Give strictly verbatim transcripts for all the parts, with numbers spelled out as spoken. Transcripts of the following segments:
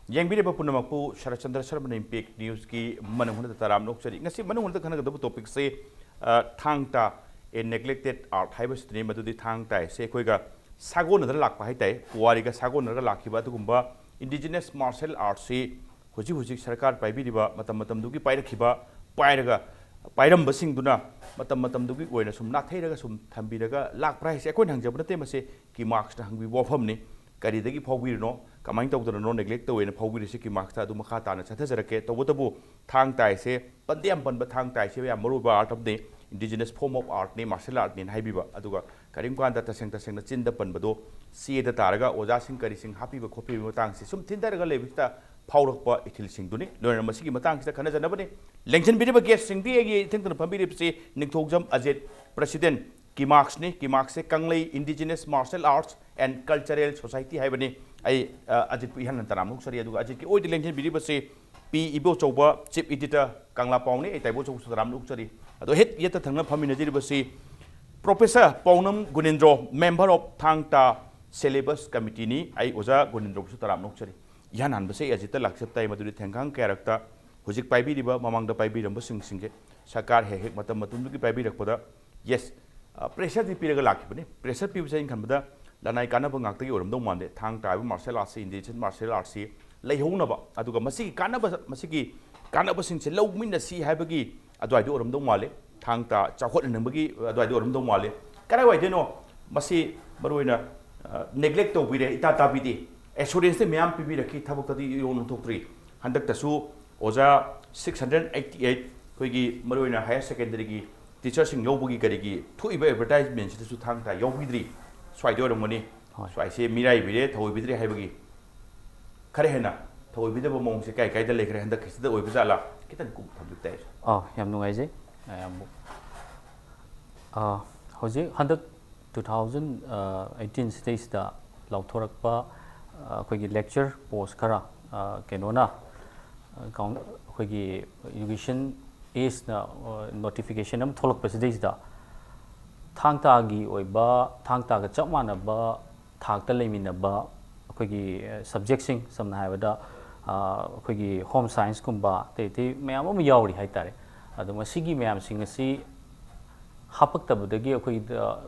ꯌꯦꯡꯕꯤꯔꯤꯕ ꯄꯨꯝꯅꯃꯛꯄꯨ ꯁꯔꯠꯆꯟꯗ꯭ꯔ ꯁꯔꯃꯅ ꯏꯝꯄꯦꯛ ꯅ꯭ꯌꯨꯁꯀꯤ ꯃꯅꯨꯡ ꯍꯨꯠꯅ ꯇꯔꯥꯝꯅ ꯑꯣꯛꯆꯔꯤ꯫ ꯉꯁꯤ ꯃꯅꯨꯡ ꯍꯨꯠꯅ ꯈꯟꯅꯒꯗꯕ ꯇꯣꯄꯤꯛꯁꯦ, ꯑ, ꯊꯥꯡ ꯇꯥ, A Neglected Art ꯍꯥꯏꯕꯁꯤꯗꯅꯤ꯫ ꯃꯗꯨꯗꯤ ꯊꯥꯡ ꯇꯥ ꯍꯥꯏꯁꯦ ꯑꯩꯈꯣꯏꯒ ꯁꯥꯒꯣꯟꯅꯗꯅ ꯂꯥꯛꯄ ꯍꯥꯏ ꯇꯥꯏ, ꯄꯨꯋꯥꯔꯤꯒ ꯁꯥꯒꯣꯟꯅꯔꯒ ꯂꯥꯛꯈꯤꯕ ꯑꯗꯨꯒꯨꯝꯕ indigenous martial artꯁꯤ ꯍꯧꯖꯤꯛ ꯍꯧꯖꯤꯛ ꯁꯔꯀꯥꯔ ꯄꯥꯏꯕꯤꯔꯤꯕ, ꯃꯇꯝ ꯃꯇꯝꯗꯨꯒꯤ ꯄꯥꯏꯔꯛꯈꯤꯕ, ꯄꯥꯏꯔꯒ, ꯄꯥꯏꯔꯝꯕꯁꯤꯡꯗꯨꯅ ꯃꯇꯝ ꯃꯇꯝꯗꯨꯒꯤ ꯑꯣꯏꯅ ꯁꯨꯝ ꯅꯥꯊꯩꯔꯒ ꯁꯨꯝ ꯊꯝꯕꯤꯔꯒ ꯂꯥꯛꯄ꯭ꯔꯥ ꯍꯥꯏꯁꯦ ꯑꯩꯈꯣꯏꯅ ꯍꯪꯖꯕ ꯅꯠꯇꯦ꯫ ꯃꯁꯤ ꯀꯤꯃꯥꯛꯁꯅ ꯍꯪꯕꯤꯕ ꯋꯥꯐꯝꯅꯤ꯫ ꯀꯔꯤꯗꯒꯤ ꯐꯥꯎꯕꯤꯔꯤꯅꯣ, ꯀꯃꯥꯏꯅ ꯇꯧꯗꯅꯅꯣ neglect ꯇꯧꯋꯦꯅ ꯐꯥꯎꯕꯤꯔꯤꯁꯦ ꯀꯤꯃꯥꯛꯁꯇ ꯑꯗꯨ ꯃꯈꯥ ꯇꯥꯅ ꯆꯠꯊꯖꯔꯛꯀꯦ꯫ ꯇꯧꯕꯇꯕꯨ ꯊꯥꯡ ꯇꯥ ꯍꯥꯏꯁꯦ ꯄꯟꯗꯦ ꯌꯥꯝ ꯄꯟꯕ, ꯊꯥꯡ ꯇꯥ ꯍꯥꯏꯁꯦ ꯌꯥꯝ ꯃꯔꯨ ꯑꯣꯏꯕ art ꯑꯃꯅꯤ, indigenous form of artꯅꯤ, martial artꯅꯤꯅ ꯍꯥꯏꯕꯤꯕ꯫ ꯑꯗꯨꯒ ꯀꯔꯤꯒꯨꯝꯕ ꯀꯥꯟꯗ ꯇꯁꯦꯡ ꯇꯁꯦꯡꯅ ꯆꯤꯟꯗ ꯄꯟꯕꯗꯣ ꯆꯦꯗ ꯇꯥꯔꯒ ꯑꯣꯖꯥꯁꯤꯡ ꯀꯔꯤꯁꯤꯡ ꯍꯥꯞꯄꯤꯕ ꯈꯣꯠꯄꯤꯕꯒꯤ ꯃꯇꯥꯡꯁꯦ ꯁꯨꯝ ꯊꯤꯟꯊꯔꯒ ꯂꯩꯕꯁꯤꯗ ꯐꯥꯎꯔꯛꯄ ꯏꯊꯤꯜꯁꯤꯡꯗꯨꯅꯤ꯫ ꯂꯣꯏꯅꯅ ꯃꯁꯤꯒꯤ ꯃꯇꯥꯡꯁꯤꯗ ꯈꯟꯅꯖꯅꯕꯅꯤ꯫ ꯂꯦꯡꯁꯤꯟꯕꯤꯔꯤꯕ guestꯁꯤꯡꯗꯤ ꯑꯩꯒꯤ ꯏꯊꯪꯗꯅ ꯐꯝꯕꯤꯔꯤꯕꯁꯤ ꯅꯤꯡꯊꯧꯖꯝ Ajit, president ꯀꯤꯃꯥꯛꯁꯅꯤ꯫ ꯀꯤꯃꯥꯛꯁꯁꯦ ꯀꯪꯂꯩ Indigenous Martial Arts and Cultural Society ꯍꯥꯏꯕꯅꯤ꯫ ꯑꯩ, ꯑ, ꯑꯖꯤꯠꯄꯨ ꯏꯍꯥꯟ ꯍꯥꯟꯅ ꯇꯔꯥꯝꯅ ꯑꯣꯛꯆꯔꯤ꯫ ꯑꯗꯨꯒ ꯑꯖꯤꯠꯀꯤ ꯑꯣꯏꯗ ꯂꯦꯡꯁꯤꯟꯕꯤꯔꯤꯕꯁꯤ ꯄꯤ ꯏꯕꯣꯆꯧꯕ, chief editor, ꯀꯪꯂꯥ ꯄꯥꯎꯅꯤ꯫ ꯑꯩ ꯇꯥꯏꯕꯣꯆꯧꯕꯁꯨ ꯇꯔꯥꯝꯅ ꯑꯣꯛꯆꯔꯤ꯫ ꯑꯗꯣ ꯍꯦꯛ ꯌꯦꯠꯇ ꯊꯪꯅ ꯐꯝꯃꯤꯟꯅꯖꯔꯤꯕꯁꯤ Professor ꯄꯥꯎꯅꯝ ꯒꯨꯅꯦꯟꯗ꯭ꯔꯣ, member of ꯊꯥꯡ ꯇꯥ syllabus committeeꯅꯤ꯫ ꯑꯩ ꯑꯣꯖꯥ ꯒꯨꯅꯦꯟꯗ꯭ꯔꯣꯕꯨꯁꯨ ꯇꯔꯥꯝꯅ ꯑꯣꯛꯆꯔꯤ꯫ ꯏꯍꯥꯟ ꯍꯥꯟꯕꯁꯦ ꯑꯩ ꯑꯖꯤꯠꯇ ꯂꯥꯛꯆꯕ ꯇꯥꯏ, ꯃꯗꯨꯗꯤ ꯊꯦꯡꯈꯥꯡ ꯀꯌꯥꯔꯛꯇ ꯍꯧꯖꯤꯛ ꯄꯥꯏꯕꯤꯔꯤꯕ, ꯃꯃꯥꯡꯗ ꯄꯥꯏꯕꯤꯔꯝꯕꯁꯤꯡꯁꯤꯡꯁꯦ ꯁꯔꯀꯥꯔ ꯍꯦꯛ ꯍꯦꯛ ꯃꯇꯝ ꯃꯇꯝꯗꯨꯒꯤ ꯄꯥꯏꯕꯤꯔꯛꯄꯗ, yes, ꯑ, pressureꯗꯤ ꯄꯤꯔꯒ ꯂꯥꯛꯈꯤꯕꯅꯤ꯫ Pressure ꯄꯤꯕꯁꯦ ꯑꯩꯅ ꯈꯟꯕꯗ ꯂꯅꯥꯏ ꯀꯥꯟꯅꯕ ꯉꯥꯛꯇꯒꯤ ꯑꯣꯏꯔꯝꯗꯧ ꯃꯥꯟꯗꯦ꯫ ꯊꯥꯡ ꯇꯥ ꯍꯥꯏꯕ martial artsꯁꯤ, indigenous martial artsꯁꯤ ꯂꯩꯍꯧꯅꯕ, ꯑꯗꯨꯒ ꯃꯁꯤꯒꯤ ꯀꯥꯟꯅꯕ, ꯃꯁꯤꯒꯤ ꯀꯥꯟꯅꯕꯁꯤꯡꯁꯦ ꯂꯧꯃꯤꯟꯅꯁꯤ ꯍꯥꯏꯕꯒꯤ ꯑꯗꯨꯋꯥꯏꯗ ꯑꯣꯏꯔꯝꯗꯧ ꯃꯥꯜꯂꯦ꯫ ꯊꯥꯡ ꯇꯥ ꯆꯥꯎꯈꯠꯍꯟꯅꯤꯡꯕꯒꯤ ꯑꯗꯨꯋꯥꯏꯗ ꯑꯣꯏꯔꯝꯗꯧ ꯃꯥꯜꯂꯦ꯫ ꯀꯗꯥꯏꯋꯥꯏꯗꯅꯣ ꯃꯁꯤ ꯃꯔꯨꯑꯣꯏꯅ, ꯑ, neglect ꯇꯧꯕꯤꯔꯦ, ꯏꯇꯥ ꯇꯥꯕꯤꯗꯦ꯫ Assuranceꯇꯤ ꯃꯌꯥꯝ ꯄꯤꯕꯤꯔꯛꯈꯤ, ꯊꯕꯛꯇꯗꯤ ꯏꯔꯣꯟ ꯑꯣꯟꯊꯣꯛꯇ꯭ꯔꯤ꯫ ꯍꯟꯗꯛꯇꯁꯨ ꯑꯣꯖꯥ six hundred eighty eight, ꯑꯩꯈꯣꯏꯒꯤ ꯃꯔꯨꯑꯣꯏꯅ higher secondary teacherꯁꯤꯡ ꯂꯧꯕꯒꯤ ꯀꯔꯤꯒꯤ ꯊꯣꯛꯏꯕ advertisementꯁꯤꯗꯁꯨ ꯊꯥꯡ ꯇꯥ ꯌꯥꯎꯕꯤꯗ꯭ꯔꯤ꯫ ꯁ꯭ꯋꯥꯏꯗ ꯑꯣꯏꯔꯝꯒꯅꯤ꯫ ꯍꯣꯏ꯫ ꯁ꯭ꯋꯥꯏꯁꯦ ꯃꯤꯔꯥꯏꯕꯤꯔꯦ, ꯊꯧꯑꯣꯏꯕꯤꯗ꯭ꯔꯦ ꯍꯥꯏꯕꯒꯤ ꯈꯔ ꯍꯦꯟꯅ ꯊꯧꯑꯣꯏꯕꯤꯗꯕ ꯃꯑꯣꯡꯁꯦ ꯀꯥꯏ ꯀꯥꯏꯗ ꯂꯩꯈ꯭ꯔꯦ, ꯍꯟꯗꯛꯀꯤꯁꯤꯗ ꯑꯣꯏꯕ ꯖꯥꯠꯂꯥ? ꯈꯤꯇꯪ ꯀꯨꯞꯅ ꯊꯝꯕꯤꯕ ꯇꯥꯏ꯫ ꯑꯥ, ꯌꯥꯝ ꯅꯨꯡꯉꯥꯏꯖꯩ, ꯑꯌꯥꯝꯕ꯫ ꯑꯥ, ꯍꯧꯖꯤꯛ ꯍꯟꯗꯛ two thousand eighteen ꯁꯤꯗꯩꯁꯤꯗ ꯂꯥꯎꯊꯣꯔꯛꯄ, ꯑꯥ, ꯑꯩꯈꯣꯏꯒꯤ lecture post ꯈꯔ, ꯑꯥ, ꯀꯩꯅꯣꯅ, ꯑꯥ, ꯀꯥꯎꯟ-, ꯑꯩꯈꯣꯏꯒꯤ education AGEꯅ, ꯑꯥ, notification ꯑꯃ ꯊꯣꯛꯂꯛꯄꯁꯤꯗꯩꯁꯤꯗ ꯊꯥꯡ ꯇꯥꯒꯤ ꯑꯣꯏꯕ, ꯊꯥꯡ ꯇꯥꯒ ꯆꯞ ꯃꯥꯟꯅꯕ ꯊꯥꯛꯇ ꯂꯩꯃꯤꯟꯅꯕ ꯑꯩꯈꯣꯏꯒꯤ ꯁꯕꯖꯦꯛꯁꯤꯡ, ꯁꯝꯅ ꯍꯥꯏꯔꯕꯗ ꯑꯩꯈꯣꯏꯒꯤ ꯍꯣꯝ ꯁꯥꯏꯟꯁꯀꯨꯝꯕ, ꯑꯇꯩ ꯑꯇꯩ ꯃꯌꯥꯝ ꯑꯃ ꯌꯥꯎꯔꯤ ꯍꯥꯏꯇꯥꯔꯦ꯫ ꯑꯗꯣ ꯃꯁꯤꯒꯤ ꯃꯌꯥꯝꯁꯤꯡ ꯑꯁꯤ ꯍꯥꯄꯛꯇꯕꯗꯒꯤ ꯑꯩꯈꯣꯏꯗ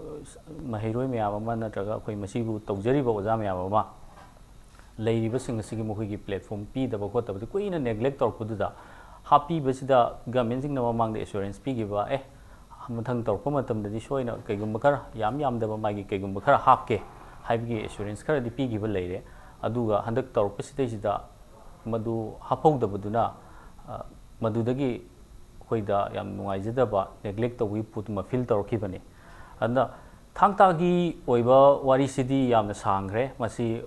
ꯃꯍꯩꯔꯣꯏ ꯃꯌꯥꯝ ꯑꯃ ꯅꯠꯇ꯭ꯔꯒ ꯑꯩꯈꯣꯏ ꯃꯁꯤꯕꯨ ꯇꯧꯖꯔꯤꯕ ꯑꯣꯖꯥ ꯃꯌꯥꯝ ꯑꯃ ꯂꯩꯔꯤꯕꯁꯤꯡ ꯑꯁꯤꯒꯤ ꯃꯈꯣꯏꯒꯤ ꯄ꯭ꯂꯦꯠꯐꯣꯝ ꯄꯤꯗꯕ ꯈꯣꯠꯇꯕꯗꯤ ꯀꯨꯏꯅ ꯅꯦꯒ꯭ꯂꯦꯛ ꯇꯧꯔꯛꯄꯗꯨꯗ ꯍꯥꯞꯄꯤꯕꯁꯤꯗ ꯒꯃꯦꯟꯁꯤꯡꯅ ꯃꯃꯥꯡꯗ ꯑꯦꯁꯨꯔꯦꯟꯁ ꯄꯤꯈꯤꯕ, ꯑꯦ, ꯃꯊꯪ ꯇꯧꯔꯛꯄ ꯃꯇꯝꯗꯗꯤ ꯁꯣꯏꯅ ꯀꯩꯒꯨꯝꯕ ꯈꯔ ꯌꯥꯝ ꯌꯥꯝꯗꯕ ꯃꯥꯒꯤ ꯀꯩꯒꯨꯝꯕ ꯈꯔ ꯍꯥꯞꯀꯦ ꯍꯥꯏꯕꯒꯤ ꯑꯦꯁꯨꯔꯦꯟꯁ ꯈꯔꯗꯤ ꯄꯤꯈꯤꯕ ꯂꯩꯔꯦ꯫ ꯑꯗꯨꯒ ꯍꯟꯗꯛ ꯇꯧꯔꯛꯄꯁꯤꯗꯩꯁꯤꯗ ꯃꯗꯨ ꯍꯥꯞꯍꯧꯗꯕꯗꯨꯅ ꯃꯗꯨꯗꯒꯤ ꯑꯩꯈꯣꯏꯗ ꯌꯥꯝ ꯅꯨꯡꯉꯥꯏꯖꯗꯕ, ꯅꯦꯒ꯭ꯂꯦꯛ ꯇꯧꯕꯒꯤ ꯄꯣꯠꯇꯨꯃ ꯐꯤꯜ ꯇꯧꯔꯛꯈꯤꯕꯅꯤ꯫ ꯑꯗꯨꯅ ꯊꯥꯡ ꯇꯥꯒꯤ ꯑꯣꯏꯕ ꯋꯥꯔꯤꯁꯤꯗꯤ ꯌꯥꯝꯅ ꯁꯥꯡꯈ꯭ꯔꯦ꯫ ꯃꯁꯤ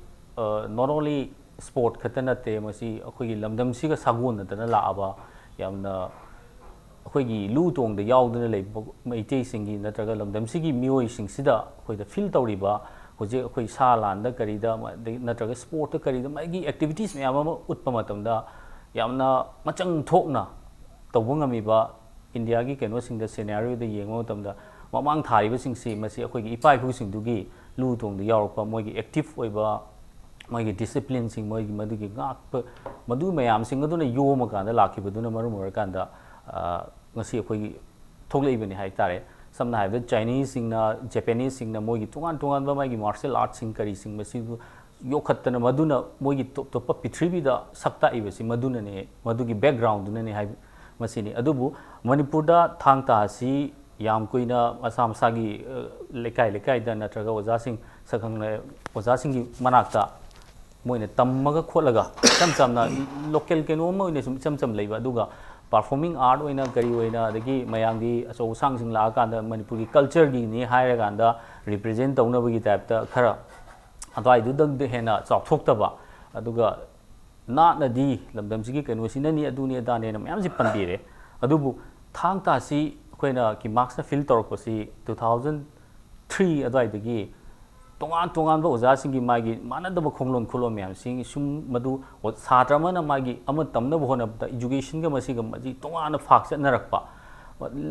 ꯅꯣꯠ ꯑꯣꯟꯂꯤ ꯁ꯭ꯄꯣꯔꯠ ꯈꯛꯇ ꯅꯠꯇꯦ, ꯃꯁꯤ ꯑꯩꯈꯣꯏꯒꯤ ꯂꯝꯗꯝꯁꯤꯒ ꯁꯥꯒꯣꯟꯅꯗꯅ ꯂꯥꯛꯑꯕ, ꯌꯥꯝꯅ ꯑꯩꯈꯣꯏꯒꯤ ꯂꯨ ꯇꯣꯡꯗ ꯌꯥꯎꯗꯨꯅ ꯂꯩꯕ ꯃꯩꯇꯩꯁꯤꯡꯒꯤ ꯅꯠꯇ꯭ꯔꯒ ꯂꯝꯗꯝꯁꯤꯒꯤ ꯃꯤꯑꯣꯏꯁꯤꯡꯁꯤꯗ ꯑꯩꯈꯣꯏꯗ ꯐꯤꯜ ꯇꯧꯔꯤꯕ, ꯍꯧꯖꯤꯛ ꯑꯩꯈꯣꯏ ꯁꯥ ꯂꯥꯟꯗ ꯀꯔꯤꯗ ꯅꯠꯇ꯭ꯔꯒ ꯁ꯭ꯄꯣꯔꯠꯇ ꯀꯔꯤꯗ ꯃꯥꯒꯤ ꯑꯦꯛꯇꯤꯚꯤꯇꯤꯁ ꯃꯌꯥꯝ ꯑꯃ ꯎꯠꯄ ꯃꯇꯝꯗ ꯌꯥꯝꯅ ꯃꯆꯪ ꯊꯣꯛꯅ ꯇꯧꯕ ꯉꯝꯃꯤꯕ ꯏꯟꯗꯤꯌꯥꯒꯤ ꯀꯩꯅꯣꯁꯤꯡꯗ, ꯁꯦꯅꯥꯔꯤꯑꯣꯗ ꯌꯦꯡꯕ ꯃꯇꯝꯗ ꯃꯃꯥꯡ ꯊꯥꯔꯤꯕꯁꯤꯡꯁꯤ ꯃꯁꯤ ꯑꯩꯈꯣꯏꯒꯤ ꯏꯄꯥ ꯏꯄꯨꯁꯤꯡꯗꯨꯒꯤ ꯂꯨ ꯇꯣꯡꯗ ꯌꯥꯎꯔꯛꯄ ꯃꯣꯏꯒꯤ ꯑꯦꯛꯇꯤꯚ ꯑꯣꯏꯕ, ꯃꯣꯏꯒꯤ ꯗꯤꯁꯤꯄ꯭ꯂꯤꯟꯁꯤꯡ, ꯃꯣꯏꯒꯤ ꯃꯗꯨꯒꯤ ꯉꯥꯛꯄ, ꯃꯗꯨ ꯃꯌꯥꯝꯁꯤꯡ ꯑꯗꯨꯅ ꯌꯣꯝꯃꯀꯥꯟꯗ ꯂꯥꯛꯈꯤꯕꯗꯨꯅ ꯃꯔꯝ ꯑꯣꯏꯔꯀꯥꯟꯗ ꯉꯁꯤ ꯑꯩꯈꯣꯏꯒꯤ ꯊꯣꯛꯂꯛꯏꯕꯅꯤ ꯍꯥꯏ ꯇꯥꯔꯦ꯫ ꯁꯝꯅ ꯍꯥꯏꯔꯕꯗ ꯆꯥꯏꯅꯤꯁꯁꯤꯡꯅ, ꯖꯄꯦꯅꯤꯁꯁꯤꯡꯅ ꯃꯣꯏꯒꯤ ꯇꯣꯉꯥꯟ ꯇꯣꯉꯥꯟꯕ ꯃꯥꯒꯤ ꯃꯥꯔꯁꯦꯜ ꯑꯥꯔꯠꯁꯤꯡ ꯀꯔꯤꯁꯤꯡ ꯃꯁꯤꯕꯨ ꯌꯣꯛꯈꯠꯇꯅ ꯃꯗꯨꯅ ꯃꯣꯏꯒꯤ ꯇꯣꯞ ꯇꯣꯞꯄ ꯄ꯭ꯔꯤꯊꯤꯕꯤꯗ ꯁꯛ ꯇꯥꯛꯏꯕꯁꯤ ꯃꯗꯨꯅꯅꯦ, ꯃꯗꯨꯒꯤ ꯕꯦꯛꯒ꯭ꯔꯥꯎꯟꯗꯨꯅꯅꯦ ꯍꯥꯏꯕ ꯃꯁꯤꯅꯤ꯫ ꯑꯗꯨꯕꯨ ꯃꯅꯤꯄꯨꯔꯗ ꯊꯥꯡ ꯇꯥ ꯑꯁꯤ ꯌꯥꯝ ꯀꯨꯏꯅ ꯃꯁꯥ ꯃꯁꯥꯒꯤ ꯂꯩꯀꯥꯏ ꯂꯩꯀꯥꯏꯗ ꯅꯠꯇ꯭ꯔꯒ ꯑꯣꯖꯥꯁꯤꯡ ꯁꯛꯈꯪꯂꯦ ꯑꯣꯖꯥꯁꯤꯡꯒꯤ ꯃꯅꯥꯛꯇ ꯃꯣꯏꯅ ꯇꯝꯃꯒ ꯈꯣꯠꯂꯒ ꯏꯆꯝ ꯆꯝꯅ ꯂꯣꯀꯦꯜ ꯀꯩꯅꯣ ꯑꯃ ꯑꯣꯏꯅ ꯁꯨꯝ ꯏꯆꯝ ꯆꯝ ꯂꯩꯕ, ꯑꯗꯨꯒ ꯄꯔꯐꯣꯔꯃꯤꯡ ꯑꯥꯔꯠ ꯑꯣꯏꯅ ꯀꯔꯤ ꯑꯣꯏꯅ ꯑꯗꯒꯤ ꯃꯌꯥꯝꯒꯤ ꯑꯆꯧ ꯑꯁꯥꯡꯁꯤꯡ ꯂꯥꯛꯑꯀꯥꯟꯗ ꯃꯅꯤꯄꯨꯔꯒꯤ ꯀꯜꯆꯔꯒꯤꯅꯤ ꯍꯥꯏꯔꯀꯥꯟꯗ ꯔꯤꯄ꯭ꯔꯖꯦꯟ ꯇꯧꯅꯕꯒꯤ ꯇꯥꯏꯞꯇ ꯈꯔ ꯑꯗꯨꯋꯥꯏꯗꯨꯗꯪꯗ ꯍꯦꯟꯅ ꯆꯥꯎꯊꯣꯛꯇꯕ, ꯑꯗꯨꯒ ꯅꯥꯠꯅꯗꯤ ꯂꯝꯗꯝꯁꯤꯒꯤ ꯀꯩꯅꯣꯁꯤꯅꯅꯤ, ꯑꯗꯨꯅꯤ ꯑꯗꯥꯅꯦꯅ ꯃꯌꯥꯝꯁꯤ ꯄꯟꯕꯤꯔꯦ꯫ ꯑꯗꯨꯕꯨ ꯊꯥꯡ ꯇꯥꯁꯤ ꯑꯩꯈꯣꯏꯅ ꯀꯤꯃꯥꯛꯁꯅ ꯐꯤꯜ ꯇꯧꯔꯛꯄꯁꯤ ꯇꯨ ꯊꯥꯎꯖꯟ ꯊ꯭ꯔꯤ ꯑꯗꯨꯋꯥꯏꯗꯒꯤ ꯇꯣꯉꯥꯟ ꯇꯣꯉꯥꯟꯕ ꯑꯣꯖꯥꯁꯤꯡꯒꯤ ꯃꯥꯒꯤ ꯃꯥꯟꯅꯗꯕ ꯈꯣꯡꯂꯣꯟ ꯈꯨꯂꯣꯟ ꯃꯌꯥꯝꯁꯤꯡ ꯁꯨꯝ ꯃꯗꯨ ꯁꯥꯇ꯭ꯔ ꯑꯃꯅ ꯃꯥꯒꯤ ꯑꯃ ꯇꯝꯅꯕ ꯍꯣꯠꯅꯕꯗ ꯏꯖꯨꯀꯦꯁꯟꯒ ꯃꯁꯤꯒ ꯃꯁꯤ ꯇꯣꯉꯥꯟꯅ ꯐꯥꯛ ꯆꯠꯅꯔꯛꯄ,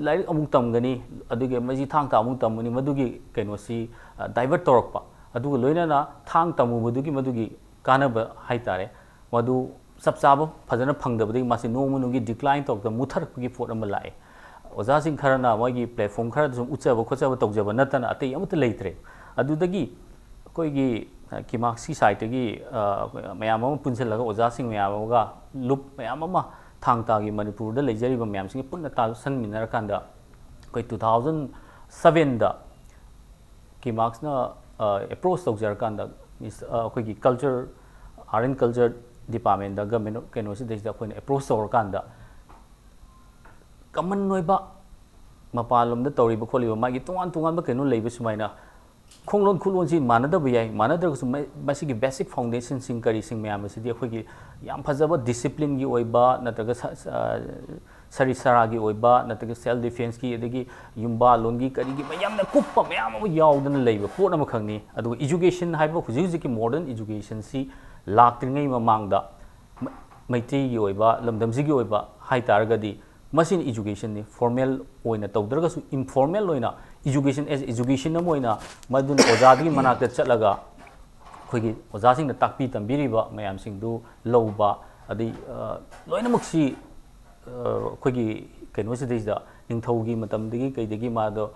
ꯂꯥꯏꯔꯤꯛ ꯑꯃꯨꯛ ꯇꯝꯒꯅꯤ, ꯑꯗꯨꯒ ꯃꯁꯤ ꯊꯥꯡ ꯇꯥ ꯑꯃꯨꯛ ꯇꯝꯒꯅꯤ, ꯃꯗꯨꯒꯤ ꯀꯩꯅꯣꯁꯤ ꯗꯥꯏꯚꯔꯠ ꯇꯧꯔꯛꯄ꯫ ꯑꯗꯨꯒ ꯂꯣꯏꯅꯅ ꯊꯥꯡ ꯇꯝꯃꯨꯕꯗꯨꯒꯤ ꯃꯗꯨꯒꯤ ꯀꯥꯟꯅꯕ ꯍꯥꯏꯇꯥꯔꯦ, ꯃꯗꯨ ꯆꯞ ꯆꯥꯕ ꯐꯖꯅ ꯐꯪꯗꯕꯗꯒꯤ ꯃꯥꯁꯤ ꯅꯣꯡꯃ ꯅꯣꯡꯃꯒꯤ decline ꯇꯧꯔꯛꯇ ꯃꯨꯠꯊꯔꯛꯄꯒꯤ ꯄꯣꯠ ꯑꯃ ꯂꯥꯛꯑꯦ꯫ ꯑꯣꯖꯥꯁꯤꯡ ꯈꯔꯅ ꯃꯣꯏꯒꯤ platform ꯈꯔꯗ ꯁꯨꯝ ꯎꯠꯆꯕ ꯈꯣꯠꯆꯕ ꯇꯧꯖꯕ ꯅꯠꯇꯅ ꯑꯇꯩ ꯑꯃꯠꯇ ꯂꯩꯇ꯭ꯔꯦ꯫ ꯑꯗꯨꯗꯒꯤ ꯑꯩꯈꯣꯏꯒꯤ ꯀꯤꯃꯥꯛꯁꯀꯤ ꯁꯥꯏꯠꯇꯒꯤ ꯃꯌꯥꯝ ꯑꯃ ꯄꯨꯟꯁꯤꯜꯂꯒ, ꯑꯣꯖꯥꯁꯤꯡ ꯃꯌꯥꯝ ꯑꯃꯒ, ꯂꯨꯞ ꯃꯌꯥꯝ ꯑꯃ, ꯊꯥꯡ ꯇꯥꯒꯤ ꯃꯅꯤꯄꯨꯔꯗ ꯂꯩꯖꯔꯤꯕ ꯃꯌꯥꯝꯁꯤꯡꯒ ꯄꯨꯟꯅ ꯇꯥꯁꯟꯃꯤꯟꯅꯔꯀꯥꯟꯗ, ꯑꯩꯈꯣꯏ two thousand sevenꯗ ꯀꯤꯃꯥꯛꯁꯅ approach ꯇꯧꯖꯔꯀꯥꯟꯗ, ꯑꯩꯈꯣꯏꯒꯤ culture, art and culture departmentꯗ, government ꯀꯩꯅꯣꯁꯤꯗꯩꯁꯤꯗ ꯑꯩꯈꯣꯏꯅ approach ꯇꯧꯔꯀꯥꯟꯗ, common ꯑꯣꯏꯕ, ꯃꯄꯥꯟꯂꯣꯝꯗ ꯇꯧꯔꯤꯕ ꯈꯣꯠꯂꯤꯕ ꯃꯥꯒꯤ ꯇꯣꯉꯥꯟ ꯇꯣꯉꯥꯟꯕ ꯀꯩꯅꯣ ꯂꯩꯕ ꯁꯨꯃꯥꯏꯅ, ꯈꯣꯡꯂꯣꯟ ꯈꯨꯠꯂꯣꯟꯁꯤ ꯃꯥꯟꯅꯗꯕ ꯌꯥꯏ, ꯃꯥꯟꯅꯗ꯭ꯔꯒꯁꯨ ꯃꯁꯤꯒꯤ basic foundationꯁꯤꯡ ꯀꯔꯤꯁꯤꯡ ꯃꯌꯥꯝ ꯑꯁꯤꯗꯤ ꯑꯩꯈꯣꯏꯒꯤ ꯌꯥꯝ ꯐꯖꯕ disciplineꯒꯤ ꯑꯣꯏꯕ, ꯅꯠꯇ꯭ꯔꯒ ꯁꯔꯤ ꯁꯔꯥꯒꯤ ꯑꯣꯏꯕ, ꯅꯠꯇ꯭ꯔꯒ self defenceꯀꯤ, ꯑꯗꯒꯤ ꯌꯨꯝꯕꯥꯜꯂꯣꯟꯒꯤ, ꯀꯔꯤꯒꯤ ꯃꯌꯥꯝꯅ ꯀꯨꯞꯄ ꯃꯌꯥꯝ ꯑꯃ ꯌꯥꯎꯗꯅ ꯂꯩꯕ ꯄꯣꯠ ꯑꯃꯈꯛꯅꯤ꯫ ꯑꯗꯨꯒ education ꯍꯥꯏꯕ ꯍꯧꯖꯤꯛ ꯍꯧꯖꯤꯛꯀꯤ modern educationꯁꯤ ꯂꯥꯛꯇ꯭ꯔꯤꯉꯩ ꯃꯃꯥꯡꯗ ꯃꯩꯇꯩꯒꯤ ꯑꯣꯏꯕ, ꯂꯝꯗꯝꯁꯤꯒꯤ ꯑꯣꯏꯕ ꯍꯥꯏ ꯇꯥꯔꯒꯗꯤ, ꯃꯁꯤꯅ educationꯅꯤ꯫ Formal ꯑꯣꯏꯅ ꯇꯧꯗ꯭ꯔꯒꯁꯨ informal ꯑꯣꯏꯅ education as education ꯑꯃ ꯑꯣꯏꯅ, ꯃꯗꯨꯅ ꯑꯣꯖꯥꯗꯨꯒꯤ ꯃꯅꯥꯛꯇ ꯆꯠꯂꯒ ꯑꯩꯈꯣꯏꯒꯤ ꯑꯣꯖꯥꯁꯤꯡꯅ ꯇꯥꯛꯄꯤ ꯇꯝꯕꯤꯔꯤꯕ ꯃꯌꯥꯝꯁꯤꯡꯗꯨ ꯂꯧꯕ, ꯑꯗꯩ ꯂꯣꯏꯅꯃꯛꯁꯤ ꯑꯩꯈꯣꯏꯒꯤ ꯀꯩꯅꯣꯁꯤꯗꯩꯁꯤꯗ, ꯅꯤꯡꯊꯧꯒꯤ ꯃꯇꯝꯗꯒꯤ ꯀꯩꯗꯒꯤ ꯃꯥꯗꯣ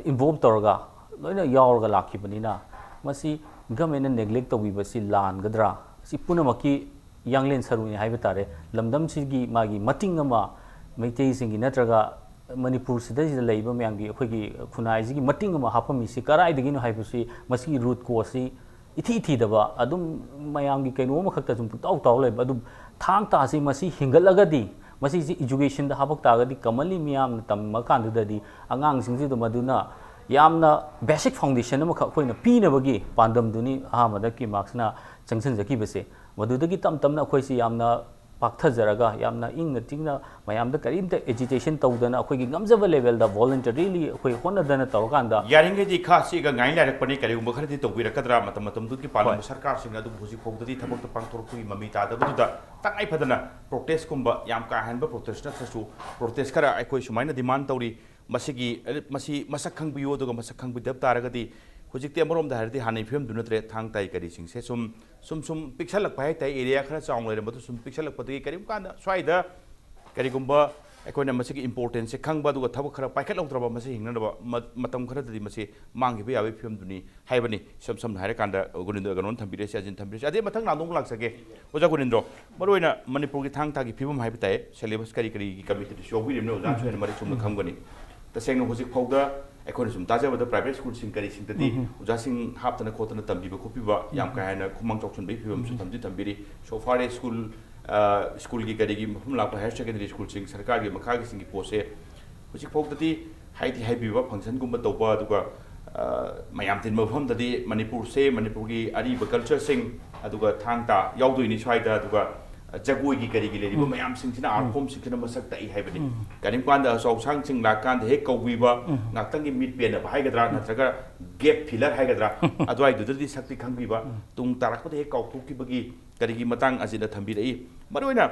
involve ꯇꯧꯔꯒ ꯂꯣꯏꯅ ꯌꯥꯎꯔꯒ ꯂꯥꯛꯈꯤꯕꯅꯤꯅ, ꯃꯁꯤ governmentꯅ neglect ꯇꯧꯕꯤꯕꯁꯤ ꯂꯥꯟꯒꯗ꯭ꯔꯥ? ꯁꯤ ꯄꯨꯝꯅꯃꯛꯀꯤ ꯌꯥꯡꯂꯦꯟ ꯁꯔꯨꯅꯤ ꯍꯥꯏꯕ ꯇꯥꯔꯦ꯫ ꯂꯝꯗꯝꯁꯤꯒꯤ ꯃꯥꯒꯤ ꯃꯇꯤꯡ ꯑꯃ, ꯃꯩꯇꯩꯁꯤꯡꯒꯤ ꯅꯠꯇ꯭ꯔꯒ ꯃꯅꯤꯄꯨꯔꯁꯤꯗꯩꯁꯤꯗ ꯂꯩꯕ ꯃꯌꯥꯝꯒꯤ, ꯑꯩꯈꯣꯏꯒꯤ ꯈꯨꯟꯅꯥꯏꯁꯤꯒꯤ ꯃꯇꯤꯡ ꯑꯃ ꯍꯥꯞꯄꯝꯃꯤꯁꯤ ꯀꯗꯥꯏꯗꯒꯤꯅꯣ ꯍꯥꯏꯕꯁꯤ, ꯃꯁꯤꯒꯤ root causeꯁꯤ ꯏꯊꯤ ꯊꯤꯗꯕ, ꯑꯗꯨꯝ ꯃꯌꯥꯝꯒꯤ ꯀꯩꯅꯣ ꯑꯃꯈꯛꯇ ꯁꯨꯝ ꯄꯨꯡꯇꯥꯎ ꯇꯥꯎ ꯂꯩꯕ꯫ ꯑꯗꯨꯝ ꯊꯥꯡ ꯇꯥꯁꯤ ꯃꯁꯤ ꯍꯤꯡꯒꯠꯂꯒꯗꯤ, ꯃꯁꯤꯁꯤ educationꯗ ꯍꯥꯄꯛ ꯇꯥꯔꯒꯗꯤ, commonly ꯃꯤꯌꯥꯝꯅ ꯇꯝꯃꯀꯥꯟꯗꯨꯗꯗꯤ ꯑꯉꯥꯡꯁꯤꯡꯁꯤꯗ ꯃꯗꯨꯅ ꯌꯥꯝꯅ basic foundation ꯑꯃꯈꯛ ꯑꯩꯈꯣꯏꯅ ꯄꯤꯅꯕꯒꯤ ꯄꯥꯟꯗꯝꯗꯨꯅꯤ ꯑꯍꯥꯟꯕꯗ ꯀꯤꯃꯥꯛꯁꯅ ꯆꯪꯁꯤꯟꯖꯈꯤꯕꯁꯦ꯫ ꯃꯗꯨꯗꯒꯤ ꯇꯞ ꯇꯞꯅ ꯑꯩꯈꯣꯏꯁꯤ ꯌꯥꯝꯅ ꯄꯥꯛꯊꯖꯔꯒ, ꯌꯥꯝꯅ ꯏꯪꯅ ꯆꯤꯛꯅ, ꯃꯌꯥꯝꯗ ꯀꯔꯤꯝꯇ agitation ꯇꯧꯗꯅ, ꯑꯩꯈꯣꯏꯒꯤ ꯉꯝꯖꯕ levelꯗ voluntarily ꯑꯩꯈꯣꯏ ꯍꯣꯠꯅꯗꯅ ꯇꯧꯔꯀꯥꯟꯗ, ꯌꯥꯔꯤꯉꯩꯗꯤ ꯈꯥ ꯆꯦꯛꯑꯒ ꯉꯥꯏ ꯂꯩꯔꯛꯄꯅꯤ, ꯀꯔꯤꯒꯨꯝꯕ ꯈꯔꯗꯤ ꯇꯧꯕꯤꯔꯛꯀꯗ꯭ꯔꯥ? ꯃꯇꯝ ꯃꯇꯝꯗꯨꯒꯤ ꯄꯥꯜꯂꯝꯕ ꯍꯣꯏ꯫ ꯁꯔꯀꯥꯔꯁꯤꯡꯅ ꯑꯗꯨꯕꯨ ꯍꯧꯖꯤꯛ ꯐꯥꯎꯕꯗꯗꯤ ꯊꯕꯛꯇ ꯄꯥꯡꯊꯣꯔꯛꯄꯒꯤ ꯃꯃꯤ ꯇꯥꯗꯕꯗꯨꯗ ꯇꯉꯥꯏ ꯐꯗꯅ protestꯀꯨꯝꯕ, ꯌꯥꯝ ꯀꯥ ꯍꯦꯟꯕ protest ꯅꯠꯇ꯭ꯔꯁꯨ, protest ꯈꯔ ꯑꯩꯈꯣꯏ ꯁꯨꯃꯥꯏꯅ demand ꯇꯧꯔꯤ꯫ ꯃꯁꯤꯒꯤ, ꯃꯁꯤ ꯃꯁꯛ ꯈꯪꯕꯤꯌꯨ, ꯑꯗꯨꯒ ꯃꯁꯛ ꯈꯪꯕꯤꯗꯕ ꯇꯥꯔꯒꯗꯤ ꯍꯧꯖꯤꯛꯇꯤ ꯑꯃꯔꯣꯝꯗ ꯍꯥꯏꯔꯗꯤ ꯍꯥꯟꯅꯒꯤ ꯐꯤꯕꯝꯗꯨ ꯅꯠꯇ꯭ꯔꯦ꯫ ꯊꯥꯡ ꯇꯥ ꯀꯔꯤꯁꯤꯡꯁꯦ ꯁꯨꯝ ꯁꯨꯝ ꯁꯨꯝ ꯄꯤꯛꯁꯜꯂꯛꯄ ꯍꯥꯏ ꯇꯥꯏ꯫ ꯑꯦꯔꯤꯌꯥ ꯈꯔ ꯆꯥꯎꯅ ꯂꯩꯔꯝꯕꯗꯨ ꯁꯨꯝ ꯄꯤꯛꯁꯜꯂꯛꯄꯗꯒꯤ ꯀꯔꯤꯒꯨꯝꯕ ꯀꯥꯟꯗ ꯁ꯭ꯋꯥꯏꯗ ꯀꯔꯤꯒꯨꯝꯕ ꯑꯩꯈꯣꯏꯅ ꯃꯁꯤꯒꯤ ꯏꯝꯄꯣꯔꯇꯦꯟꯁꯁꯦ ꯈꯪꯕ, ꯑꯗꯨꯒ ꯊꯕꯛ ꯈꯔ ꯄꯥꯏꯈꯠꯍꯧꯗ꯭ꯔꯕ, ꯃꯁꯤ ꯍꯤꯡꯅꯅꯕ ꯃ-, ꯃꯇꯝ ꯈꯔꯗꯗꯤ ꯃꯁꯤ ꯃꯥꯡꯈꯤꯕ ꯌꯥꯕꯒꯤ ꯐꯤꯕꯝꯗꯨꯅꯤ ꯍꯥꯏꯕꯅꯤ꯫ ꯏꯁꯝ ꯁꯝꯅ ꯍꯥꯏꯔꯀꯥꯟꯗ ꯒꯨꯅꯤꯟꯗ꯭ꯔ ꯀꯩꯅꯣꯅ ꯊꯝꯕꯤꯔꯛꯏꯁꯦ, ꯑꯖꯤꯟ ꯊꯝꯕꯤꯔꯛꯏꯁꯦ꯫ ꯑꯗꯩ ꯃꯊꯪ ꯅꯍꯥꯟꯗꯣ ꯑꯃꯨꯛ ꯂꯥꯛꯆꯒꯦ꯫ ꯑꯣꯖꯥ ꯒꯨꯅꯤꯟꯗ꯭ꯔꯣ, ꯃꯔꯨꯑꯣꯏꯅ ꯃꯅꯤꯄꯨꯔꯒꯤ ꯊꯥꯡ ꯇꯥꯒꯤ ꯐꯤꯕꯝ ꯍꯥꯏꯕ ꯇꯥꯏ, ꯁꯦꯂꯦꯕꯁ ꯀꯔꯤ ꯀꯔꯤꯒꯤ ꯀꯃꯤꯇꯤꯗꯁꯨ ꯌꯥꯎꯕꯤꯔꯤꯕꯅꯣ, ꯑꯣꯖꯥꯁꯨ ꯍꯦꯟꯅ ꯃꯔꯤꯛ ꯆꯨꯝꯅ ꯈꯪꯒꯅꯤ꯫ ꯇꯁꯦꯡꯅ ꯍꯧꯖꯤꯛ ꯐꯥꯎꯗ ꯑꯩꯈꯣꯏꯅ ꯁꯨꯝ ꯇꯥꯖꯕꯗ ꯄ꯭ꯔꯥꯏꯚꯦꯠ ꯁ꯭ꯀꯨꯜꯁꯤꯡ ꯀꯔꯤꯁꯤꯡꯗꯗꯤ ꯑꯣꯖꯥꯁꯤꯡ ꯍꯥꯞꯇꯅ ꯈꯣꯠꯇꯅ ꯇꯝꯕꯤꯕ ꯈꯣꯠꯄꯤꯕ ꯌꯥꯝ ꯀꯥ ꯍꯦꯟꯅ ꯈꯨꯃꯥꯡ ꯆꯥꯎꯁꯤꯟꯕꯒꯤ ꯐꯤꯕꯝꯁꯨ ꯊꯝꯗꯤ ꯊꯝꯕꯤꯔꯤ꯫ So far as ꯁ꯭ꯀꯨꯜ, ꯑ, ꯁ꯭ꯀꯨꯜꯒꯤ ꯀꯔꯤꯒꯤ ꯃꯐꯝ ꯂꯥꯛꯄ ꯍꯥꯌꯔ ꯁꯦꯀꯦꯟꯗꯔꯤ ꯁ꯭ꯀꯨꯜꯁꯤꯡ ꯁꯔꯀꯥꯔꯒꯤ ꯃꯈꯥꯒꯤꯁꯤꯡꯒꯤ ꯄꯣꯠꯁꯦ ꯍꯧꯖꯤꯛ ꯐꯥꯎꯗꯗꯤ ꯍꯥꯏꯗꯤ ꯍꯥꯏꯕꯤꯕ, ꯐꯪꯁꯟꯒꯨꯝꯕ ꯇꯧꯕ, ꯑꯗꯨꯒ, ꯑ, ꯃꯌꯥꯝ ꯇꯤꯟꯕ ꯃꯐꯝꯗꯗꯤ ꯃꯅꯤꯄꯨꯔꯁꯦ, ꯃꯅꯤꯄꯨꯔꯒꯤ ꯑꯔꯤꯕ ꯀꯜꯆꯔꯁꯤꯡ, ꯑꯗꯨꯒ ꯊꯥꯡ ꯇꯥ ꯌꯥꯎꯗꯣꯏꯅꯤ ꯁ꯭ꯋꯥꯏꯗ, ꯑꯗꯨꯒ, ꯑ, ꯖꯒꯣꯏꯒꯤ ꯀꯔꯤꯒꯤ ꯂꯩꯔꯤꯕ ꯃꯌꯥꯝꯁꯤꯡꯁꯤꯅ, art form ꯁꯤꯡꯁꯤꯅ ꯃꯁꯛ ꯇꯥꯛꯏ ꯍꯥꯏꯕꯅꯤ꯫ ꯀꯔꯤꯒꯨꯝꯕ ꯀꯥꯟꯗ ꯑꯆꯧꯁꯥꯡꯁꯤꯡ ꯂꯥꯛꯀꯥꯟꯗ ꯍꯦꯛ ꯀꯧꯕꯤꯕ, ꯉꯥꯛꯇꯪꯒꯤ ꯃꯤꯠ ꯄꯦꯟꯅꯕ ꯍꯥꯏꯒꯗ꯭ꯔꯥ, ꯅꯠꯇ꯭ꯔꯒ gap filler ꯍꯥꯏꯒꯗ꯭ꯔꯥ, ꯑꯗꯨꯋꯥꯏꯗꯨꯗꯗꯤ ꯁꯛꯇꯤ ꯈꯪꯕꯤꯕ, ꯇꯨꯡ ꯇꯥꯔꯛꯄꯗ ꯍꯦꯛ ꯀꯥꯎꯊꯣꯛꯈꯤꯕꯒꯤ ꯀꯔꯤꯒꯤ ꯃꯇꯥꯡ ꯑꯁꯤꯗ ꯊꯝꯕꯤꯔꯛꯏ꯫ ꯃꯔꯨꯑꯣꯏꯅ,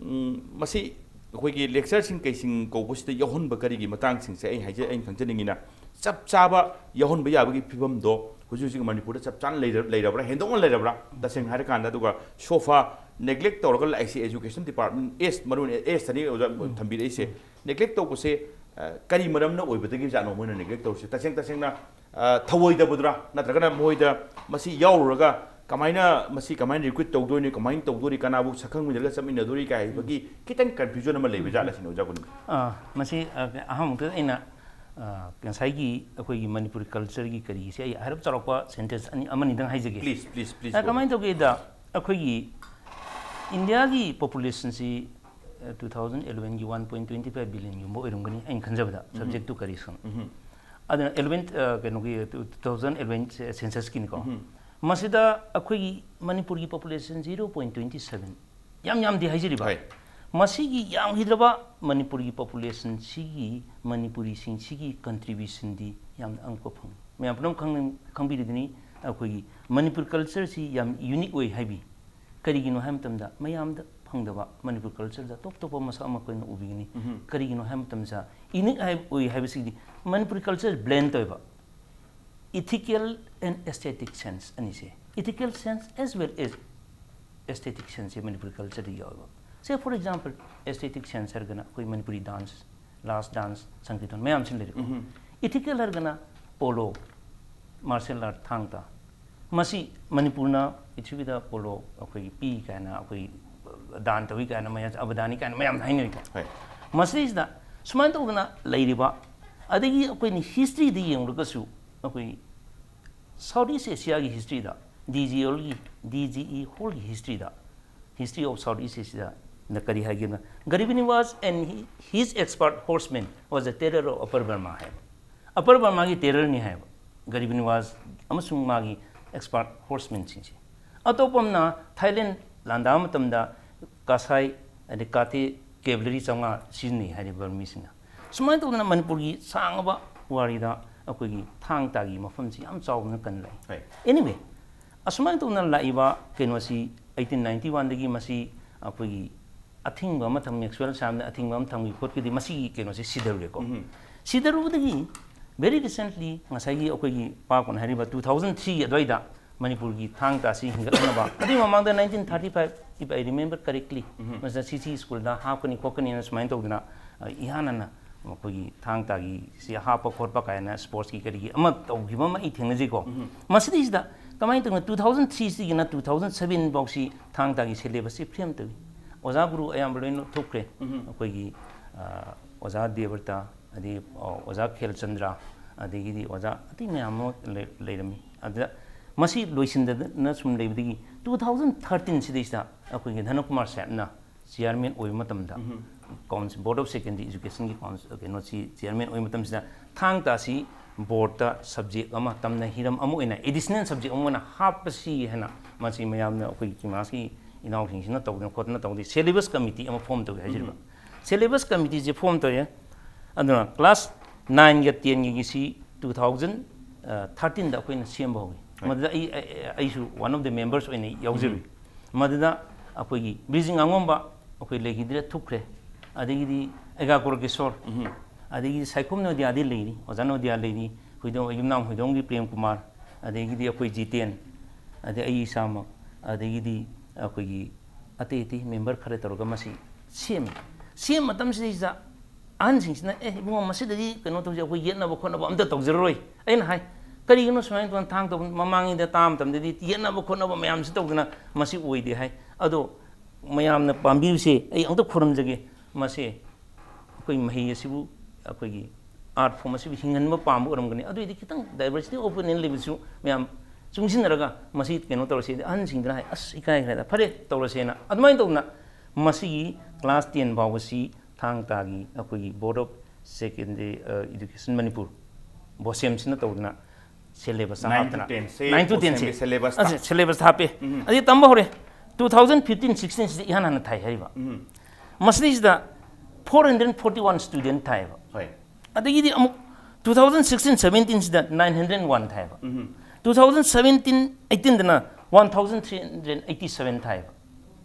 ꯎꯝ, ꯃꯁꯤ ꯑꯩꯈꯣꯏꯒꯤ lecture ꯁꯤꯡ ꯀꯩꯁꯤꯡ ꯀꯧꯕꯁꯤꯗ ꯌꯥꯎꯍꯟꯕ ꯀꯔꯤꯒꯤ ꯃꯇꯥꯡꯁꯤꯡꯁꯦ ꯑꯩ ꯍꯥꯏꯖ-, ꯑꯩꯅ ꯈꯪꯖꯅꯤꯡꯉꯤꯅ, ꯆꯞ ꯆꯥꯕ ꯌꯥꯎꯍꯟꯕ ꯌꯥꯕꯒꯤ ꯐꯤꯕꯝꯗꯣ ꯍꯧꯖꯤꯛ ꯍꯧꯖꯤꯛ ꯃꯅꯤꯄꯨꯔꯗ ꯆꯞ ꯆꯥꯅ ꯂꯩꯔ-, ꯂꯩꯔꯕ꯭ꯔꯥ, ꯍꯦꯟꯗꯣꯛꯅ ꯂꯩꯔꯕ꯭ꯔꯥ, ꯇꯁꯦꯡꯅ ꯍꯥꯏꯔꯀꯥꯟꯗ? ꯑꯗꯨꯒ so far neglect ꯇꯧꯔꯒ ꯂꯥꯛꯏꯁꯦ education department, ꯑꯦꯁ, ꯃꯔꯨꯑꯣꯏꯅ ꯑꯦꯁꯇꯅꯤ ꯑꯣꯖꯥ ꯊꯝꯕꯤꯔꯛꯏꯁꯦ꯫ Neglect ꯇꯧꯕꯁꯦ, ꯑ, ꯀꯔꯤ ꯃꯔꯝꯅ ꯑꯣꯏꯕꯗꯒꯤ ꯖꯥꯠꯅꯣ ꯃꯣꯏꯅ neglect ꯇꯧꯔꯤꯁꯦ? ꯇꯁꯦꯡ ꯇꯁꯦꯡꯅ, ꯑ, ꯊꯧꯑꯣꯏꯗꯕꯗꯨꯔꯥ, ꯅꯠꯇ꯭ꯔꯒꯅ ꯃꯣꯏꯗ ꯃꯁꯤ ꯌꯥꯎꯔꯨꯔꯒ ꯀꯃꯥꯏꯅ, ꯃꯁꯤ ꯀꯃꯥꯏꯅ recruit ꯇꯧꯗꯣꯏꯅꯣ, ꯀꯃꯥꯏꯅ ꯇꯧꯗꯣꯔꯤ, ꯀꯅꯥꯕꯨ ꯁꯛꯈꯪꯃꯤꯟꯅꯔꯒ ꯆꯠꯃꯤꯟꯅꯗꯣꯔꯤ ꯀꯥꯏ ꯍꯥꯏꯕꯒꯤ ꯈꯤꯇꯪ confusion ꯑꯃ ꯂꯩꯕ ꯖꯥꯠꯂ ꯁꯤꯅꯤ ꯑꯣꯖꯥ ꯒꯨꯅꯤꯟꯗ꯭ꯔꯣ? ꯑ, ꯃꯁꯤ, ꯑ, ꯑꯍꯥꯟꯕꯗ ꯑꯩꯅ, ꯑ, ꯉꯁꯥꯏꯒꯤ ꯑꯩꯈꯣꯏꯒꯤ ꯃꯅꯤꯄꯨꯔꯤ culture ꯒꯤ ꯀꯔꯤꯒꯤꯁꯦ ꯑꯩ ꯍꯥꯏꯔꯞ ꯆꯥꯎꯔꯥꯛꯄ sentence ꯑꯅꯤ, ꯑꯃꯅꯤꯗꯪ ꯍꯥꯏꯖꯒꯦ꯫ Please, please, please, ꯑ, go. ꯀꯃꯥꯏꯅ ꯇꯧꯒꯦꯗ, ꯑꯩꯈꯣꯏꯒꯤ ꯏꯟꯗꯤꯌꯥꯒꯤ population ꯁꯤ, ꯑ, two thousand eleven ꯒꯤ one point twenty five billion ꯒꯨꯝꯕ ꯑꯣꯏꯔꯝꯒꯅꯤ, ꯑꯩꯅ ꯈꯟꯖꯕꯗ, subject to ꯀꯔꯤ ꯁꯨꯝ꯫ ꯑꯗꯨꯅ eleven, ꯑ, ꯀꯩꯅꯣꯒꯤ, two thousand eleven census ꯀꯤꯅꯤꯀꯣ꯫ ꯃꯁꯤꯗ ꯑꯩꯈꯣꯏꯒꯤ ꯃꯅꯤꯄꯨꯔꯒꯤ population zero point twenty seven, ꯌꯥꯝ ꯌꯥꯝꯗꯦ ꯍꯥꯏꯖꯔꯤꯕ꯫ ꯍꯣꯏ꯫ ꯃꯁꯤꯒꯤ ꯌꯥꯝꯈꯤꯗ꯭ꯔꯕ ꯃꯅꯤꯄꯨꯔꯒꯤ population ꯁꯤꯒꯤ, ꯃꯅꯤꯄꯨꯔꯤꯁꯤꯡ ꯁꯤꯒꯤ contribution ꯗꯤ ꯌꯥꯝꯅ ꯑꯉꯛꯄ ꯐꯪꯏ꯫ ꯃꯌꯥꯝ ꯄꯨꯝꯅꯃꯛ ꯈꯪ-, ꯈꯪꯕꯤꯔꯤꯗꯨꯅꯤ, ꯑꯩꯈꯣꯏꯒꯤ ꯃꯅꯤꯄꯨꯔ culture ꯁꯤ ꯌꯥꯝ unique ꯑꯣꯏ ꯍꯥꯏꯕꯤ꯫ ꯀꯔꯤꯒꯤꯅꯣ ꯍꯥꯏꯕ ꯃꯇꯝꯗ ꯃꯌꯥꯝꯗ ꯐꯪꯗꯕ ꯃꯅꯤꯄꯨꯔ culture ꯗ ꯇꯣꯞ ꯇꯣꯞꯄ ꯃꯁꯛ ꯑꯃ ꯑꯩꯈꯣꯏꯅ ꯎꯕꯤꯒꯅꯤ꯫ ꯀꯔꯤꯒꯤꯅꯣ ꯍꯥꯏꯕ ꯃꯇꯝꯗ unique ꯍꯥꯏꯕ ꯑꯣꯏ ꯍꯥꯏꯕꯁꯤꯗꯤ ꯃꯅꯤꯄꯨꯔ culture blend ꯇꯧꯋꯦꯕ꯫ ethical and aesthetic sense ꯑꯅꯤꯁꯦ, ethical sense as well as aesthetic sense ꯁꯦ ꯃꯅꯤꯄꯨꯔꯤ culture ꯗ ꯌꯥꯎꯋꯦꯕ꯫ Say for example, aesthetic sense ꯍꯥꯏꯔꯒꯅ ꯑꯩꯈꯣꯏ ꯃꯅꯤꯄꯨꯔꯤ dance, ꯂꯥꯁ ꯗꯥꯟꯁ, ꯁꯪꯀꯤꯔꯇꯟ ꯃꯌꯥꯝꯁꯤ ꯂꯩꯔꯦꯀꯣ꯫ Ethical ꯍꯥꯏꯔꯒꯅ ꯄꯣꯂꯣ, martial art, ꯊꯥꯡ ꯇꯥ꯫ ꯃꯁꯤ ꯃꯅꯤꯄꯨꯔꯅ ꯄ꯭ꯔꯤꯊꯤꯕꯤꯗ ꯄꯣꯂꯣ ꯑꯩꯈꯣꯏꯒꯤ ꯄꯤ ꯀꯥꯏꯅ, ꯑꯩꯈꯣꯏ ꯗꯥꯟ ꯇꯧꯏ ꯀꯥꯏꯅ ꯃꯌꯥꯝ, ꯑꯕꯗꯥꯅꯤ ꯀꯥꯏꯅ ꯃꯌꯥꯝ ꯍꯥꯏꯅꯔꯤꯀꯣ꯫ ꯍꯣꯏ꯫ ꯃꯁꯤꯗꯩꯁꯤꯗ ꯁꯨꯃꯥꯏꯅ ꯇꯧꯗꯅ ꯂꯩꯔꯤꯕ, ꯑꯗꯒꯤ ꯑꯩꯈꯣꯏꯅ history ꯗ ꯌꯦꯡꯂꯒꯁꯨ ꯑꯩꯈꯣꯏ South East Asia ꯒꯤ history the, D G E ꯍꯣꯜꯒꯤ, D G E ꯍꯣꯜꯒꯤ history the, History of South East Asia ꯗ ꯀꯔꯤ ꯍꯥꯏꯒꯦꯅ, Garibini was and he, his expert horseman was the terror of Upper Burma ꯍꯥꯏꯕ꯫ Upper ꯕꯔꯃꯥꯒꯤ terror ꯅꯤ ꯍꯥꯏꯕ ꯒꯔꯤꯕꯤꯅꯤꯋꯥꯖ ꯑꯃꯁꯨꯡ ꯃꯥꯒꯤ expert horseman ꯁꯤꯡꯁꯦ꯫ ꯑꯇꯣꯞꯄ ꯑꯃꯅ ꯊꯥꯏꯂꯦꯟ ꯂꯥꯟꯗꯥꯕ ꯃꯇꯝꯗ ꯀꯥꯁꯥꯏ, ꯑꯗꯩ ꯀꯥꯇꯦ cavalry ꯆꯥꯝꯃꯉꯥ ꯁꯤꯖꯤꯟꯅꯩ ꯍꯥꯏꯔꯤꯕ ꯕꯔꯃꯤꯁꯤꯡꯅ꯫ ꯁꯨꯃꯥꯏꯅ ꯇꯧꯗꯅ ꯃꯅꯤꯄꯨꯔꯒꯤ ꯁꯥꯡꯉꯕ ꯋꯥꯔꯤꯗ ꯑꯩꯈꯣꯏꯒꯤ ꯊꯥꯡ ꯇꯥꯒꯤ ꯃꯐꯝꯁꯤ ꯌꯥꯝ ꯆꯥꯎꯅ ꯀꯟꯅ ꯂꯩ꯫ ꯍꯣꯏ꯫ Anyway, ꯑꯁꯨꯃꯥꯏꯅ ꯇꯧꯗꯅ ꯂꯥꯛꯏꯕ ꯀꯩꯅꯣꯁꯤ eighteen ninety one ꯗꯒꯤ ꯃꯁꯤ ꯑꯩꯈꯣꯏꯒꯤ ꯑꯊꯤꯡꯕ ꯑꯃ ꯊꯝ, ꯃꯦꯛꯁꯋꯦꯜ ꯁꯥꯝꯅ ꯑꯊꯤꯡꯕ ꯑꯃ ꯊꯝꯈꯤ ꯈꯣꯠꯈꯤꯗꯤ ꯃꯁꯤꯒꯤ ꯀꯩꯅꯣꯁꯦ ꯁꯤꯊꯔꯨꯔꯦꯀꯣ꯫ ꯁꯤꯊꯔꯨꯕꯗꯒꯤ very recently ꯉꯁꯥꯏꯒꯤ ꯑꯩꯈꯣꯏꯒꯤ ꯄꯥꯛꯄꯅ ꯍꯥꯏꯔꯤꯕ two thousand three ꯑꯗꯨꯋꯥꯏꯗ ꯃꯅꯤꯄꯨꯔꯒꯤ ꯊꯥꯡ ꯇꯥꯁꯤ ꯍꯤꯡꯒꯠꯅꯕ, ꯑꯗꯨꯒꯤ ꯃꯃꯥꯡꯗ nineteen thirty five, if I remember correctly, ꯃꯁꯤꯗ C C school ꯗ ꯍꯥꯞꯀꯅꯤ ꯈꯣꯠꯀꯅꯤꯅ ꯁꯨꯃꯥꯏꯅ ꯇꯧꯗꯅ, ꯑ, ꯏꯍꯥꯟ ꯍꯥꯟꯅ ꯑꯩꯈꯣꯏꯒꯤ ꯊꯥꯡ ꯇꯥꯒꯤꯁꯤ ꯍꯥꯞꯄ ꯈꯣꯠꯄ ꯀꯥꯏꯅ sports ꯀꯤ ꯀꯔꯤꯒꯤ ꯑꯃ ꯇꯧꯈꯤꯕ ꯑꯃ ꯑꯩ ꯊꯦꯡꯅꯖꯩꯀꯣ꯫ ꯃꯁꯤꯗꯩꯁꯤꯗ ꯀꯃꯥꯏꯅ ꯇꯧꯅ two thousand three ꯁꯤꯒꯤꯅ two thousand seven ꯐꯥꯎꯁꯤ ꯊꯥꯡ ꯇꯥꯒꯤ syllabus ꯁꯤ frame ꯇꯧꯏ꯫ ꯑꯣꯖꯥ ꯒꯨꯔꯨ ꯑꯌꯥꯝꯕ ꯂꯣꯏꯅ ꯊꯣꯛꯈ꯭ꯔꯦ꯫ ꯑꯩꯈꯣꯏꯒꯤ, ꯑ, ꯑꯣꯖꯥ ꯗꯦꯕ꯭ꯔꯇ, ꯑꯗꯩ, ꯑ, ꯑꯣꯖꯥ ꯈꯦꯜꯆꯟꯗ꯭ꯔ, ꯑꯗꯒꯤꯗꯤ ꯑꯣꯖꯥ ꯑꯇꯩ ꯃꯌꯥꯝ ꯑꯃ ꯂꯩ-, ꯂꯩꯔꯝꯃꯤ꯫ ꯑꯗꯨꯗ ꯃꯁꯤ ꯂꯣꯏꯁꯤꯟꯗꯗꯅ ꯁꯨꯝ ꯂꯩꯕꯗꯒꯤ two thousand thirteen ꯁꯤꯗꯩꯁꯤꯗ ꯑꯩꯈꯣꯏꯒꯤ ꯙꯅꯀꯨꯃꯥꯔ ꯁꯥꯍꯦꯕꯅ chairman ꯑꯣꯏꯕ ꯃꯇꯝꯗ, council, Board of Secondary Education ꯒꯤ council, ꯀꯩꯅꯣꯁꯤ chairman ꯑꯣꯏꯕ ꯃꯇꯝꯁꯤꯗ ꯊꯥꯡ ꯇꯥꯁꯤ board ꯇ subject ꯑꯃ, ꯇꯝꯅ ꯍꯤꯔꯝ ꯑꯃ ꯑꯣꯏꯅ additional subject ꯑꯃ ꯑꯣꯏꯅ ꯍꯥꯞꯄꯁꯤ ꯍꯥꯏꯅ ꯃꯁꯤ ꯃꯌꯥꯝꯅ ꯑꯩꯈꯣꯏꯒꯤ ꯀꯤꯃꯥꯁꯀꯤ ꯏꯅꯥꯎꯁꯤꯡꯁꯤꯅ ꯇꯧꯗꯅ ꯈꯣꯠꯇꯅ ꯇꯧꯗꯦ, syllabus committee ꯑꯃ form ꯇꯧꯏ ꯍꯥꯏꯖꯔꯤꯕ꯫ Syllabus committee ꯁꯦ form ꯇꯧꯏ꯫ ꯑꯗꯨꯅ class nine ꯒ ten ꯒꯤꯁꯤ two thousand thirteen ꯗ ꯑꯩꯈꯣꯏꯅ ꯁꯦꯝꯕ ꯍꯧꯏ꯫ ꯃꯗꯨꯗ ꯑꯩ, ꯑꯩ, ꯑꯩꯁꯨ one of the members ꯑꯣꯏꯅ ꯌꯥꯎꯖꯔꯨꯏ꯫ ꯃꯗꯨꯗ ꯑꯩꯈꯣꯏꯒꯤ ꯕ꯭ꯔꯤꯖꯤꯡ ꯑꯉꯣꯝꯕ ꯑꯩꯈꯣꯏ ꯂꯩꯈꯤꯗ꯭ꯔꯦ, ꯊꯨꯞꯈ꯭ꯔꯦ꯫ ꯑꯗꯒꯤꯗꯤ ꯑꯦꯒꯥ ꯀꯣꯔꯀꯦꯁꯣꯔ, ꯑꯗꯒꯤꯗꯤ ꯁꯥꯏꯈꯣꯝ ꯅꯣꯗꯤꯌꯥꯗꯤ ꯂꯩꯔꯤ, ꯑꯣꯖꯥ ꯅꯣꯗꯤꯌꯥ ꯂꯩꯔꯤ, ꯍꯨꯏꯗꯣꯡ, ꯌꯨꯝꯅꯥꯝ ꯍꯨꯏꯗꯣꯡꯒꯤ ꯄ꯭ꯔꯦꯝ ꯀꯨꯃꯥꯔ, ꯑꯗꯒꯤꯗꯤ ꯑꯩꯈꯣꯏ ꯖꯤꯇꯦꯟ, ꯑꯗꯩ ꯑꯩ ꯏꯁꯥꯃꯛ, ꯑꯗꯒꯤꯗꯤ ꯑꯩꯈꯣꯏꯒꯤ ꯑꯇꯩ ꯑꯇꯩ ꯃꯦꯝꯕꯔ ꯈꯔ ꯇꯧꯔꯒ ꯃꯁꯤ ꯁꯦꯝꯃꯤ꯫ ꯁꯦꯝꯕ ꯃꯇꯝꯁꯤꯗꯩꯁꯤꯗ ꯑꯍꯟꯁꯤꯡꯁꯤꯅ, "ꯑꯦ ꯏꯕꯨꯡꯉꯣ, ꯃꯁꯤꯗꯗꯤ ꯀꯩꯅꯣ ꯇꯧꯁꯤ, ꯑꯩꯈꯣꯏ ꯌꯦꯠꯅꯕ ꯈꯣꯠꯅꯕ ꯑꯝꯇ ꯇꯧꯖꯔꯔꯣꯏ"꯫ ꯑꯩꯅ ꯍꯥꯏ, "ꯀꯔꯤꯒꯤꯅꯣ ꯁꯨꯃꯥꯏꯅ ꯇꯧꯅ ꯊꯥꯡ ꯇꯧꯕ?" ꯃꯃꯥꯡꯉꯩꯗ ꯇꯥꯕ ꯃꯇꯝꯗꯗꯤ ꯌꯦꯠꯅꯕ ꯈꯣꯠꯅꯕ ꯃꯌꯥꯝꯁꯤ ꯇꯧꯗꯅ ꯃꯁꯤ ꯑꯣꯏꯗꯦ ꯍꯥꯏ꯫ ꯑꯗꯣ ꯃꯌꯥꯝꯅ ꯄꯥꯝꯕꯤꯕꯁꯦ ꯑꯩ ꯑꯃꯨꯛꯇ ꯈꯨꯔꯨꯝꯖꯒꯦ꯫ ꯃꯁꯦ ꯑꯩꯈꯣꯏ ꯃꯍꯩ ꯑꯁꯤꯕꯨ, ꯑꯩꯈꯣꯏꯒꯤ art form ꯑꯁꯤꯕꯨ ꯍꯤꯡꯍꯟꯕ ꯄꯥꯝꯕ ꯑꯣꯏꯔꯝꯒꯅꯤ꯫ ꯑꯗꯨꯑꯣꯏꯗꯤ ꯈꯤꯇꯪ diversity of opinion ꯂꯩꯕꯁꯨ ꯃꯌꯥꯝ ꯆꯨꯡꯁꯤꯟꯅꯔꯒ ꯃꯁꯤ ꯀꯩꯅꯣ ꯇꯧꯔꯁꯦ꯫ ꯑꯍꯟꯁꯤꯡꯗꯨꯅ ꯍꯥꯏ, "ꯑꯁ, ꯏꯀꯥꯏꯈ꯭ꯔꯦꯗ, ꯐꯔꯦ, ꯇꯧꯔꯁꯦꯅ"꯫ ꯑꯗꯨꯃꯥꯏꯅ ꯇꯧꯗꯅ ꯃꯁꯤꯒꯤ class ten ꯐꯥꯎꯕꯁꯤ ꯊꯥꯡ ꯇꯥꯒꯤ ꯑꯩꯈꯣꯏꯒꯤ Board of Secondary, ꯑ, Education ꯃꯅꯤꯄꯨꯔ, ꯕꯣꯁꯦꯝꯁꯤꯅ ꯇꯧꯗꯅ syllabus ꯅꯥꯏꯟ ꯇꯨ ꯍꯥꯞꯇꯅ, ꯇꯦꯟꯁꯦ ꯅꯥꯏꯟ ꯇꯨ ꯇꯦꯟꯁꯦ ꯕꯣꯁꯦꯝꯒꯤ syllabus ꯇ꯫ ꯑꯁ, syllabus ꯍꯥꯞꯄꯦ꯫ ꯎꯝ꯫ ꯑꯗꯩ ꯇꯝꯕ ꯍꯧꯔꯦ꯫ Two thousand fifteen sixteen ꯁꯤꯗ ꯏꯍꯥꯟ ꯍꯥꯟꯅ ꯊꯥꯏ ꯍꯥꯏꯔꯤꯕ꯫ ꯎꯝ꯫ ꯃꯁꯤꯗꯩꯁꯤꯗ four hundred forty one student ꯊꯥꯏꯌꯦꯕ꯫ ꯍꯣꯏ꯫ ꯑꯗꯒꯤꯗꯤ ꯑꯃꯨꯛ two thousand sixteen seventeen ꯁꯤꯗ nine hundred one ꯊꯥꯏꯌꯦꯕ꯫ ꯎꯝ꯫ Two thousand seventeen eighteen ꯗꯅ one thousand three hundred eighty seven ꯊꯥꯏꯌꯦꯕ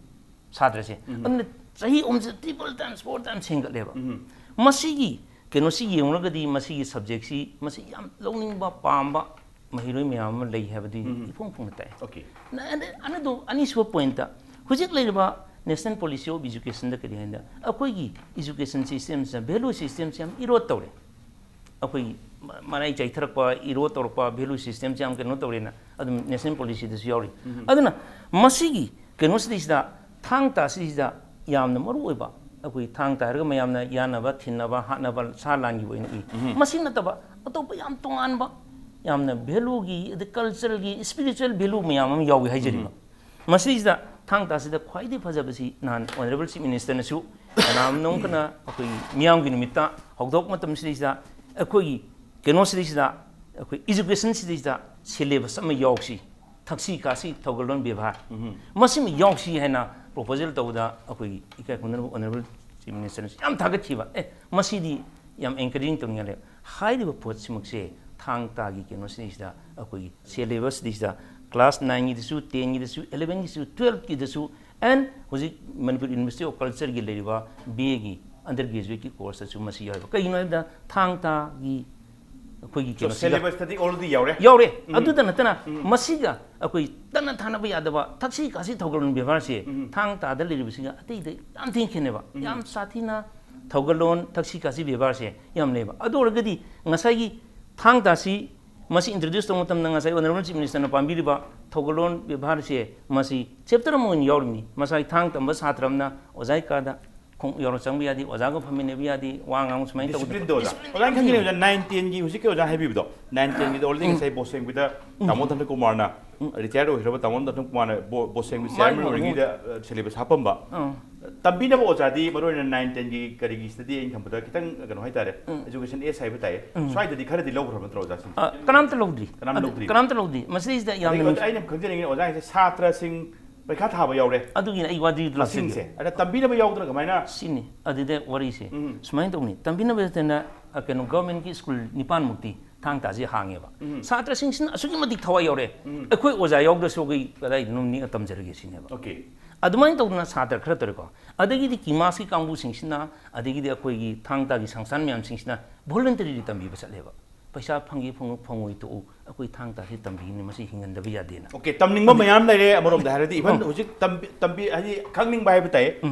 ꯁꯥꯇ꯭ꯔꯁꯦ꯫ ꯎꯝ꯫ ꯑꯗꯨꯅ ꯆꯍꯤ ꯑꯍꯨꯝꯁꯤꯗ triple times, four times ꯍꯦꯟꯒꯠꯂꯦꯕ꯫ ꯎꯝ꯫ ꯃꯁꯤꯒꯤ ꯀꯩꯅꯣꯁꯤ ꯌꯦꯡꯂꯨꯔꯒꯗꯤ ꯃꯁꯤꯒꯤ subject ꯁꯤ ꯃꯁꯤ ꯌꯥꯝ ꯂꯧꯅꯤꯡꯕ, ꯄꯥꯝꯕ ꯃꯍꯩꯔꯣꯏ ꯃꯌꯥꯝ ꯑꯃ ꯂꯩ ꯍꯥꯏꯕꯗꯤ ꯎꯝ꯫ ꯏꯐꯣꯡ ꯐꯣꯡꯅ ꯇꯥꯏ꯫ Okay꯫ ꯅ-, ꯑꯗ-, ꯑꯅꯤꯗꯨ-, ꯑꯅꯤꯁꯨꯕ point ꯇ, ꯍꯧꯖꯤꯛ ꯂꯩꯔꯤꯕ National Policy of Education ꯗ ꯀꯔꯤ ꯍꯥꯏꯅ, ꯑꯩꯈꯣꯏꯒꯤ education system ꯁꯤꯗ value system ꯁꯤ ꯌꯥꯝ erode ꯇꯧꯔꯦ꯫ ꯑꯩꯈꯣꯏꯒꯤ ꯃ-, ꯃꯔꯥꯏ ꯆꯥꯏꯊꯔꯛꯄ, erode ꯇꯧꯔꯛꯄ value system ꯁꯤ ꯌꯥꯝ ꯀꯩꯅꯣ ꯇꯧꯔꯦꯅ ꯑꯗꯨꯝ National Policy ꯗꯁꯨ ꯌꯥꯎꯔꯤ꯫ ꯎꯝ꯫ ꯑꯗꯨꯅ ꯃꯁꯤꯒꯤ ꯀꯩꯅꯣꯁꯤꯗꯩꯁꯤꯗ, ꯊꯥꯡ ꯇꯥꯁꯤꯗꯩꯁꯤꯗ ꯌꯥꯝꯅ ꯃꯔꯨ ꯑꯣꯏꯕ, ꯑꯩꯈꯣꯏ ꯊꯥꯡ ꯇꯥ ꯍꯥꯏꯔꯒ ꯃꯌꯥꯝꯅ ꯌꯥꯅꯕ, ꯊꯤꯟꯅꯕ, ꯍꯥꯠꯅꯕ, ꯁꯥ ꯂꯥꯟꯒꯤ ꯑꯣꯏꯅ ꯎꯏ꯫ ꯎꯝ꯫ ꯃꯁꯤ ꯅꯠꯇꯕ ꯑꯇꯣꯞꯄ ꯌꯥꯝ ꯇꯣꯉꯥꯟꯕ, ꯌꯥꯝꯅ value ꯒꯤ, ꯑꯗꯩ culture ꯒꯤ, spiritual value ꯃꯌꯥꯝ ꯑꯃ ꯌꯥꯎꯏ ꯍꯥꯏꯖꯔꯤꯕ꯫ ꯎꯝ꯫ ꯃꯁꯤꯗꯩꯁꯤꯗ ꯊꯥꯡ ꯇꯥꯁꯤꯗ ꯈ꯭ꯋꯥꯏꯗꯒꯤ ꯐꯖꯕꯁꯤ ꯅꯍꯥꯟ Honourable Chief Minister ꯅꯁꯨ ꯀꯅꯥꯝꯅ ꯑꯩꯈꯣꯏꯒꯤ ꯃꯤꯌꯥꯝꯒꯤ ꯅꯨꯃꯤꯠꯇ ꯍꯧꯗꯣꯛꯄ ꯃꯇꯝꯁꯤꯗꯩꯁꯤꯗ ꯑꯩꯈꯣꯏꯒꯤ ꯀꯩꯅꯣꯁꯤꯗꯩꯁꯤꯗ, ꯑꯩꯈꯣꯏ education ꯁꯤꯗꯩꯁꯤꯗ syllabus ꯑꯃ ꯌꯥꯎꯁꯤ, ꯊꯛꯁꯤ ꯈꯥꯁꯤ ꯊꯧꯒꯜꯂꯣꯟ ꯕꯦꯕꯥꯔ꯫ ꯎꯝ꯫ ꯃꯁꯤꯃ ꯌꯥꯎꯁꯤ ꯍꯥꯏꯅ proposal ꯇꯧꯕꯗ ꯑꯩꯈꯣꯏꯒꯤ ꯏꯀꯥꯏ ꯈꯨꯝꯅꯔꯕ Honourable Chief Minister ꯅꯁꯨ ꯌꯥꯝ ꯊꯥꯒꯠꯈꯤꯕ꯫ ꯑꯦ, ꯃꯁꯤꯗꯤ ꯌꯥꯝ encouraging ꯇꯧꯅꯤꯡꯉꯥꯏ ꯂꯩ꯫ ꯍꯥꯏꯔꯤꯕ ꯄꯣꯠꯁꯤꯃꯛꯁꯦ ꯊꯥꯡ ꯇꯥꯒꯤ ꯀꯩꯅꯣꯁꯤꯗꯩꯁꯤꯗ, ꯑꯩꯈꯣꯏꯒꯤ syllabus ꯁꯤꯗꯩꯁꯤꯗ class nine ꯒꯤꯗꯁꯨ, ten ꯒꯤꯗꯁꯨ, eleven ꯒꯤꯁꯨ, twelve ꯀꯤꯗꯁꯨ, and ꯍꯧꯖꯤꯛ Manipur University of Culture ꯒꯤ ꯂꯩꯔꯤꯕ B A ꯒꯤ undergraduate ꯀꯤ course ꯇꯁꯨ ꯃꯁꯤ ꯌꯥꯎꯔꯤꯕ꯫ ꯀꯩꯒꯤꯅꯣ ꯍꯥꯏꯕꯗ ꯊꯥꯡ ꯇꯥꯒꯤ ꯑꯩꯈꯣꯏꯒꯤ ꯀꯩꯅꯣꯁꯤꯒ ꯁꯦꯂꯦꯕꯁꯇꯗꯤ already ꯌꯥꯎꯔꯦ꯫ ꯌꯥꯎꯔꯦ꯫ ꯑꯗꯨꯗ ꯅꯠꯇꯅ ꯃꯁꯤꯒ ꯑꯩꯈꯣꯏ ꯇꯠꯅ ꯊꯥꯅꯕ ꯌꯥꯗꯕ ꯊꯛꯁꯤ ꯈꯥꯁꯤ ꯊꯧꯒꯜꯂꯣꯟ ꯕꯦꯕꯥꯔꯁꯦ ꯊꯥꯡ ꯇꯥꯗ ꯂꯩꯔꯤꯕꯁꯤꯒ ꯑꯇꯩꯗ ꯌꯥꯝ ꯊꯤꯅ ꯈꯦꯠꯅꯩꯕ꯫ ꯌꯥꯝ ꯁꯥꯊꯤꯅ ꯊꯧꯒꯜꯂꯣꯟ ꯊꯛꯁꯤ ꯈꯥꯁꯤ ꯕꯦꯕꯥꯔꯁꯦ ꯌꯥꯝ ꯂꯩꯕ꯫ ꯑꯗꯨ ꯑꯣꯏꯔꯒꯗꯤ ꯉꯁꯥꯏꯒꯤ ꯊꯥꯡ ꯇꯥꯁꯤ ꯃꯁꯤ introduce ꯇꯧꯕ ꯃꯇꯝꯗ ꯉꯁꯥꯏ Honourable Chief Minister ꯅ ꯄꯥꯝꯕꯤꯔꯤꯕ ꯊꯧꯒꯜꯂꯣꯟ ꯕꯦꯕꯥꯔꯁꯦ ꯃꯁꯤ chapter ꯑꯃ ꯑꯣꯏꯅ ꯌꯥꯎꯔꯤꯕꯅꯤ꯫ ꯉꯁꯥꯏ ꯊꯥꯡ ꯇꯝꯕ ꯁꯥꯇ꯭ꯔ ꯑꯃꯅ ꯑꯣꯖꯥꯒꯤ ꯀꯥꯗ ꯈꯣꯡꯎꯞ ꯌꯥꯎꯔ ꯆꯪꯕ ꯌꯥꯗꯦ, ꯑꯣꯖꯥꯒ ꯐꯝꯃꯤꯟꯅꯕ ꯌꯥꯗꯦ, ꯋꯥ ꯉꯥꯡꯕ ꯁꯨꯃꯥꯏꯅ ꯇꯧꯕ꯫ Discipline ꯗꯣ ꯑꯣꯖꯥ꯫ ꯑꯣꯖꯥ, ꯑꯩ ꯈꯪꯖꯅꯤꯡꯉꯤ ꯑꯣꯖꯥ, nine ten ꯒꯤ ꯍꯧꯖꯤꯛꯀꯤ ꯑꯣꯖꯥ ꯍꯥꯏꯕꯤꯕꯗꯣ, nine ten ꯒꯤꯗ already ꯉꯁꯥꯏ ꯕꯣꯁꯦꯡꯕꯤꯗ ꯇꯥꯃꯣ ꯙꯅ ꯀꯨꯃꯥꯔꯅ, retired ꯑꯣꯏꯈ꯭ꯔꯕ ꯇꯥꯃꯣ ꯙꯅ ꯀꯨꯃꯥꯔꯅ ꯕꯣ- ꯕꯣꯁꯦꯡꯕꯤ chairman ꯑꯣꯏꯔꯤꯉꯩꯗ syllabus ꯍꯥꯞꯄꯝꯕ꯫ ꯇꯝꯕꯤꯅꯕ ꯑꯣꯖꯥꯗꯤ ꯃꯔꯨ ꯑꯣꯏꯅ nine ten ꯒꯤ ꯀꯔꯤꯒꯤꯁꯤꯗꯗꯤ ꯑꯩꯅ ꯈꯟꯕꯗ ꯈꯤꯇꯪ ꯀꯩꯅꯣ ꯍꯥꯏꯇꯥꯔꯦ, education S ꯍꯥꯏꯕ ꯇꯥꯏ꯫ ꯁ꯭ꯋꯥꯏꯗꯗꯤ ꯈꯔꯗꯤ ꯂꯧꯈ꯭ꯔꯕ ꯅꯠꯇ꯭ꯔꯣ ꯑꯣꯖꯥꯁꯤꯡ? ꯑ, ꯀꯅꯥꯝꯇ ꯂꯧꯗ꯭ꯔꯤ꯫ ꯀꯅꯥꯝ ꯑꯗꯨ ꯂꯧꯗ꯭ꯔꯤ꯫ ꯀꯅꯥꯝꯇ ꯂꯧꯗ꯭ꯔꯤ꯫ ꯃꯁꯤꯗꯩꯁꯤꯗ ꯌꯥꯝꯅ ꯑꯗꯒꯤ ꯅꯨꯡꯁꯤ- ꯑꯩꯅ ꯈꯪꯖꯅꯤꯡꯉꯤ ꯑꯣꯖꯥꯁꯦ ꯁꯥꯇ꯭ꯔꯁꯤꯡ ꯄꯩꯈꯥ ꯊꯥꯕ ꯌꯥꯎꯔꯦ꯫ ꯑꯗꯨꯒꯤꯅ ꯑꯩ ꯋꯥꯗꯨ ꯂꯥꯛꯆꯒꯦ꯫ ꯃꯁꯤꯡꯁꯦ꯫ ꯑꯗ ꯇꯝꯕꯤꯅꯕ ꯌꯥꯎꯗꯅ ꯀꯃꯥꯏꯅ? ꯁꯤꯅꯤ ꯑꯗꯨꯗ ꯋꯥꯔꯤꯁꯦ꯫ ꯁꯨꯃꯥꯏꯅ ꯇꯧꯅꯤ, ꯇꯝꯕꯤꯅꯕꯗꯅ, ꯑ, ꯀꯩꯅꯣ, government ꯀꯤ school ꯅꯤꯄꯥꯟꯃꯨꯛꯇꯤ ꯊꯥꯡ ꯇꯥꯁꯤ ꯍꯥꯡꯉꯦꯕ꯫ ꯁꯥꯇ꯭ꯔꯁꯤꯡꯁꯤꯅ ꯑꯁꯨꯛꯀꯤ ꯃꯇꯤꯛ ꯊꯋꯥꯏ ꯌꯥꯎꯔꯦ, ꯑꯩꯈꯣꯏ ꯑꯣꯖꯥ ꯌꯥꯎꯗ꯭ꯔꯁꯨ ꯑꯩꯈꯣꯏ ꯀꯗꯥꯏꯗꯅꯣ ꯅꯤꯛꯑ ꯇꯝꯖꯔꯒꯦ ꯁꯤꯅꯦꯕ꯫ Okay꯫ ꯑꯗꯨꯃꯥꯏꯅ ꯇꯧꯗꯅ ꯁꯥꯇ꯭ꯔ ꯈꯔ ꯇꯧꯔꯦꯀꯣ꯫ ꯑꯗꯒꯤꯗꯤ ꯀꯤꯃꯥꯁꯀꯤ ꯀꯥꯡꯕꯨꯁꯤꯡꯁꯤꯅ, ꯑꯗꯒꯤꯗꯤ ꯑꯩꯈꯣꯏꯒꯤ ꯊꯥꯡ ꯇꯥꯒꯤ ꯁꯪꯁꯊꯥꯟ ꯃꯌꯥꯝꯁꯤꯡꯁꯤꯅ voluntarily ꯇꯝꯕꯤꯕ ꯆꯠꯂꯦꯕ꯫ ꯄꯩꯁꯥ ꯐꯪꯒꯦ ꯐꯪꯉꯨ ꯐꯪꯉꯣꯏ ꯇꯣꯛꯎ, ꯑꯩꯈꯣꯏ ꯊꯥꯡ ꯇꯥꯁꯤ ꯇꯝꯕꯤꯒꯅꯤ, ꯃꯁꯤ ꯍꯤꯡꯍꯟꯗꯕ ꯌꯥꯗꯦꯅ꯫ Okay, ꯇꯝꯅꯤꯡꯕ ꯃꯌꯥꯝ ꯂꯩꯔꯦ ꯑꯃꯔꯣꯝꯗ ꯍꯥꯏꯔꯗꯤ, even ꯍꯧꯖꯤꯛ ꯇꯝꯕꯤ ꯇꯝꯕꯤ ꯍꯥꯏꯗꯤ ꯈꯪꯅꯤꯡꯕ ꯍꯥꯏꯕ ꯇꯥꯏ꯫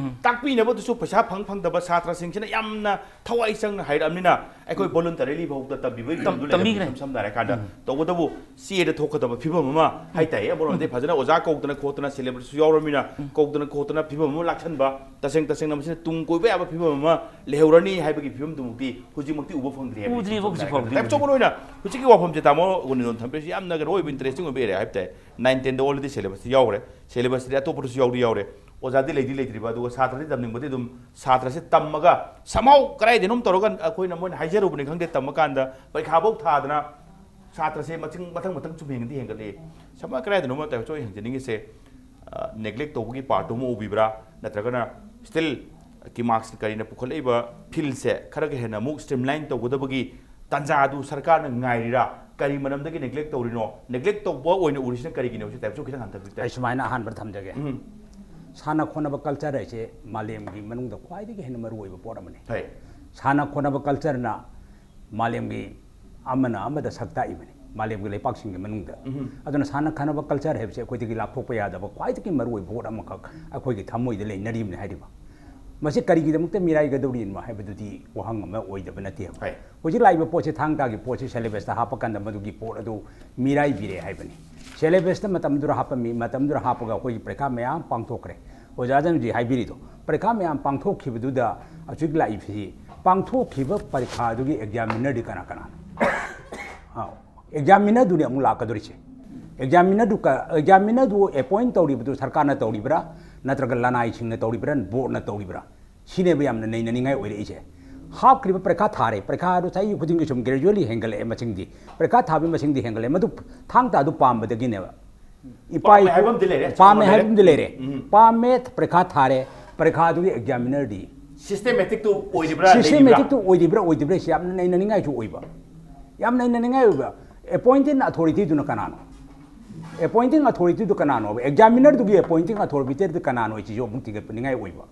ꯇꯥꯛꯄꯤꯅꯕꯗꯨꯁꯨ ꯄꯩꯁꯥ ꯐꯪ ꯐꯪꯗꯕ ꯁꯥꯇ꯭ꯔꯁꯤꯡꯁꯤꯅ ꯌꯥꯝꯅ ꯊꯋꯥꯏ ꯆꯪꯅ ꯍꯥꯏꯔꯛꯑꯕꯅꯤꯅ ꯑꯩꯈꯣꯏ voluntarily ꯐꯥꯎꯗ ꯇꯝꯕꯤꯕꯒꯤ ꯇꯝ- ꯐꯤꯕꯝꯗꯨ ꯂꯩꯔꯕꯅꯤ꯫ ꯇꯝꯕꯤꯈ꯭ꯔꯦ꯫ ꯏꯁꯝ ꯁꯝꯅ ꯍꯥꯏꯔꯀꯥꯟꯗ ꯇꯧꯕꯇꯕꯨ ꯆꯦꯗ ꯊꯣꯛꯀꯗꯕ ꯐꯤꯕꯝ ꯑꯃ ꯍꯥꯏꯇꯥꯏ꯫ ꯑꯃꯔꯣꯝꯗ ꯐꯖꯅ ꯑꯣꯖꯥ ꯀꯧꯗꯅ ꯈꯣꯠꯇꯅ syllabus ꯁꯨ ꯌꯥꯎꯔꯕꯅꯤꯅ ꯀꯧꯗꯅ ꯈꯣꯠꯇꯅ ꯐꯤꯕꯝ ꯑꯃ ꯂꯥꯛꯁꯟꯕ, ꯇꯁꯦꯡ ꯇꯁꯦꯡꯅ ꯃꯁꯤꯅ ꯇꯨꯡ ꯀꯣꯏꯕ ꯌꯥꯕ ꯐꯤꯕꯝ ꯑꯃ ꯂꯩꯍꯧꯔꯅꯤ ꯍꯥꯏꯕꯒꯤ ꯐꯤꯕꯝꯗꯨꯃꯛꯇꯤ ꯍꯧꯖꯤꯛꯃꯛꯇꯤ ꯎꯕ ꯐꯪꯗ꯭ꯔꯤ ꯍꯥꯏꯕꯅꯤ꯫ ꯎꯗ꯭ꯔꯤꯕ ꯍꯧꯖꯤꯛ ꯐꯥꯎꯕꯗꯤ ꯇꯥꯏꯞ ꯎꯗ꯭ꯔꯤ꯫ ꯑꯣꯏꯅ ꯍꯧꯖꯤꯛꯀꯤ ꯋꯥꯐꯝꯁꯦ ꯇꯥꯃꯣ ꯒꯣꯅꯤꯗꯣꯟ ꯊꯝꯕꯤꯔꯤꯁꯤ ꯌꯥꯝꯅ ꯀꯩꯅꯣ ꯑꯣꯏꯕ interesting ꯑꯣꯏꯕ area ꯍꯥꯏꯕ ꯇꯥꯏ꯫ Nine ten ꯗ already syllabus ꯇ ꯌꯥꯎꯈ꯭ꯔꯦ, syllabus ꯇꯗꯤ ꯑꯇꯣꯞꯄꯗꯁꯨ ꯌꯥꯎꯗꯤ ꯌꯥꯎꯔꯦ꯫ ꯑꯣꯖꯥꯗꯤ ꯂꯩꯗꯤ ꯂꯩꯇ꯭ꯔꯤꯕ, ꯑꯗꯨꯒ ꯁꯥꯇ꯭ꯔꯗꯤ ꯇꯝꯅꯤꯡꯕꯗꯤ ꯑꯗꯨꯝ ꯁꯥꯇ꯭ꯔꯁꯦ ꯇꯝꯃꯒ somehow ꯀꯗꯥꯏꯗꯅꯣꯝ ꯇꯧꯔꯒ ꯑꯩꯈꯣꯏꯅ ꯃꯣꯏꯅ ꯍꯥꯏꯖꯔꯨꯕꯅꯤ ꯈꯪꯗꯦ, ꯇꯝꯃꯀꯥꯟꯗ ꯄꯔꯤꯈꯥꯐꯧ ꯊꯥꯗꯅ ꯁꯥꯇ꯭ꯔꯁꯦ ꯃꯁꯤꯡ ꯃꯊꯪ ꯃꯊꯪ ꯁꯨꯝ ꯍꯦꯟꯒꯗꯤ ꯍꯦꯟꯒꯠꯂꯛꯏ꯫ ꯁꯝꯅ ꯀꯗꯥꯏꯗꯅꯣꯝ ꯇꯥꯏ, ꯑꯩ ꯍꯪꯖꯅꯤꯡꯉꯤꯁꯦ, neglect ꯇꯧꯕꯒꯤ part ꯇꯨꯃ ꯎꯕꯤꯕ꯭ꯔꯥ, ꯅꯠꯇ꯭ꯔꯒꯅ still ꯀꯤꯃꯥꯛꯁ ꯀꯔꯤꯅ ꯄꯨꯈꯠꯂꯛꯏꯕ field ꯁꯦ ꯈꯔꯒ ꯍꯦꯟꯅ ꯑꯃꯨꯛ streamline ꯇꯧꯒꯗꯕꯒꯤ ꯇꯥꯟꯖꯥꯗꯨ ꯁꯔꯀꯥꯔꯅ ꯉꯥꯏꯔꯤꯔꯥ? ꯀꯔꯤ ꯃꯔꯝꯗꯒꯤ neglect ꯇꯧꯔꯤꯅꯣ? Neglect ꯇꯧꯕ ꯑꯣꯏꯅ ꯎꯔꯤꯁꯤꯅ ꯀꯔꯤꯒꯤꯅꯣ? ꯁꯤ ꯇꯥꯏꯞꯁꯨ ꯈꯤꯇꯪ ꯍꯟꯊꯕꯤꯕ ꯇꯥꯏ꯫ ꯑꯩ ꯁꯨꯃꯥꯏꯅ ꯑꯍꯥꯟꯕꯗ ꯊꯝꯖꯒꯦ꯫ ꯎꯝ꯫ ꯁꯥꯟꯅ ꯈꯣꯠꯅꯕ culture ꯍꯥꯏꯁꯦ ꯃꯥꯂꯦꯝꯒꯤ ꯃꯅꯨꯡꯗ ꯈ꯭ꯋꯥꯏꯗꯒꯤ ꯍꯦꯟꯅ ꯃꯔꯨꯑꯣꯏꯕ ꯄꯣꯠ ꯑꯃꯅꯤ꯫ ꯍꯣꯏ꯫ ꯁꯥꯟꯅ ꯈꯣꯠꯅꯕ culture ꯅ ꯃꯥꯂꯦꯝꯒꯤ ꯑꯃꯅ ꯑꯃꯗ ꯁꯛ ꯇꯥꯛꯏꯕꯅꯤ ꯃꯥꯂꯦꯝꯒꯤ ꯂꯩꯄꯥꯛꯁꯤꯡꯒꯤ ꯃꯅꯨꯡꯗ꯫ ꯑꯗꯨꯅ ꯁꯥꯟꯅ ꯈꯟꯅꯕ ꯀꯜꯆꯔ ꯍꯥꯏꯕꯁꯤ ꯑꯩꯈꯣꯏꯗꯒꯤ ꯂꯥꯞꯊꯣꯛꯄ ꯌꯥꯗꯕ ꯈ꯭ꯋꯥꯏꯗꯒꯤ ꯃꯔꯨꯑꯣꯏꯕ ꯄꯣꯠ ꯑꯃꯈꯛ ꯑꯩꯈꯣꯏꯒꯤ ꯊꯃꯣꯏꯗ ꯂꯩꯅꯔꯤꯕꯅꯤ ꯍꯥꯏꯔꯤꯕ꯫ ꯃꯁꯤ ꯀꯔꯤꯒꯤꯗꯃꯛꯇ ꯃꯤꯔꯥꯏꯒꯗꯧꯔꯤꯅꯣ ꯍꯥꯏꯕꯗꯨꯗꯤ ꯋꯥꯍꯪ ꯑꯃ ꯑꯣꯏꯗꯕ ꯅꯠꯇꯦꯕ꯫ ꯍꯣꯏ꯫ ꯍꯧꯖꯤꯛ ꯂꯥꯛꯏꯕ ꯄꯣꯠꯁꯦ ꯊꯥꯡ ꯇꯥꯒꯤ ꯄꯣꯠꯁꯦ ꯁꯦꯂꯦꯕꯁꯇ ꯍꯥꯞꯄ ꯀꯥꯟꯗ ꯃꯗꯨꯒꯤ ꯄꯣꯠ ꯑꯗꯨ ꯃꯤꯔꯥꯏꯕꯤꯔꯦ ꯍꯥꯏꯕꯅꯤ꯫ ꯁꯦꯂꯦꯕꯁꯇ ꯃꯇꯝꯗꯨꯗ ꯍꯥꯞꯄꯝꯃꯤ, ꯃꯇꯝꯗꯨꯗ ꯍꯥꯞꯄꯒ ꯑꯩꯈꯣꯏꯒꯤ ꯄꯔꯤꯈꯥ ꯃꯌꯥꯝ ꯄꯥꯡꯊꯣꯛꯈ꯭ꯔꯦ꯫ ꯑꯣꯖꯥꯗꯅ ꯍꯧꯖꯤꯛ ꯍꯥꯏꯕꯤꯔꯤꯗꯣ, ꯄꯔꯤꯈꯥ ꯃꯌꯥꯝ ꯄꯥꯡꯊꯣꯛꯈꯤꯕꯗꯨꯗ ꯍꯧꯖꯤꯛ ꯂꯥꯛꯏꯕꯁꯤ ꯄꯥꯡꯊꯣꯛꯈꯤꯕ ꯄꯔꯤꯈꯥꯗꯨꯒꯤ ꯑꯦꯛꯖꯥꯃꯤꯅꯔꯗꯤ ꯀꯅꯥ ꯀꯅꯥꯅꯣ? ꯑꯥꯎ꯫ ꯑꯦꯛꯖꯥꯃꯤꯅꯔꯗꯨꯅꯤ ꯑꯃꯨꯛ ꯂꯥꯛꯀꯗꯧꯔꯤꯁꯦ꯫ ꯑꯦꯛꯖꯥꯃꯤꯅꯔꯗꯨ ꯀ-, ꯑꯦꯛꯖꯥꯃꯤꯅꯔꯗꯨ ꯑꯦꯄꯣꯏꯟ ꯇꯧꯔꯤꯕꯗꯨ ꯁꯔꯀꯥꯔꯅ ꯇꯧꯔꯤꯕ꯭ꯔꯥ, ꯅꯠꯇ꯭ꯔꯒ ꯂꯅꯥꯏꯁꯤꯡꯅ ꯇꯧꯔꯤꯕ꯭ꯔꯥ, ꯕꯣꯔꯗꯅ ꯇꯧꯔꯤꯕ꯭ꯔꯥ? ꯁꯤꯅꯦꯕ ꯌꯥꯝꯅ ꯅꯩꯅꯅꯤꯡꯉꯥꯏ ꯑꯣꯏꯔꯛꯏꯁꯦ꯫ ꯍꯥꯞꯈ꯭ꯔꯤꯕ ꯄꯔꯤꯈꯥ ꯊꯥꯔꯦ, ꯄꯔꯤꯈꯥꯗꯨ ꯆꯍꯤ ꯈꯨꯗꯤꯡꯒꯤ ꯁꯨꯝ ꯒ꯭ꯔꯦꯖꯨꯋꯦꯠꯂꯤ ꯍꯦꯟꯒꯠꯂꯛꯑꯦ ꯃꯁꯤꯡꯗꯤ, ꯄꯔꯤꯈꯥ ꯊꯥꯕꯒꯤ ꯃꯁꯤꯡꯗꯤ ꯍꯦꯟꯒꯠꯂꯛꯑꯦ, ꯃꯗꯨ ꯊꯥꯡ ꯇꯥꯗꯨ ꯄꯥꯝꯕꯗꯒꯤꯅꯦꯕ꯫ ꯏꯄꯥ ꯄꯥꯝꯃꯦ ꯏꯄꯨ-, ꯍꯥꯏꯕ ꯑꯃꯗꯤ ꯂꯩꯔꯦ, ꯄꯥꯝꯃꯦ ꯑꯃ ꯂꯩꯔꯦ꯫ ꯍꯥꯏꯕ ꯑꯃꯗꯤ ꯂꯩꯔꯦ꯫ ꯎꯝ꯫ ꯄꯥꯝꯃꯦ, ꯄꯔꯤꯈꯥ ꯊꯥꯔꯦ, ꯄꯔꯤꯈꯥꯗꯨꯒꯤ ꯑꯦꯛꯖꯥꯃꯤꯅꯔꯗꯤ? ꯁꯤꯁꯇꯦꯃꯦꯇꯤꯛꯇꯨ ꯑꯣꯏꯔꯤꯕ꯭ꯔꯥ, ꯂꯩꯔꯤꯕ꯭ꯔꯥ? ꯁꯤꯁꯇꯦꯃꯦꯇꯤꯛꯇꯨ ꯑꯣꯏꯔꯤꯕ꯭ꯔꯥ ꯑꯣꯏꯗꯕ꯭ꯔꯥ ꯁꯤ ꯌꯥꯝꯅ ꯅꯩꯅꯅꯤꯡꯉꯥꯏꯁꯨ ꯑꯣꯏꯕ, ꯌꯥꯝ ꯅꯩꯅꯅꯤꯡꯉꯥꯏ ꯑꯣꯏꯕ꯫ ꯑꯦꯄꯣꯏꯟꯇꯤꯡ ꯑꯊꯣꯔꯤꯇꯤꯗꯨꯅ ꯀꯅꯥꯅꯣ? ꯑꯦꯄꯣꯏꯟꯇꯤꯡ ꯑꯊꯣꯔꯤꯇꯤꯗꯨ ꯀꯅꯥꯅꯣꯕ? ꯑꯦꯛꯖꯥꯃꯤꯅꯔꯗꯨꯒꯤ ꯑꯦꯄꯣꯏꯟꯇꯤꯡ ꯑꯊꯣꯔꯤꯇꯤꯗꯨ ꯀꯅꯥꯅꯣ ꯍꯥꯏꯁꯤꯁꯨ ꯑꯃꯨꯛ ꯊꯤꯒꯠꯄꯅꯤꯡꯉꯥꯏ ꯑꯣꯏꯕ꯫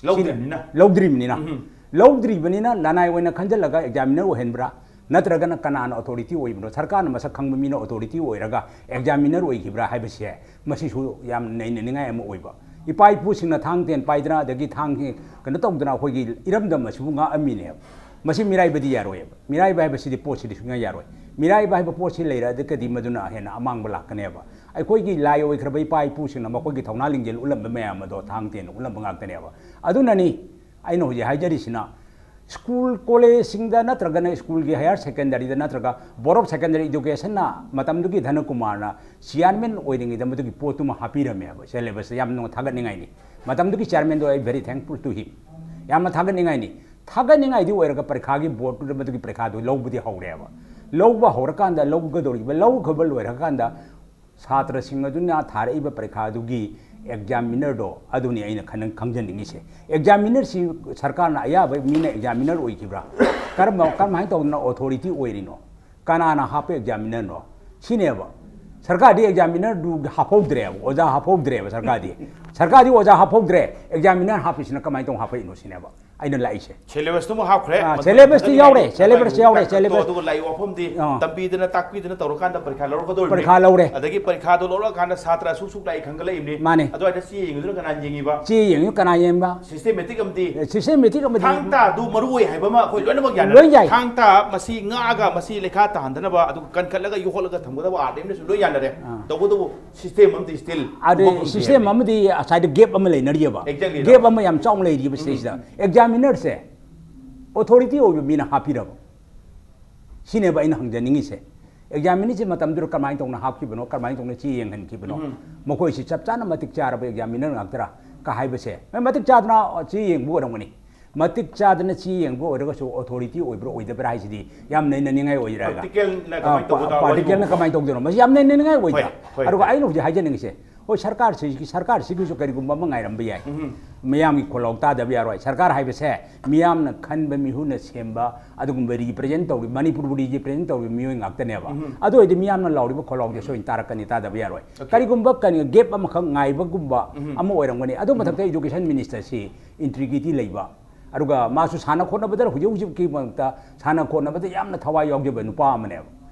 ꯂꯧꯗ꯭ꯔꯤꯕꯅꯤꯅ꯫ ꯁꯤꯅ ꯂꯧꯗ꯭ꯔꯤꯕꯅꯤꯅ꯫ ꯎꯝ꯫ ꯂꯧꯗ꯭ꯔꯤꯕꯅꯤꯅ ꯂꯅꯥꯏ ꯑꯣꯏꯅ ꯈꯟꯖꯤꯜꯂꯒ ꯑꯦꯛꯖꯥꯃꯤꯅꯔ ꯑꯣꯏꯍꯟꯕ꯭ꯔꯥ? ꯅꯠꯇ꯭ꯔꯒꯅ ꯀꯅꯥꯅ ꯑꯣꯊꯣꯔꯤꯇꯤ ꯑꯣꯏꯕꯅꯣ? ꯁꯔꯀꯥꯔꯅ ꯃꯁꯛ ꯈꯪꯕ ꯃꯤꯅ ꯑꯣꯊꯣꯔꯤꯇꯤ ꯑꯣꯏꯔꯒ ꯑꯦꯛꯖꯥꯃꯤꯅꯔ ꯑꯣꯏꯈꯤꯕ꯭ꯔꯥ ꯍꯥꯏꯕꯁꯦ ꯃꯁꯤꯁꯨ ꯌꯥꯝ ꯅꯩꯅꯅꯤꯡꯉꯥꯏ ꯑꯃ ꯑꯣꯏꯕ꯫ ꯏꯄꯥ ꯏꯄꯨꯁꯤꯡꯅ ꯊꯥꯡ ꯇꯦꯟ ꯄꯥꯏꯗꯅ, ꯑꯗꯒꯤ ꯊꯥꯡ ꯀꯩꯅꯣ ꯇꯧꯗꯅ ꯑꯩꯈꯣꯏꯒꯤ ꯏꯔꯝꯗꯝ ꯑꯁꯤꯕꯨ ꯉꯥꯛꯑꯝꯃꯤꯅꯦꯕ꯫ ꯃꯁꯤ ꯃꯤꯔꯥꯏꯕꯗꯤ ꯌꯥꯔꯣꯏꯕ꯫ ꯃꯤꯔꯥꯏꯕ ꯍꯥꯏꯕꯁꯤꯗꯤ ꯄꯣꯠꯁꯤꯗꯤ ꯁꯨꯡꯌꯥ ꯌꯥꯔꯣꯏ꯫ ꯃꯤꯔꯥꯏꯕ ꯍꯥꯏꯕ ꯄꯣꯠꯁꯤ ꯂꯩꯔꯒꯗꯤ ꯃꯗꯨꯅ ꯍꯦꯟꯅ ꯑꯃꯥꯡꯕ ꯂꯥꯛꯀꯅꯦꯕ꯫ ꯑꯩꯈꯣꯏꯒꯤ ꯂꯥꯏ ꯑꯣꯏꯈ꯭ꯔꯕ ꯏꯄꯥ ꯏꯄꯨꯁꯤꯡꯅ ꯃꯈꯣꯏꯒꯤ ꯊꯧꯅꯥ ꯂꯤꯡꯖꯦꯜ ꯎꯠꯂꯝꯕ ꯃꯌꯥꯝ ꯑꯗꯣ ꯊꯥꯡ ꯇꯦꯟ ꯎꯠꯂꯝꯕ ꯉꯥꯛꯇꯅꯦꯕ꯫ ꯑꯗꯨꯅꯅꯤ ꯑꯩꯅ ꯍꯧꯖꯤꯛ ꯍꯥꯏꯖꯔꯤꯁꯤꯅ, ꯁ꯭ꯀꯨꯜ ꯀꯣꯂꯦꯖꯁꯤꯡꯗ ꯅꯠꯇ꯭ꯔꯒꯅ ꯁ꯭ꯀꯨꯜꯒꯤ ꯍꯥꯌꯔ ꯁꯦꯀꯦꯟꯗꯔꯤꯗ ꯅꯠꯇ꯭ꯔꯒ ꯕꯣꯔꯗ ꯑꯣꯐ ꯁꯦꯀꯦꯟꯗꯔꯤ ꯏꯗꯨꯀꯦꯁꯟꯅ ꯃꯇꯝꯗꯨꯒꯤ ꯙꯅꯀꯨꯃꯥꯔꯅ ꯆꯤꯌꯥꯔꯃꯦꯟ ꯑꯣꯏꯔꯤꯉꯩꯗ ꯃꯗꯨꯒꯤ ꯄꯣꯠꯇꯨꯃ ꯍꯥꯞꯄꯤꯔꯝꯃꯦꯕ ꯁꯦꯂꯦꯕꯁꯇ꯫ ꯌꯥꯝꯅ ꯊꯥꯒꯠꯅꯤꯡꯉꯥꯏꯅꯤ꯫ ꯃꯇꯝꯗꯨꯒꯤ ꯆꯤꯌꯥꯔꯃꯦꯟꯗꯣ ꯑꯩ very thankful to him꯫ ꯌꯥꯝꯅ ꯊꯥꯒꯠꯅꯤꯡꯉꯥꯏꯅꯤ꯫ ꯊꯥꯒꯠꯅꯤꯡꯉꯥꯏꯗꯤ ꯑꯣꯏꯔꯒ ꯄꯔꯤꯈꯥꯒꯤ ꯕꯣꯔꯗꯇꯨꯗ ꯃꯗꯨꯒꯤ ꯄꯔꯤꯈꯥꯗꯨ ꯂꯧꯕꯗꯤ ꯍꯧꯔꯦꯕ꯫ ꯂꯧꯕ ꯍꯧꯔꯀꯥꯟꯗ ꯂꯧꯒꯗꯧꯔꯤꯕ, ꯂꯧꯈ꯭ꯔꯕ ꯂꯣꯏꯔꯀꯥꯟꯗ ꯁꯥꯇ꯭ꯔꯁꯤꯡ ꯑꯗꯨꯅ ꯊꯥꯔꯛꯏꯕ ꯄꯔꯤꯈꯥꯗꯨꯒꯤ ꯑꯦꯛꯖꯥꯃꯤꯅꯔꯗꯣ ꯑꯗꯨꯅꯤ ꯑꯩꯅ ꯈꯟ-, ꯈꯪꯖꯅꯤꯡꯉꯤꯁꯦ꯫ ꯑꯦꯛꯖꯥꯃꯤꯅꯔꯁꯤ ꯁꯔꯀꯥꯔꯅ ꯑꯌꯥꯕ ꯃꯤꯅ ꯑꯦꯛꯖꯥꯃꯤꯅꯔ ꯑꯣꯏꯈꯤꯕ꯭ꯔꯥ? ꯀꯔꯝꯕ, ꯀꯔꯝꯍꯥꯏꯅ ꯇꯧꯗꯅ ꯑꯣꯊꯣꯔꯤꯇꯤ ꯑꯣꯏꯔꯤꯅꯣ? ꯀꯅꯥꯅ ꯍꯥꯞꯄ ꯑꯦꯛꯖꯥꯃꯤꯅꯔꯅꯣ? ꯁꯤꯅꯦꯕ꯫ ꯁꯔꯀꯥꯔꯗꯤ ꯑꯦꯛꯖꯥꯃꯤꯅꯔꯗꯨ ꯍꯥꯞꯍꯧꯗ꯭ꯔꯦꯕ, ꯑꯣꯖꯥ ꯍꯥꯞꯍꯧꯗ꯭ꯔꯦꯕ ꯁꯔꯀꯥꯔꯗꯤ꯫ ꯁꯔꯀꯥꯔꯗꯤ ꯑꯣꯖꯥ ꯍꯥꯞꯍꯧꯗ꯭ꯔꯦ, ꯑꯦꯛꯖꯥꯃꯤꯅꯔ ꯍꯥꯞꯄꯤꯁꯤꯅ ꯀꯃꯥꯏꯅ ꯇꯧꯅ ꯍꯥꯞꯄꯛꯏꯅꯣ ꯁꯤꯅꯦꯕ꯫ ꯑꯩꯅ ꯂꯥꯛꯏꯁꯦ꯫ ꯁꯦꯂꯦꯕꯁꯇꯨ ꯍꯥꯞꯈ꯭ꯔꯦ꯫ ꯑꯥ, ꯁꯦꯂꯦꯕꯁꯇꯤ ꯌꯥꯎꯔꯦ, ꯁꯦꯂꯦꯕꯁ ꯌꯥꯎꯔꯦ, ꯁꯦꯂꯦꯕꯁ꯫ ꯑꯗꯨꯒ ꯂꯥꯏꯔꯤꯛ ꯋꯥꯐꯝꯗꯤ ꯑꯥ꯫ ꯇꯝꯕꯤꯗꯅ ꯇꯥꯛꯄꯤꯗꯅ ꯇꯧꯔꯀꯥꯟꯗ ꯄꯔꯤꯈꯥ ꯂꯧꯔꯛꯀꯗꯧꯔꯤꯕꯅꯤ꯫ ꯄꯔꯤꯈꯥ ꯂꯧꯔꯦ꯫ ꯑꯗꯒꯤ ꯄꯔꯤꯈꯥꯗꯣ ꯂꯧꯔꯛꯑꯀꯥꯟꯗ ꯁꯥꯇ꯭ꯔ ꯑꯁꯨꯛ ꯁꯨꯛ ꯂꯥꯛꯏ ꯈꯟꯒꯠꯂꯛꯏꯕꯅꯤ꯫ ꯃꯥꯅꯦ꯫ ꯑꯗꯨꯋꯥꯏꯗ ꯆꯦ ꯌꯦꯡꯉꯤꯗꯨꯅ ꯀꯅꯥꯅ ꯌꯦꯡꯉꯤꯕ? ꯆꯦ ꯌꯦꯡꯉꯤꯗꯨ ꯀꯅꯥ ꯌꯦꯡꯕ? ꯁꯤꯁꯇꯦꯃꯦꯇꯤꯛ ꯑꯃꯗꯤ ꯁꯤꯁꯇꯦꯃꯦꯇꯤꯛ ꯑꯃꯗꯤ ꯊꯥꯡ ꯇꯥꯗꯨ ꯃꯔꯨ ꯑꯣꯏ ꯍꯥꯏꯕ ꯑꯃ ꯑꯩꯈꯣꯏ ꯂꯣꯏꯅꯃꯛ ꯌꯥꯅꯔꯦ꯫ ꯂꯣꯏ ꯌꯥꯏ꯫ ꯊꯥꯡ ꯇꯥ ꯃꯁꯤ ꯉꯥꯛꯑꯒ ꯃꯁꯤ ꯂꯩꯈꯥ ꯇꯥꯍꯟꯗꯅꯕ ꯑꯗꯨꯒ ꯀꯟꯈꯠꯂꯒ ꯌꯣꯛꯈꯠꯂꯒ ꯊꯝꯒꯗꯕ ꯑꯥꯔꯗꯦꯝꯅꯁꯨ ꯂꯣꯏ ꯌꯥꯅꯔꯦ꯫ ꯑꯥ꯫ ꯇꯧꯕꯇꯕꯨ ꯁꯤꯁꯇꯦꯝ ꯑꯃꯗꯤ ꯁ꯭ꯇꯤꯜ ꯑꯗꯩ ꯁꯤꯁꯇꯦꯝ ꯑꯃꯗꯤ ꯉꯁꯥꯏꯗ ꯒꯦꯞ ꯑꯃ ꯂꯩꯅꯔꯤꯑꯕ꯫ Exactly. ꯒꯦꯞ ꯑꯃ ꯌꯥꯝ ꯆꯥꯎꯅ ꯂꯩꯔꯤꯕ ꯁꯤꯗꯩꯁꯤꯗ꯫ ꯑꯦꯛꯖꯥꯃꯤꯅꯔꯁꯦ ꯑꯣꯊꯣꯔꯤꯇꯤ ꯑꯣꯏꯕ ꯃꯤꯅ ꯍꯥꯞꯄꯤꯔꯕ? ꯁꯤꯅꯦꯕ ꯑꯩꯅ ꯍꯪꯖꯅꯤꯡꯉꯤꯁꯦ꯫ ꯑꯦꯛꯖꯥꯃꯤꯅꯔꯁꯦ ꯃꯇꯝꯗꯨꯗ ꯀꯃꯥꯏꯅ ꯇꯧꯅ ꯍꯥꯞꯈꯤꯕꯅꯣ, ꯀꯃꯥꯏꯅ ꯇꯧꯅ ꯆꯦ ꯌꯦꯡꯍꯟꯈꯤꯕꯅꯣ? ꯎꯝ꯫ ꯃꯈꯣꯏꯁꯤ ꯆꯞ ꯆꯥꯅ ꯃꯇꯤꯛ ꯆꯥꯔꯕ ꯑꯦꯛꯖꯥꯃꯤꯅꯔ ꯉꯥꯛꯇꯔꯥ ꯀ ꯍꯥꯏꯕꯁꯦ? ꯃꯇꯤꯛ ꯆꯥꯗꯅ ꯆꯦ ꯌꯦꯡꯕ ꯑꯣꯏꯔꯝꯒꯅꯤ꯫ ꯃꯇꯤꯛ ꯆꯥꯗꯅ ꯆꯦ ꯌꯦꯡꯕ ꯑꯣꯏꯔꯒꯁꯨ ꯑꯣꯊꯣꯔꯤꯇꯤ ꯑꯣꯏꯕ꯭ꯔꯥ ꯑꯣꯏꯗꯕ꯭ꯔꯥ ꯍꯥꯏꯁꯤꯗꯤ ꯌꯥꯝ ꯅꯩꯅꯅꯤꯡꯉꯥꯏ ꯑꯣꯏꯔꯒ꯫ ꯄ꯭ꯔꯥꯛꯇꯤꯀꯦꯜꯅ ꯀꯃꯥꯏꯅ ꯇꯧꯒꯗꯕ ꯄ꯭ꯔꯥꯛꯇꯤꯀꯦꯜꯅ ꯋꯥꯔꯤꯕꯨ? ꯀꯃꯥꯏꯅ ꯇꯧꯗꯣꯏꯅꯣ? ꯃꯁꯤ ꯌꯥꯝ ꯅꯩꯅꯅꯤꯡꯉꯥꯏ ꯑꯣꯏꯗ꯭ꯔꯥ? ꯍꯣꯏ, ꯍꯣꯏ, ꯑꯗꯨꯒ ꯍꯣꯏ꯫ ꯑꯩꯅ ꯍꯧꯖꯤꯛ ꯍꯥꯏꯖꯅꯤꯡꯉꯤꯁꯦ, ꯍꯣꯏ, ꯁꯔꯀꯥꯔꯁꯤꯒꯤ, ꯁꯔꯀꯥꯔꯁꯤꯒꯤꯁꯨ ꯀꯔꯤꯒꯨꯝꯕ ꯑꯃ ꯉꯥꯏꯔꯝꯕ ꯌꯥꯏ꯫ ꯎꯝ꯫ ꯃꯤꯌꯥꯝꯒꯤ ꯈꯣꯜꯂꯥꯎ ꯇꯥꯗꯕ ꯌꯥꯔꯣꯏ꯫ ꯁꯔꯀꯥꯔ ꯍꯥꯏꯕꯁꯦ ꯃꯤꯌꯥꯝꯅ ꯈꯟꯕ, ꯃꯤꯍꯨꯠꯅ ꯁꯦꯝꯕ, ꯑꯗꯨꯒꯨꯝꯕ ꯔꯤꯄ꯭ꯔꯖꯦꯟ ꯇꯧꯔꯤ, ꯃꯅꯤꯄꯨꯔꯕꯨ ꯔꯤꯄ꯭ꯔꯖꯦꯟ ꯇꯧꯔꯤꯕ ꯃꯤꯑꯣꯏ ꯉꯥꯛꯇꯅꯦꯕ꯫ ꯎꯝ꯫ ꯑꯗꯨ ꯑꯣꯏꯔꯗꯤ ꯃꯤꯌꯥꯝꯅ ꯂꯥꯎꯔꯤꯕ ꯈꯣꯜꯂꯥꯎꯁꯦ ꯁꯣꯏꯅ ꯇꯥꯔꯛꯀꯅꯤ, ꯇꯥꯗꯕ ꯌꯥꯔꯣꯏ꯫ Okay. ꯀꯔꯤꯒꯨꯝꯕ ꯀꯔꯤ ꯒꯦꯞ ꯑꯃꯈꯛ ꯉꯥꯏꯕꯒꯨꯝꯕ ꯎꯝ꯫ ꯑꯃ ꯑꯣꯏꯔꯝꯒꯅꯤ꯫ ꯑꯗꯨ ꯃꯊꯛꯇ ꯏꯗꯨꯀꯦꯁꯟ ꯃꯤꯅꯤꯁꯇꯔꯁꯤ ꯏꯟꯇ꯭ꯔꯤꯒ꯭ꯔꯤꯇꯤ ꯂꯩꯕ, ꯑꯗꯨꯒ ꯃꯥꯁꯨ ꯁꯥꯟꯅ ꯈꯣꯠꯅꯕꯗ ꯍꯧꯖꯤꯛ ꯍꯧꯖꯤꯛꯀꯤ ꯃꯛꯇ ꯁꯥꯟꯅ ꯈꯣꯠꯅꯕꯗ ꯌꯥꯝꯅ ꯊꯋꯥꯏ ꯌꯥꯎꯖꯕ ꯅꯨꯄꯥ ꯑꯃꯅꯦꯕ꯫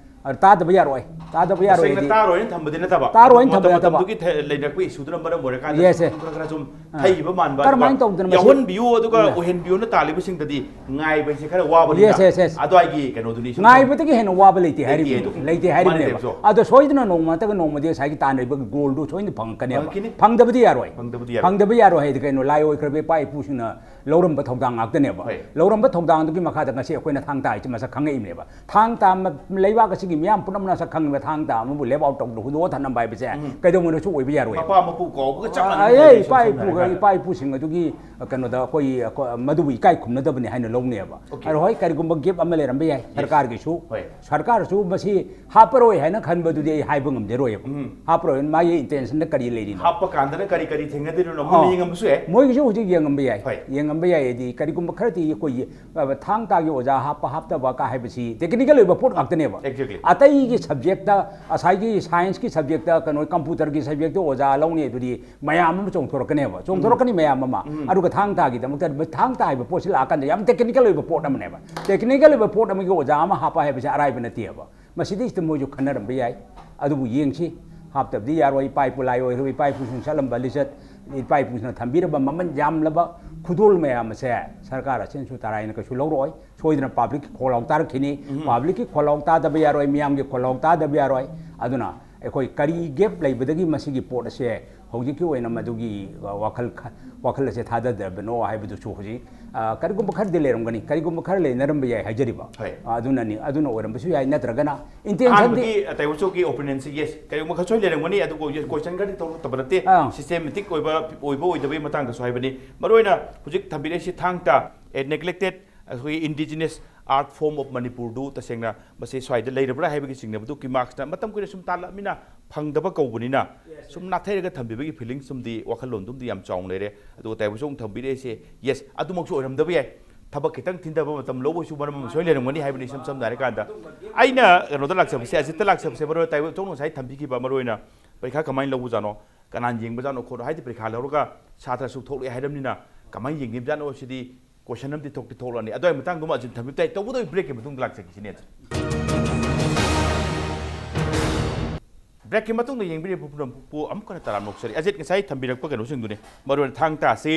ꯑꯗꯨ ꯇꯥꯗꯕ ꯌꯥꯔꯣꯏ, ꯇꯥꯗꯕ ꯌꯥꯔꯣꯏ ꯇꯁꯦꯡꯅ ꯍꯥꯏꯗꯤ ꯇꯥꯔꯣꯏꯅ ꯊꯝꯕꯗꯤ ꯅꯠꯇꯕ꯫ ꯇꯥꯔꯣꯏꯅ ꯑꯗꯨ ꯊꯝꯕ ꯃꯇꯝ ꯅꯠꯇꯕ꯫ ꯃꯇꯝꯗꯨꯒꯤ ꯊ- ꯂꯩꯅꯔꯛꯄ ꯏꯁꯨꯗꯨꯅ ꯃꯔꯝ ꯑꯣꯏꯔꯀꯥꯟꯗ Yes, yes꯫ ꯁꯨꯝ ꯈꯔ ꯈꯔ ꯁꯨꯝ ꯑꯥ꯫ ꯊꯩꯕ ꯃꯥꯟꯕ, ꯀꯔꯝꯍꯥꯏꯅ ꯑꯗꯨꯒ ꯇꯧꯗꯅ ꯃꯁꯤ? ꯌꯥꯎꯍꯟꯕꯤꯌꯨ ꯑꯗꯨꯒ ꯑꯥ꯫ ꯑꯣꯏꯍꯟꯕꯤꯌꯨꯅ ꯇꯥꯜꯂꯤꯕꯁꯤꯡꯗꯗꯤ ꯉꯥꯏꯕꯁꯦ ꯈꯔ ꯋꯥꯕꯅꯤꯅ Yes, yes, yes꯫ ꯑꯗꯨꯋꯥꯏꯒꯤ ꯀꯩꯅꯣꯗꯨꯅꯤ ꯁꯨꯝ ꯉꯥꯏꯕꯗꯒꯤ ꯍꯦꯟꯅ ꯋꯥꯕ ꯂꯩꯇꯦ ꯂꯩꯇꯦ ꯍꯥꯏꯔꯤꯕꯅꯦꯕ꯫ ꯑꯗꯨ꯫ ꯂꯩꯇꯦ ꯃꯥꯅꯦ, ꯍꯥꯏꯔꯤꯕꯅꯦꯕ꯫ ꯂꯩꯕꯁꯨ꯫ ꯑꯗꯣ ꯁꯣꯏꯗꯅ ꯅꯣꯡꯃ ꯅꯠꯇ꯭ꯔꯒ ꯅꯣꯡꯃꯗꯤ ꯉꯁꯥꯏꯒꯤ ꯇꯥꯟꯅꯔꯤꯕ ꯒꯣꯜꯗꯨ ꯁꯣꯏꯗꯅ ꯐꯪꯉꯛꯀꯅꯦꯕ꯫ ꯐꯪꯉꯛꯈꯤꯅꯤ꯫ ꯐꯪꯗꯕꯗꯤ ꯌꯥꯔꯣꯏ꯫ ꯐꯪꯗꯕꯗꯤ ꯌꯥꯔꯣꯏ꯫ ꯐꯪꯗꯕ ꯌꯥꯔꯣꯏ ꯍꯥꯏꯗꯤ ꯀꯩꯅꯣ? ꯂꯥꯏ ꯑꯣꯏꯈ꯭ꯔꯕ ꯏꯄꯥ ꯏꯄꯨꯁꯤꯡꯅ ꯂꯧꯔꯝꯕ ꯊꯧꯗꯥꯡ ꯉꯥꯛꯇꯅꯦꯕ꯫ ꯍꯣꯏ꯫ ꯂꯧꯔꯝꯕ ꯊꯧꯗꯥꯡꯗꯨꯒꯤ ꯃꯈꯥꯗ ꯉꯁꯤ ꯑꯩꯈꯣꯏꯅ ꯊꯥꯡ ꯇꯥ ꯍꯥꯏꯁꯤ ꯃꯁꯛ ꯈꯪꯉꯛꯏꯕꯅꯦꯕ꯫ ꯊꯥꯡ ꯇꯥ ꯃ-, ꯂꯩꯕꯥꯛ ꯑꯁꯤꯒꯤ ꯃꯤꯌꯥꯝ ꯄꯨꯝꯅꯃꯛꯅ ꯃꯁꯛ ꯈꯪꯉꯤꯕ ꯊꯥꯡ ꯇꯥ ꯑꯃꯕꯨ ꯂꯦꯞ ꯑꯥꯎꯠ ꯇꯧꯗꯅ ꯍꯨꯟꯗꯣꯛꯑ ꯊꯝꯂꯝꯕ ꯍꯥꯏꯕꯁꯦ ꯎꯝ꯫ ꯀꯩꯗꯧꯉꯩꯗꯁꯨ ꯑꯣꯏꯕ ꯌꯥꯔꯣꯏ꯫ ꯃꯄꯥ ꯃꯄꯨ ꯀꯥꯎꯕꯒ ꯆꯞ ꯑ, ꯃꯥꯟꯅꯩ ꯑꯩ, ꯍꯥꯏꯗꯤ ꯏꯄꯥ ꯁꯝꯅ ꯏꯄꯨꯒ, ꯍꯥꯏꯔꯀꯥꯟꯗ꯫ ꯏꯄꯥ ꯏꯄꯨꯁꯤꯡ ꯑꯗꯨꯒꯤ ꯀꯩꯅꯣꯗ ꯑꯩꯈꯣꯏ, ꯑꯩꯈꯣꯏ ꯃꯗꯨꯕꯨ ꯏꯀꯥꯏ ꯈꯨꯝꯅꯗꯕꯅꯤ ꯍꯥꯏꯅ ꯂꯧꯅꯦꯕ꯫ Okay꯫ ꯑꯗꯣ ꯍꯣꯏ, ꯀꯔꯤꯒꯨꯝꯕ ꯒꯦꯞ ꯑꯃ ꯂꯩꯔꯝꯕ ꯌꯥꯏ ꯁꯔꯀꯥꯔꯒꯤꯁꯨ꯫ ꯍꯣꯏ꯫ ꯁꯔꯀꯥꯔꯁꯨ ꯃꯁꯤ ꯍꯥꯞꯄꯔꯣꯏ ꯍꯥꯏꯅ ꯈꯟꯕꯗꯨꯗꯤ ꯑꯩ ꯍꯥꯏꯕ ꯉꯝꯖꯔꯣꯏꯕ꯫ ꯎꯝ꯫ ꯍꯥꯞꯄꯔꯣꯏ ꯍꯥꯏꯅ ꯃꯥꯒꯤ ꯏꯟꯇꯦꯟꯁꯟꯗ ꯀꯔꯤ ꯂꯩꯔꯤꯅꯣ? ꯍꯥꯞꯄ ꯀꯥꯟꯗꯅ ꯀꯔꯤ ꯀꯔꯤ ꯊꯦꯡꯅꯗꯣꯏꯅꯣ ꯑꯥ꯫ ꯃꯨꯟꯅ ꯌꯦꯡꯉꯝꯕꯁꯨ ꯌꯥꯏ꯫ ꯃꯣꯏꯒꯤꯁꯨ ꯍꯧꯖꯤꯛ ꯌꯦꯡꯉꯝꯕ ꯌꯥꯏ꯫ ꯍꯣꯏ꯫ ꯌꯦꯡꯉꯝꯕ ꯌꯥꯏ ꯍꯥꯏꯗꯤ ꯀꯔꯤꯒꯨꯝꯕ ꯈꯔꯗꯤ ꯑꯩꯈꯣꯏꯒꯤ, ꯑ, ꯊꯥꯡ ꯇꯥꯒꯤ ꯑꯣꯖꯥ ꯍꯥꯞꯄ ꯍꯥꯞꯇꯕ ꯀ ꯍꯥꯏꯕꯁꯤ ꯇꯦꯛꯅꯤꯀꯦꯜ ꯑꯣꯏꯕ ꯄꯣꯠ ꯉꯥꯛꯇꯅꯦꯕ꯫ Exactly꯫ ꯑꯇꯩꯒꯤ ꯁꯕꯖꯦꯛꯇ, ꯉꯁꯥꯏꯒꯤ ꯁꯥꯏꯟꯁꯀꯤ ꯁꯕꯖꯦꯛꯇ, ꯀꯩꯅꯣ, ꯀꯝꯄ꯭ꯌꯨꯇꯔꯒꯤ ꯁꯕꯖꯦꯛꯇ ꯑꯣꯖꯥ ꯂꯧꯅꯤ ꯑꯗꯨꯗꯤ ꯃꯌꯥꯝ ꯑꯃ ꯆꯣꯡꯊꯣꯔꯛꯀꯅꯦꯕ, ꯆꯣꯡꯊꯣꯔꯛꯀꯅꯤ ꯃꯌꯥꯝ ꯑꯃ꯫ ꯑꯗꯨꯒ ꯊꯥꯡ ꯇꯥꯒꯤꯗꯃꯛꯇ ꯊꯥꯡ ꯇꯥ ꯍꯥꯏꯕ ꯄꯣꯠꯁꯤ ꯂꯥꯛꯑꯀꯥꯟꯗ ꯌꯥꯝ ꯇꯦꯛꯅꯤꯀꯦꯜ ꯑꯣꯏꯕ ꯄꯣꯠ ꯑꯃꯅꯦꯕ꯫ ꯇꯦꯛꯅꯤꯀꯦꯜ ꯑꯣꯏꯕ ꯄꯣꯠ ꯑꯃꯒꯤ ꯑꯣꯖꯥ ꯑꯃ ꯍꯥꯞꯄ ꯍꯥꯏꯕꯁꯦ ꯑꯔꯥꯏꯕ ꯅꯠꯇꯦꯕ꯫ ꯃꯁꯤꯗꯩꯁꯤꯗ ꯃꯣꯏꯁꯨ ꯈꯟꯅꯔꯝꯕ ꯌꯥꯏ꯫ ꯑꯗꯨꯕꯨ ꯌꯦꯡꯁꯤ, ꯍꯥꯞꯇꯕꯗꯤ ꯌꯥꯔꯣꯏ꯫ ꯏꯄꯥ ꯏꯄꯨ ꯂꯥꯏ ꯑꯣꯏꯔꯣ, ꯏꯄꯥ ꯏꯄꯨꯁꯤꯡ ꯆꯠꯂꯝꯕ ꯂꯤꯆꯠ, ꯏꯄꯥ ꯏꯄꯨꯁꯤꯡꯅ ꯊꯝꯕꯤꯔꯝꯕ ꯃꯃꯜ ꯌꯥꯝꯂꯕ ꯈꯨꯗꯣꯜ ꯃꯌꯥꯝ ꯑꯁꯦ ꯁꯔꯀꯥꯔ ꯑꯁꯤꯅꯁꯨ ꯇꯔꯥꯏꯅ ꯀꯩꯁꯨ ꯂꯧꯔꯛꯑꯣꯏ꯫ ꯁꯣꯏꯗꯅ ꯄꯕ꯭ꯂꯤꯛꯀꯤ ꯈꯣꯜꯂꯥꯎ ꯇꯥꯔꯛꯈꯤꯅꯤ꯫ ꯄꯕ꯭ꯂꯤꯛꯀꯤ ꯈꯣꯜꯂꯥꯎ ꯇꯥꯗꯕ ꯌꯥꯔꯣꯏ, ꯃꯤꯌꯥꯝꯒꯤ ꯈꯣꯜꯂꯥꯎ ꯇꯥꯗꯕ ꯌꯥꯔꯣꯏ꯫ ꯑꯗꯨꯅ ꯑꯩꯈꯣꯏ ꯀꯔꯤ ꯒꯦꯞ ꯂꯩꯕꯗꯒꯤ ꯃꯁꯤꯒꯤ ꯄꯣꯠ ꯑꯁꯦ ꯍꯧꯖꯤꯛꯀꯤ ꯑꯣꯏꯅ ꯃꯗꯨꯒꯤ, ꯑ, ꯋꯥꯈꯜ ꯈ-, ꯋꯥꯈꯜ ꯑꯁꯦ ꯊꯥꯗꯗꯕꯅꯣ ꯍꯥꯏꯕꯗꯨꯁꯨ ꯍꯧꯖꯤꯛ, ꯑ, ꯀꯔꯤꯒꯨꯝꯕ ꯈꯔꯗꯤ ꯂꯩꯔꯝꯒꯅꯤ, ꯀꯔꯤꯒꯨꯝꯕ ꯈꯔ ꯂꯩꯅꯔꯝꯕ ꯌꯥꯏ ꯍꯥꯏꯖꯔꯤꯕ꯫ ꯍꯣꯏ꯫ ꯑ, ꯑꯗꯨꯅꯅꯤ, ꯑꯗꯨꯅ ꯑꯣꯏꯔꯝꯕꯁꯨ ꯌꯥꯏ, ꯅꯠꯇ꯭ꯔꯒꯅ intention ꯗꯤ ꯑꯍꯥꯟꯕꯒꯤ, ꯑ, ꯇꯥꯏꯕꯪꯆꯧꯒꯤ opinion ꯁꯤ, yes, ꯀꯔꯤꯒꯨꯝꯕ ꯈꯔ ꯁꯣꯏ ꯂꯩꯔꯝꯒꯅꯤ, ꯑꯗꯨꯕꯨ question ꯈꯔꯗꯤ ꯇꯧꯔꯛꯇꯕ ꯅꯠꯇꯦ꯫ ꯑꯥ꯫ Systematic ꯑꯣꯏꯕ, ꯑꯣꯏꯕ ꯑꯣꯏꯗꯕꯒꯤ ꯃꯇꯥꯡꯗꯁꯨ ꯍꯥꯏꯕꯅꯤ꯫ ꯃꯔꯨꯑꯣꯏꯅ ꯍꯧꯖꯤꯛ ꯊꯝꯕꯤꯔꯛꯏꯁꯤ ꯊꯥꯡ ꯇꯥ, a neglected ꯑꯩꯈꯣꯏꯒꯤ indigenous art form of ꯃꯅꯤꯄꯨꯔꯗꯨ ꯇꯁꯦꯡꯅ ꯃꯁꯤ ꯁ꯭ꯋꯥꯏꯗ ꯂꯩꯔꯕ꯭ꯔꯥ ꯍꯥꯏꯕꯒꯤ ꯆꯤꯡꯅꯕꯗꯨ ꯀꯤꯃꯥꯛꯁꯅ ꯃꯇꯝ ꯀꯨꯏꯅ ꯁꯨꯝ ꯇꯥꯜꯂꯛꯑꯃꯤꯅ ꯐꯪꯗꯕ ꯀꯧꯕꯅꯤꯅ ꯁꯨꯝ ꯅꯥꯊꯩꯔꯒ ꯊꯝꯕꯤꯕꯒꯤ feeling ꯁꯨꯝꯗꯤ ꯋꯥꯈꯜꯂꯣꯟꯗꯨꯝꯗꯤ ꯌꯥꯝ ꯆꯥꯎꯅ ꯂꯩꯔꯦ꯫ ꯑꯗꯨꯒ ꯇꯥꯏꯕꯪꯆꯧꯅ ꯊꯝꯕꯤꯔꯛꯏꯁꯦ, yes, ꯑꯗꯨꯃꯛꯁꯨ ꯑꯣꯏꯔꯝꯗꯕ ꯌꯥꯏ꯫ ꯊꯕꯛ ꯈꯤꯇꯪ ꯊꯤꯟꯊꯕ ꯃꯇꯝ ꯂꯧꯕꯁꯨ ꯃꯔꯝ ꯑꯃ ꯁꯣꯏ ꯂꯩꯔꯝꯒꯅꯤ ꯍꯥꯏꯕꯅꯤ꯫ ꯏꯁꯝ ꯁꯝꯅ ꯍꯥꯏꯔꯀꯥꯟꯗ ꯑꯩꯅ ꯀꯩꯅꯣꯗ ꯂꯥꯛꯆꯕꯁꯦ, ꯑꯖꯤꯠꯇ ꯂꯥꯛꯆꯕꯁꯦ, ꯃꯔꯨ ꯑꯣꯏꯅ ꯇꯥꯏꯕꯪꯆꯧꯅ ꯉꯁꯥꯏ ꯊꯝꯕꯤꯈꯤꯕ ꯃꯔꯨ ꯑꯣꯏꯅ ꯄꯔꯤꯈꯥ ꯀꯃꯥꯏꯅ ꯂꯧꯕꯖꯥꯠꯅꯣ, ꯀꯅꯥꯅ ꯌꯦꯡꯕꯖꯥꯠꯅꯣ ꯈꯣꯠꯅꯣ, ꯍꯥꯏꯗꯤ ꯄꯔꯤꯈꯥ ꯂꯧꯔꯒ ꯁꯥꯇ꯭ꯔꯁꯨ ꯊꯣꯛꯂꯛꯑꯦ ꯍꯥꯏꯔꯕꯅꯤꯅ ꯀꯃꯥꯏꯅ ꯌꯦꯡꯉꯤꯕꯖꯥꯠꯅꯣ ꯁꯤꯗꯤ question ꯑꯃꯗꯤ ꯊꯣꯛꯇꯤ ꯊꯣꯛꯂꯛꯑꯅꯤ꯫ ꯑꯗꯨꯋꯥꯏ ꯃꯇꯥꯡꯗꯨꯃ ꯑꯖꯤꯠ ꯊꯝꯕꯤꯕ ꯇꯥꯏ꯫ ꯇꯧꯕꯇꯕꯨ break ꯀꯤ ꯃꯇꯨꯡꯗ ꯂꯥꯛꯆꯒꯦ ꯁꯤꯅꯦ ꯑꯖꯤꯠ꯫ Break ꯀꯤ ꯃꯇꯨꯡꯗ ꯌꯦꯡꯕꯤꯔꯤꯕ ꯄꯨꯝꯅꯃꯛꯄꯨ ꯑꯃꯨꯛ ꯍꯟꯅ ꯇꯔꯥꯝꯅ ꯑꯣꯛꯆꯔꯤ꯫ ꯑꯖꯤꯠ ꯉꯁꯥꯏ ꯊꯝꯕꯤꯔꯛꯄ ꯀꯩꯅꯣꯁꯤꯡꯗꯨꯅꯤ, ꯃꯔꯨꯑꯣꯏꯅ ꯊꯥꯡ ꯇꯥꯁꯤ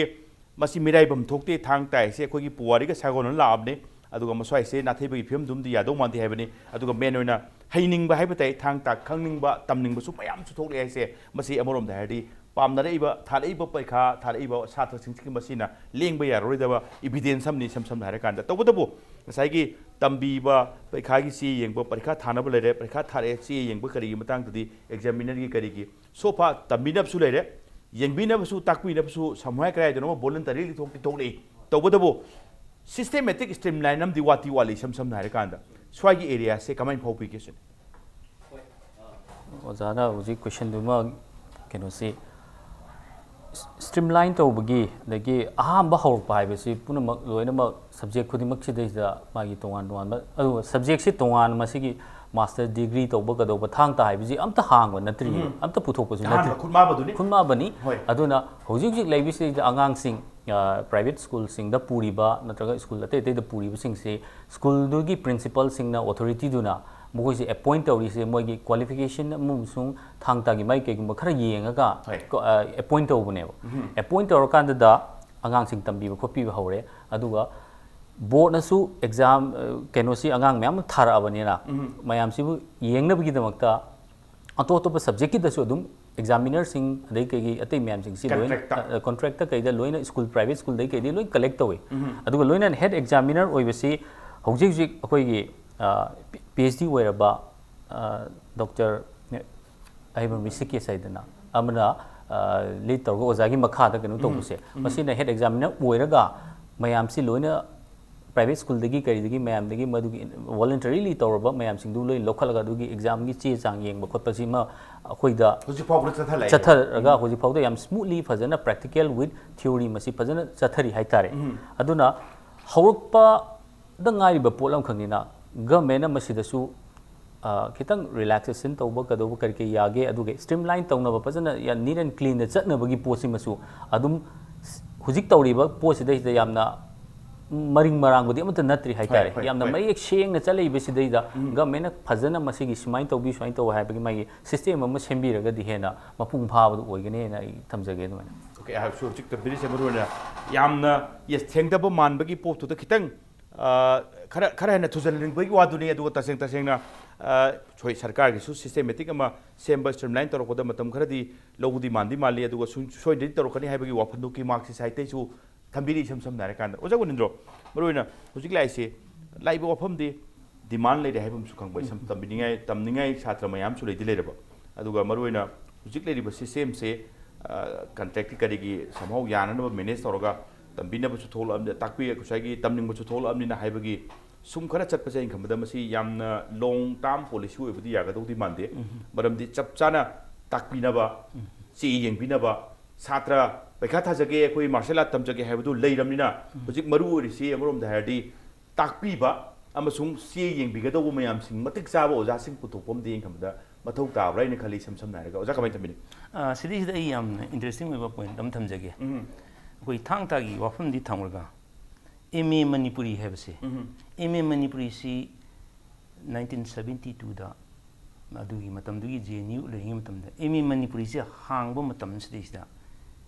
ꯃꯁꯤ ꯃꯤꯔꯥꯏꯐꯝ ꯊꯣꯛꯇꯦ꯫ ꯊꯥꯡ ꯇꯥ ꯍꯥꯏꯁꯦ ꯑꯩꯈꯣꯏꯒꯤ ꯄꯨꯋꯥꯔꯤꯒ ꯁꯥꯒꯣꯟꯅꯅ ꯂꯥꯛꯑꯕꯅꯤ꯫ ꯑꯗꯨꯒ ꯃꯁ꯭ꯋꯥꯏꯁꯦ ꯅꯥꯊꯩꯕꯒꯤ ꯐꯤꯕꯝꯗꯨꯝꯗꯤ ꯌꯥꯗꯧ ꯃꯥꯟꯗꯦ ꯍꯥꯏꯕꯅꯤ꯫ ꯑꯗꯨꯒ main ꯑꯣꯏꯅ ꯍꯩꯅꯤꯡꯕ ꯍꯥꯏꯕ ꯇꯥꯏ, ꯊꯥꯡ ꯇꯥ ꯈꯪꯅꯤꯡꯕ, ꯇꯝꯅꯤꯡꯕꯁꯨ ꯃꯌꯥꯝꯁꯨ ꯊꯣꯛꯂꯛꯑꯦ ꯍꯥꯏꯁꯦ꯫ ꯃꯁꯤ ꯑꯃꯔꯣꯝꯗ ꯍꯥꯏꯔꯗꯤ ꯄꯥꯝꯅꯔꯛꯏꯕ, ꯊꯥꯔꯛꯏꯕ ꯄꯔꯤꯈꯥ ꯊꯥꯔꯛꯏꯕ ꯁꯥꯇ꯭ꯔꯁꯤꯡꯁꯤꯒꯤ ꯃꯁꯤꯅ ꯂꯦꯡꯕ ꯌꯥꯔꯔꯣꯏꯗꯕ evidence ꯑꯃꯅꯤ, ꯏꯁꯝ ꯁꯝꯅ ꯍꯥꯏꯔꯀꯥꯟꯗ꯫ ꯇꯧꯕꯇꯕꯨ ꯉꯁꯥꯏꯒꯤ ꯇꯝꯕꯤꯕ, ꯄꯔꯤꯈꯥꯒꯤ ꯆꯦ ꯌꯦꯡꯕ, ꯄꯔꯤꯈꯥ ꯊꯥꯅꯕ ꯂꯩꯔꯦ, ꯄꯔꯤꯈꯥ ꯊꯥꯔꯛꯑꯦ, ꯆꯦ ꯌꯦꯡꯕ ꯀꯔꯤꯒꯤ ꯃꯇꯥꯡꯗꯗꯤ examiner ꯒꯤ ꯀꯔꯤꯒꯤ so far ꯇꯝꯕꯤꯅꯕꯁꯨ ꯂꯩꯔꯦ, ꯌꯦꯡꯕꯤꯅꯕꯁꯨ, ꯇꯥꯛꯄꯤꯅꯕꯁꯨ ꯁꯃꯨꯍꯥꯏ ꯀꯗꯥꯏꯗꯅꯣꯃ voluntarily ꯊꯣꯛꯇꯤ ꯊꯣꯛꯂꯛꯏ꯫ ꯇꯧꯕꯇꯕꯨ systematic streamline ꯑꯃꯗꯤ ꯋꯥꯠꯇꯤ ꯋꯥꯠꯂꯤ, ꯏꯁꯝ ꯁꯝꯅ ꯍꯥꯏꯔꯀꯥꯟꯗ꯫ ꯁ꯭ꯋꯥꯏꯒꯤ area ꯁꯦ ꯀꯃꯥꯏꯅ ꯐꯥꯎꯕꯤꯒꯦ ꯁꯤꯅꯤ? ꯑꯣꯖꯥꯅ ꯍꯧꯖꯤꯛ question ꯗꯨꯃ, ꯀꯩꯅꯣꯁꯤ, streamline ꯇꯧꯕꯒꯤ, ꯑꯗꯒꯤ ꯑꯍꯥꯟꯕ ꯍꯧꯔꯛꯄ ꯍꯥꯏꯕꯁꯤ ꯄꯨꯝꯅꯃꯛ, ꯂꯣꯏꯅꯃꯛ subject ꯈꯨꯗꯤꯡꯃꯛꯁꯤꯗꯩꯁꯤꯗ ꯃꯥꯒꯤ ꯇꯣꯉꯥꯟ ꯇꯣꯉꯥꯟꯕ, ꯑꯗꯨꯒ subject ꯁꯤ ꯇꯣꯉꯥꯟꯅ ꯃꯁꯤꯒꯤ ꯃꯥꯁꯇꯔ ꯗꯤꯒ꯭ꯔꯤ ꯇꯧꯕ ꯀꯩꯗꯧꯕ ꯊꯥꯡ ꯇꯥ ꯍꯥꯏꯕꯁꯤ ꯑꯝꯇ ꯍꯥꯡꯕ ꯅꯠꯇ꯭ꯔꯤ, ꯑꯝꯇ ꯄꯨꯊꯣꯛꯄꯁꯨ ꯅꯠꯇ꯭ꯔꯤ꯫ ꯑꯍꯥꯟꯕ ꯈꯨꯠꯃꯥꯕꯗꯨꯅꯤ꯫ ꯈꯨꯟꯃꯥꯕꯅꯤ꯫ ꯍꯣꯏ꯫ ꯑꯗꯨꯅ ꯍꯧꯖꯤꯛ ꯍꯧꯖꯤꯛ ꯂꯩꯕꯁꯤꯗꯩꯗ ꯑꯉꯥꯡꯁꯤꯡ ꯄ꯭ꯔꯥꯏꯚꯦꯠ ꯁ꯭ꯀꯨꯜꯁꯤꯡꯗ ꯄꯨꯔꯤꯕ ꯅꯠꯇ꯭ꯔꯒ ꯁ꯭ꯀꯨꯜ ꯑꯇꯩ ꯑꯇꯩꯗ ꯄꯨꯔꯤꯕꯁꯤꯡꯁꯤ ꯁ꯭ꯀꯨꯜꯗꯨꯒꯤ ꯄ꯭ꯔꯤꯟꯁꯤꯄꯜꯁꯤꯡꯅ, ꯑꯣꯊꯣꯔꯤꯇꯤꯗꯨꯅ ꯃꯈꯣꯏꯁꯦ ꯑꯦꯄꯣꯏꯟ ꯇꯧꯔꯤꯁꯦ ꯃꯣꯏꯒꯤ ꯀ꯭ꯋꯥꯂꯤꯐꯤꯀꯦꯁꯟ ꯑꯃꯁꯨꯡ ꯊꯥꯡ ꯇꯥꯒꯤ ꯃꯥꯏ ꯀꯩꯒꯨꯝꯕ ꯈꯔ ꯌꯦꯡꯉꯒ ꯍꯣꯏ꯫ ꯑꯦꯄꯣꯏꯟ ꯇꯧꯕꯅꯦꯕ꯫ ꯑꯦꯄꯣꯏꯟ ꯇꯧꯔꯀꯥꯟꯗꯨꯗ ꯑꯉꯥꯡꯁꯤꯡ ꯇꯝꯕꯤꯕ ꯈꯣꯠꯄꯤꯕ ꯍꯧꯔꯦ꯫ ꯑꯗꯨꯒ ꯕꯣꯔꯗꯅꯁꯨ ꯑꯦꯛꯖꯥꯝ ꯀꯩꯅꯣꯁꯤ ꯑꯉꯥꯡ ꯃꯌꯥꯝ ꯑꯃ ꯊꯥꯔꯛꯑꯕꯅꯤꯅ ꯃꯌꯥꯝꯁꯤꯕꯨ ꯌꯦꯡꯅꯕꯒꯤꯗꯃꯛꯇ ꯑꯇꯣꯞ ꯑꯇꯣꯞꯄ ꯁꯕꯖꯦꯛꯀꯤꯗꯁꯨ ꯑꯗꯨꯝ ꯑꯦꯛꯖꯥꯃꯤꯅꯔꯁꯤꯡ ꯑꯗꯩ ꯀꯩꯒꯤ ꯑꯇꯩ ꯃꯌꯥꯝꯁꯤꯡꯁꯤ ꯂꯣꯏꯅ ꯀꯟꯇ꯭ꯔꯦꯛꯇ꯫ ꯀꯟꯇ꯭ꯔꯦꯛꯇ ꯀꯩꯗ ꯂꯣꯏꯅ ꯁ꯭ꯀꯨꯜ ꯄ꯭ꯔꯥꯏꯚꯦꯠ ꯁ꯭ꯀꯨꯜꯗꯩ ꯀꯩꯗꯩ ꯂꯣꯏ ꯀꯂꯦꯛ ꯇꯧꯏ꯫ ꯑꯗꯨꯒ ꯂꯣꯏꯅꯅ ꯍꯦꯠ ꯑꯦꯛꯖꯥꯃꯤꯅꯔ ꯑꯣꯏꯕꯁꯤ ꯍꯧꯖꯤꯛ ꯍꯧꯖꯤꯛ ꯑꯩꯈꯣꯏꯒꯤ ꯄꯤ ꯑꯩꯆ ꯗꯤ ꯑꯣꯏꯔꯕ ꯗꯣꯛꯇꯔ ꯑꯍꯩꯕꯝ ꯔꯤꯁꯤꯀꯦꯁ ꯍꯥꯏꯗꯅ ꯑꯃꯅ ꯂꯤꯗ ꯇꯧꯔꯒ ꯑꯣꯖꯥꯒꯤ ꯃꯈꯥꯗ ꯀꯩꯅꯣ ꯇꯧꯕꯁꯦ, ꯃꯁꯤꯅ ꯍꯦꯠ ꯑꯦꯛꯖꯥꯃꯤꯅꯔ ꯑꯣꯏꯔꯒ ꯃꯌꯥꯝꯁꯤ ꯂꯣꯏꯅ ꯄ꯭ꯔꯥꯏꯚꯦꯠ ꯁ꯭ꯀꯨꯜꯗꯒꯤ ꯀꯔꯤꯗꯒꯤ ꯃꯌꯥꯝꯗꯒꯤ ꯃꯗꯨꯒꯤ ꯚꯣꯂꯟꯇꯔꯤꯂꯤ ꯇꯧꯔꯕ ꯃꯌꯥꯝꯁꯤꯡꯗꯨ ꯂꯣꯏ ꯂꯧꯈꯠꯂꯒ ꯑꯗꯨꯒꯤ ꯑꯦꯛꯖꯥꯝꯒꯤ ꯆꯦ ꯆꯥꯡ ꯌꯦꯡꯕ ꯈꯣꯠꯄꯁꯤꯃ ꯑꯩꯈꯣꯏꯗ ꯍꯧꯖꯤꯛ ꯐꯥꯎꯕꯗ ꯆꯠꯊꯂꯛꯑꯦ꯫ ꯆꯠꯊꯔꯒ ꯍꯧꯖꯤꯛ ꯐꯥꯎꯗ ꯌꯥꯝ ꯁ꯭ꯃꯨꯠꯂꯤ ꯐꯖꯅ ꯄ꯭ꯔꯦꯛꯇꯤꯀꯦꯜ ꯋꯤꯠ ꯊꯤꯑꯣꯔꯤ ꯃꯁꯤ ꯐꯖꯅ ꯆꯠꯊꯔꯤ ꯍꯥꯏꯇꯥꯔꯦ꯫ ꯑꯗꯨꯅ ꯍꯧꯔꯛꯄꯗ ꯉꯥꯏꯔꯤꯕ ꯄꯣꯠ ꯑꯃꯈꯛꯅꯤꯅ ꯒꯃꯦꯟꯅ ꯃꯁꯤꯗꯁꯨ ꯈꯤꯇꯪ ꯔꯤꯂꯦꯛꯁꯦꯁꯟ ꯇꯧꯕ ꯀꯩꯗꯧꯕ ꯀꯔꯤ ꯀꯔꯤ ꯌꯥꯒꯦ, ꯑꯗꯨꯒ ꯁ꯭ꯇ꯭ꯔꯤꯝꯂꯥꯏꯟ ꯇꯧꯅꯕ ꯐꯖꯅ ꯅꯤꯠ ꯑꯦꯟ ꯀ꯭ꯂꯤꯟꯗ ꯆꯠꯅꯕꯒꯤ ꯄꯣꯠꯁꯤꯃꯁꯨ ꯑꯗꯨꯝ ꯍꯧꯖꯤꯛ ꯇꯧꯔꯤꯕ ꯄꯣꯠꯁꯤꯗꯩꯁꯤꯗ ꯌꯥꯝꯅ ꯃꯔꯤꯡ ꯃꯔꯥꯡꯕꯗꯤ ꯑꯃꯠꯇ ꯅꯠꯇ꯭ꯔꯤ ꯍꯥꯏꯇꯥꯔꯦ꯫ ꯍꯣꯏ, ꯌꯥꯝꯅ ꯍꯣꯏ꯫ ꯃꯌꯦꯛ ꯁꯦꯡꯅ ꯆꯠꯂꯛꯏꯕꯁꯤꯗꯩꯗ ꯒꯃꯦꯟꯅ ꯐꯖꯅ ꯃꯁꯤꯒꯤ ꯁꯨꯃꯥꯏꯅ ꯇꯧꯕꯤ ꯁꯨꯃꯥꯏꯅ ꯇꯧ ꯍꯥꯏꯕꯒꯤ ꯃꯥꯒꯤ ꯁꯤꯁꯇꯦꯝ ꯑꯃ ꯁꯦꯝꯕꯤꯔꯒꯗꯤ ꯍꯦꯟꯅ ꯃꯄꯨꯡ ꯐꯥꯕꯗꯨ ꯑꯣꯏꯒꯅꯤ ꯍꯥꯏꯅ ꯑꯩ ꯊꯝꯖꯒꯦ꯫ ꯑꯗꯨꯃꯥꯏꯅ ꯑꯣꯀꯦ, ꯑꯩꯍꯥꯛꯁꯨ ꯍꯧꯖꯤꯛ ꯇꯝꯕꯤꯔꯤꯁꯦ ꯃꯔꯨ ꯑꯣꯏꯅ ꯌꯥꯝꯅ, ꯌꯦꯁ, ꯊꯦꯡꯊꯕ ꯃꯥꯟꯕꯒꯤ ꯄꯣꯠꯇꯨꯗ ꯈꯤꯇꯪ ꯈꯔ ꯈꯔ ꯍꯦꯟꯅ ꯊꯨꯖꯟꯅꯤꯡꯕꯒꯤ ꯋꯥꯗꯨꯅꯤ꯫ ꯑꯗꯨꯒ ꯇꯁꯦꯡ ꯇꯁꯦꯡꯅ ꯁꯣꯏ ꯁꯔꯀꯥꯔꯒꯤꯁꯨ ꯁꯤꯁꯇꯦꯃꯦꯇꯤꯛ ꯑꯃ ꯁꯦꯝꯕ, ꯁ꯭ꯇ꯭ꯔꯤꯝꯂꯥꯏꯟ ꯇꯧꯔꯛꯄꯗ ꯃꯇꯝ ꯈꯔꯗꯤ ꯂꯧꯕꯗꯤ ꯃꯥꯟꯗꯤ ꯃꯥꯜꯂꯤ꯫ ꯑꯗꯨꯒ ꯁꯨꯡ- ꯁꯣꯏꯗꯅꯗꯤ ꯇꯧꯔꯛꯀꯅꯤ ꯍꯥꯏꯕꯒꯤ ꯋꯥꯐꯝꯗꯨꯒꯤ ꯃꯥꯔꯛꯁꯤ ꯁꯥꯏꯠꯇꯩꯁꯨ ꯊꯝꯕꯤꯔꯤ꯫ ꯏꯁꯝ ꯁꯝꯅ ꯍꯥꯏꯔꯀꯥꯟꯗ ꯑꯣꯖꯥ ꯒꯣꯅꯤꯟꯗ꯭ꯔꯣ, ꯃꯔꯨꯑꯣꯏꯅ ꯍꯧꯖꯤꯛ ꯂꯥꯛꯏꯁꯦ ꯂꯥꯛꯏꯕ ꯋꯥꯐꯝꯗꯤ ꯗꯤꯃꯥꯟ ꯂꯩꯔꯦ ꯍꯥꯏꯕ ꯑꯃꯁꯨ ꯈꯪꯕ, ꯏꯁꯝ ꯇꯝꯕꯤꯅꯤꯡꯉꯥꯏ ꯇꯝꯅꯤꯡꯉꯥꯏ ꯁꯥꯇ꯭ꯔ ꯃꯌꯥꯝꯁꯨ ꯂꯩꯗꯤ ꯂꯩꯔꯕ꯫ ꯑꯗꯨꯒ ꯃꯔꯨꯑꯣꯏꯅ ꯍꯧꯖꯤꯛ ꯂꯩꯔꯤꯕ ꯁꯤꯁꯇꯦꯝꯁꯦ ꯀꯟꯇ꯭ꯔꯦꯛꯀꯤ ꯀꯔꯤꯒꯤ ꯁꯝꯍꯥꯎ ꯌꯥꯅꯅꯕ ꯃꯦꯅꯦꯖ ꯇꯧꯔꯒ ꯇꯝꯕꯤꯅꯕꯁꯨ ꯊꯣꯛꯂꯛꯑꯕꯅꯤ, ꯇꯥꯛꯄꯤ ꯉꯁꯥꯏꯒꯤ ꯇꯝꯅꯤꯡꯕꯁꯨ ꯊꯣꯛꯂꯛꯑꯕꯅꯤꯅ ꯍꯥꯏꯕꯒꯤ ꯁꯨꯝ ꯈꯔ ꯆꯠꯄꯁꯦ ꯑꯩꯅ ꯈꯟꯕꯗ ꯃꯁꯤ ꯌꯥꯝꯅ ꯂꯣꯡ ꯇꯥꯔꯝ ꯄꯣꯂꯤꯁꯤ ꯑꯣꯏꯕꯗꯤ ꯌꯥꯒꯗꯧꯗꯤ ꯃꯥꯟꯗꯦ꯫ ꯃꯔꯝꯗꯤ ꯆꯞ ꯆꯥꯅ ꯇꯥꯛꯄꯤꯅꯕ, ꯆꯦ ꯌꯦꯡꯕꯤꯅꯕ, ꯁꯥꯇ꯭ꯔ ꯄꯩꯈꯥ ꯊꯥꯖꯒꯦ, ꯑꯩꯈꯣꯏ ꯃꯥꯔꯁꯦꯜ ꯑꯥꯔꯠ ꯇꯝꯖꯒꯦ ꯍꯥꯏꯕꯗꯨ ꯂꯩꯔꯕꯅꯤꯅ ꯍꯧꯖꯤꯛ ꯃꯔꯨ ꯑꯣꯏꯔꯤꯁꯤ ꯑꯃꯔꯣꯝꯗ ꯍꯥꯏꯔꯗꯤ ꯇꯥꯛꯄꯤꯕ, ꯑꯃꯁꯨꯡ ꯆꯦ ꯌꯦꯡꯕꯤꯒꯗꯧꯕ ꯃꯌꯥꯝꯁꯤꯡ ꯃꯇꯤꯛ ꯆꯥꯕ ꯑꯣꯖꯥꯁꯤꯡ ꯄꯨꯊꯣꯛꯄ ꯑꯃꯗꯤ ꯑꯩꯅ ꯈꯟꯕꯗ ꯃꯊꯧ ꯇꯥꯕ꯭ꯔꯥ ꯍꯥꯏꯅ ꯈꯜꯂꯤ, ꯏꯁꯝ ꯁꯝꯅ ꯍꯥꯏꯔꯒ꯫ ꯑꯣꯖꯥ, ꯀꯃꯥꯏꯅ ꯊꯝꯕꯤꯅꯤ? ꯑ, ꯁꯤꯗꯩꯁꯤꯗ ꯑꯩ ꯌꯥꯝꯅ ꯏꯟꯇꯔꯦꯁꯇꯤꯡ ꯑꯣꯏꯕ ꯄꯣꯏꯟꯠ ꯑꯃ ꯊꯝꯖꯒꯦ꯫ ꯎꯝ꯫ ꯑꯩꯈꯣꯏ ꯊꯥꯡ ꯇꯥꯒꯤ ꯋꯥꯐꯝꯗꯤ ꯊꯝꯈ꯭ꯔꯒ, ꯑꯦꯝ ꯑꯦ ꯃꯅꯤꯄꯨꯔꯤ ꯍꯥꯏꯕꯁꯦ, ꯎꯝ꯫ ꯑꯦꯝ ꯑꯦ ꯃꯅꯤꯄꯨꯔꯤꯁꯤ ꯅꯥꯏꯟꯇꯤꯟ ꯁꯕꯦꯟꯇꯤ ꯇꯨꯗ ꯑꯗꯨꯒꯤ ꯃꯇꯝꯗꯨꯒꯤ ꯖꯦ ꯑꯦꯟ ꯌꯨ ꯂꯩꯔꯤꯉꯩ ꯃꯇꯝꯗ ꯑꯦꯝ ꯑꯦ ꯃꯅꯤꯄꯨꯔꯤꯁꯦ ꯍꯥꯡꯕ ꯃꯇꯝꯁꯤꯗꯩꯁꯤꯗ,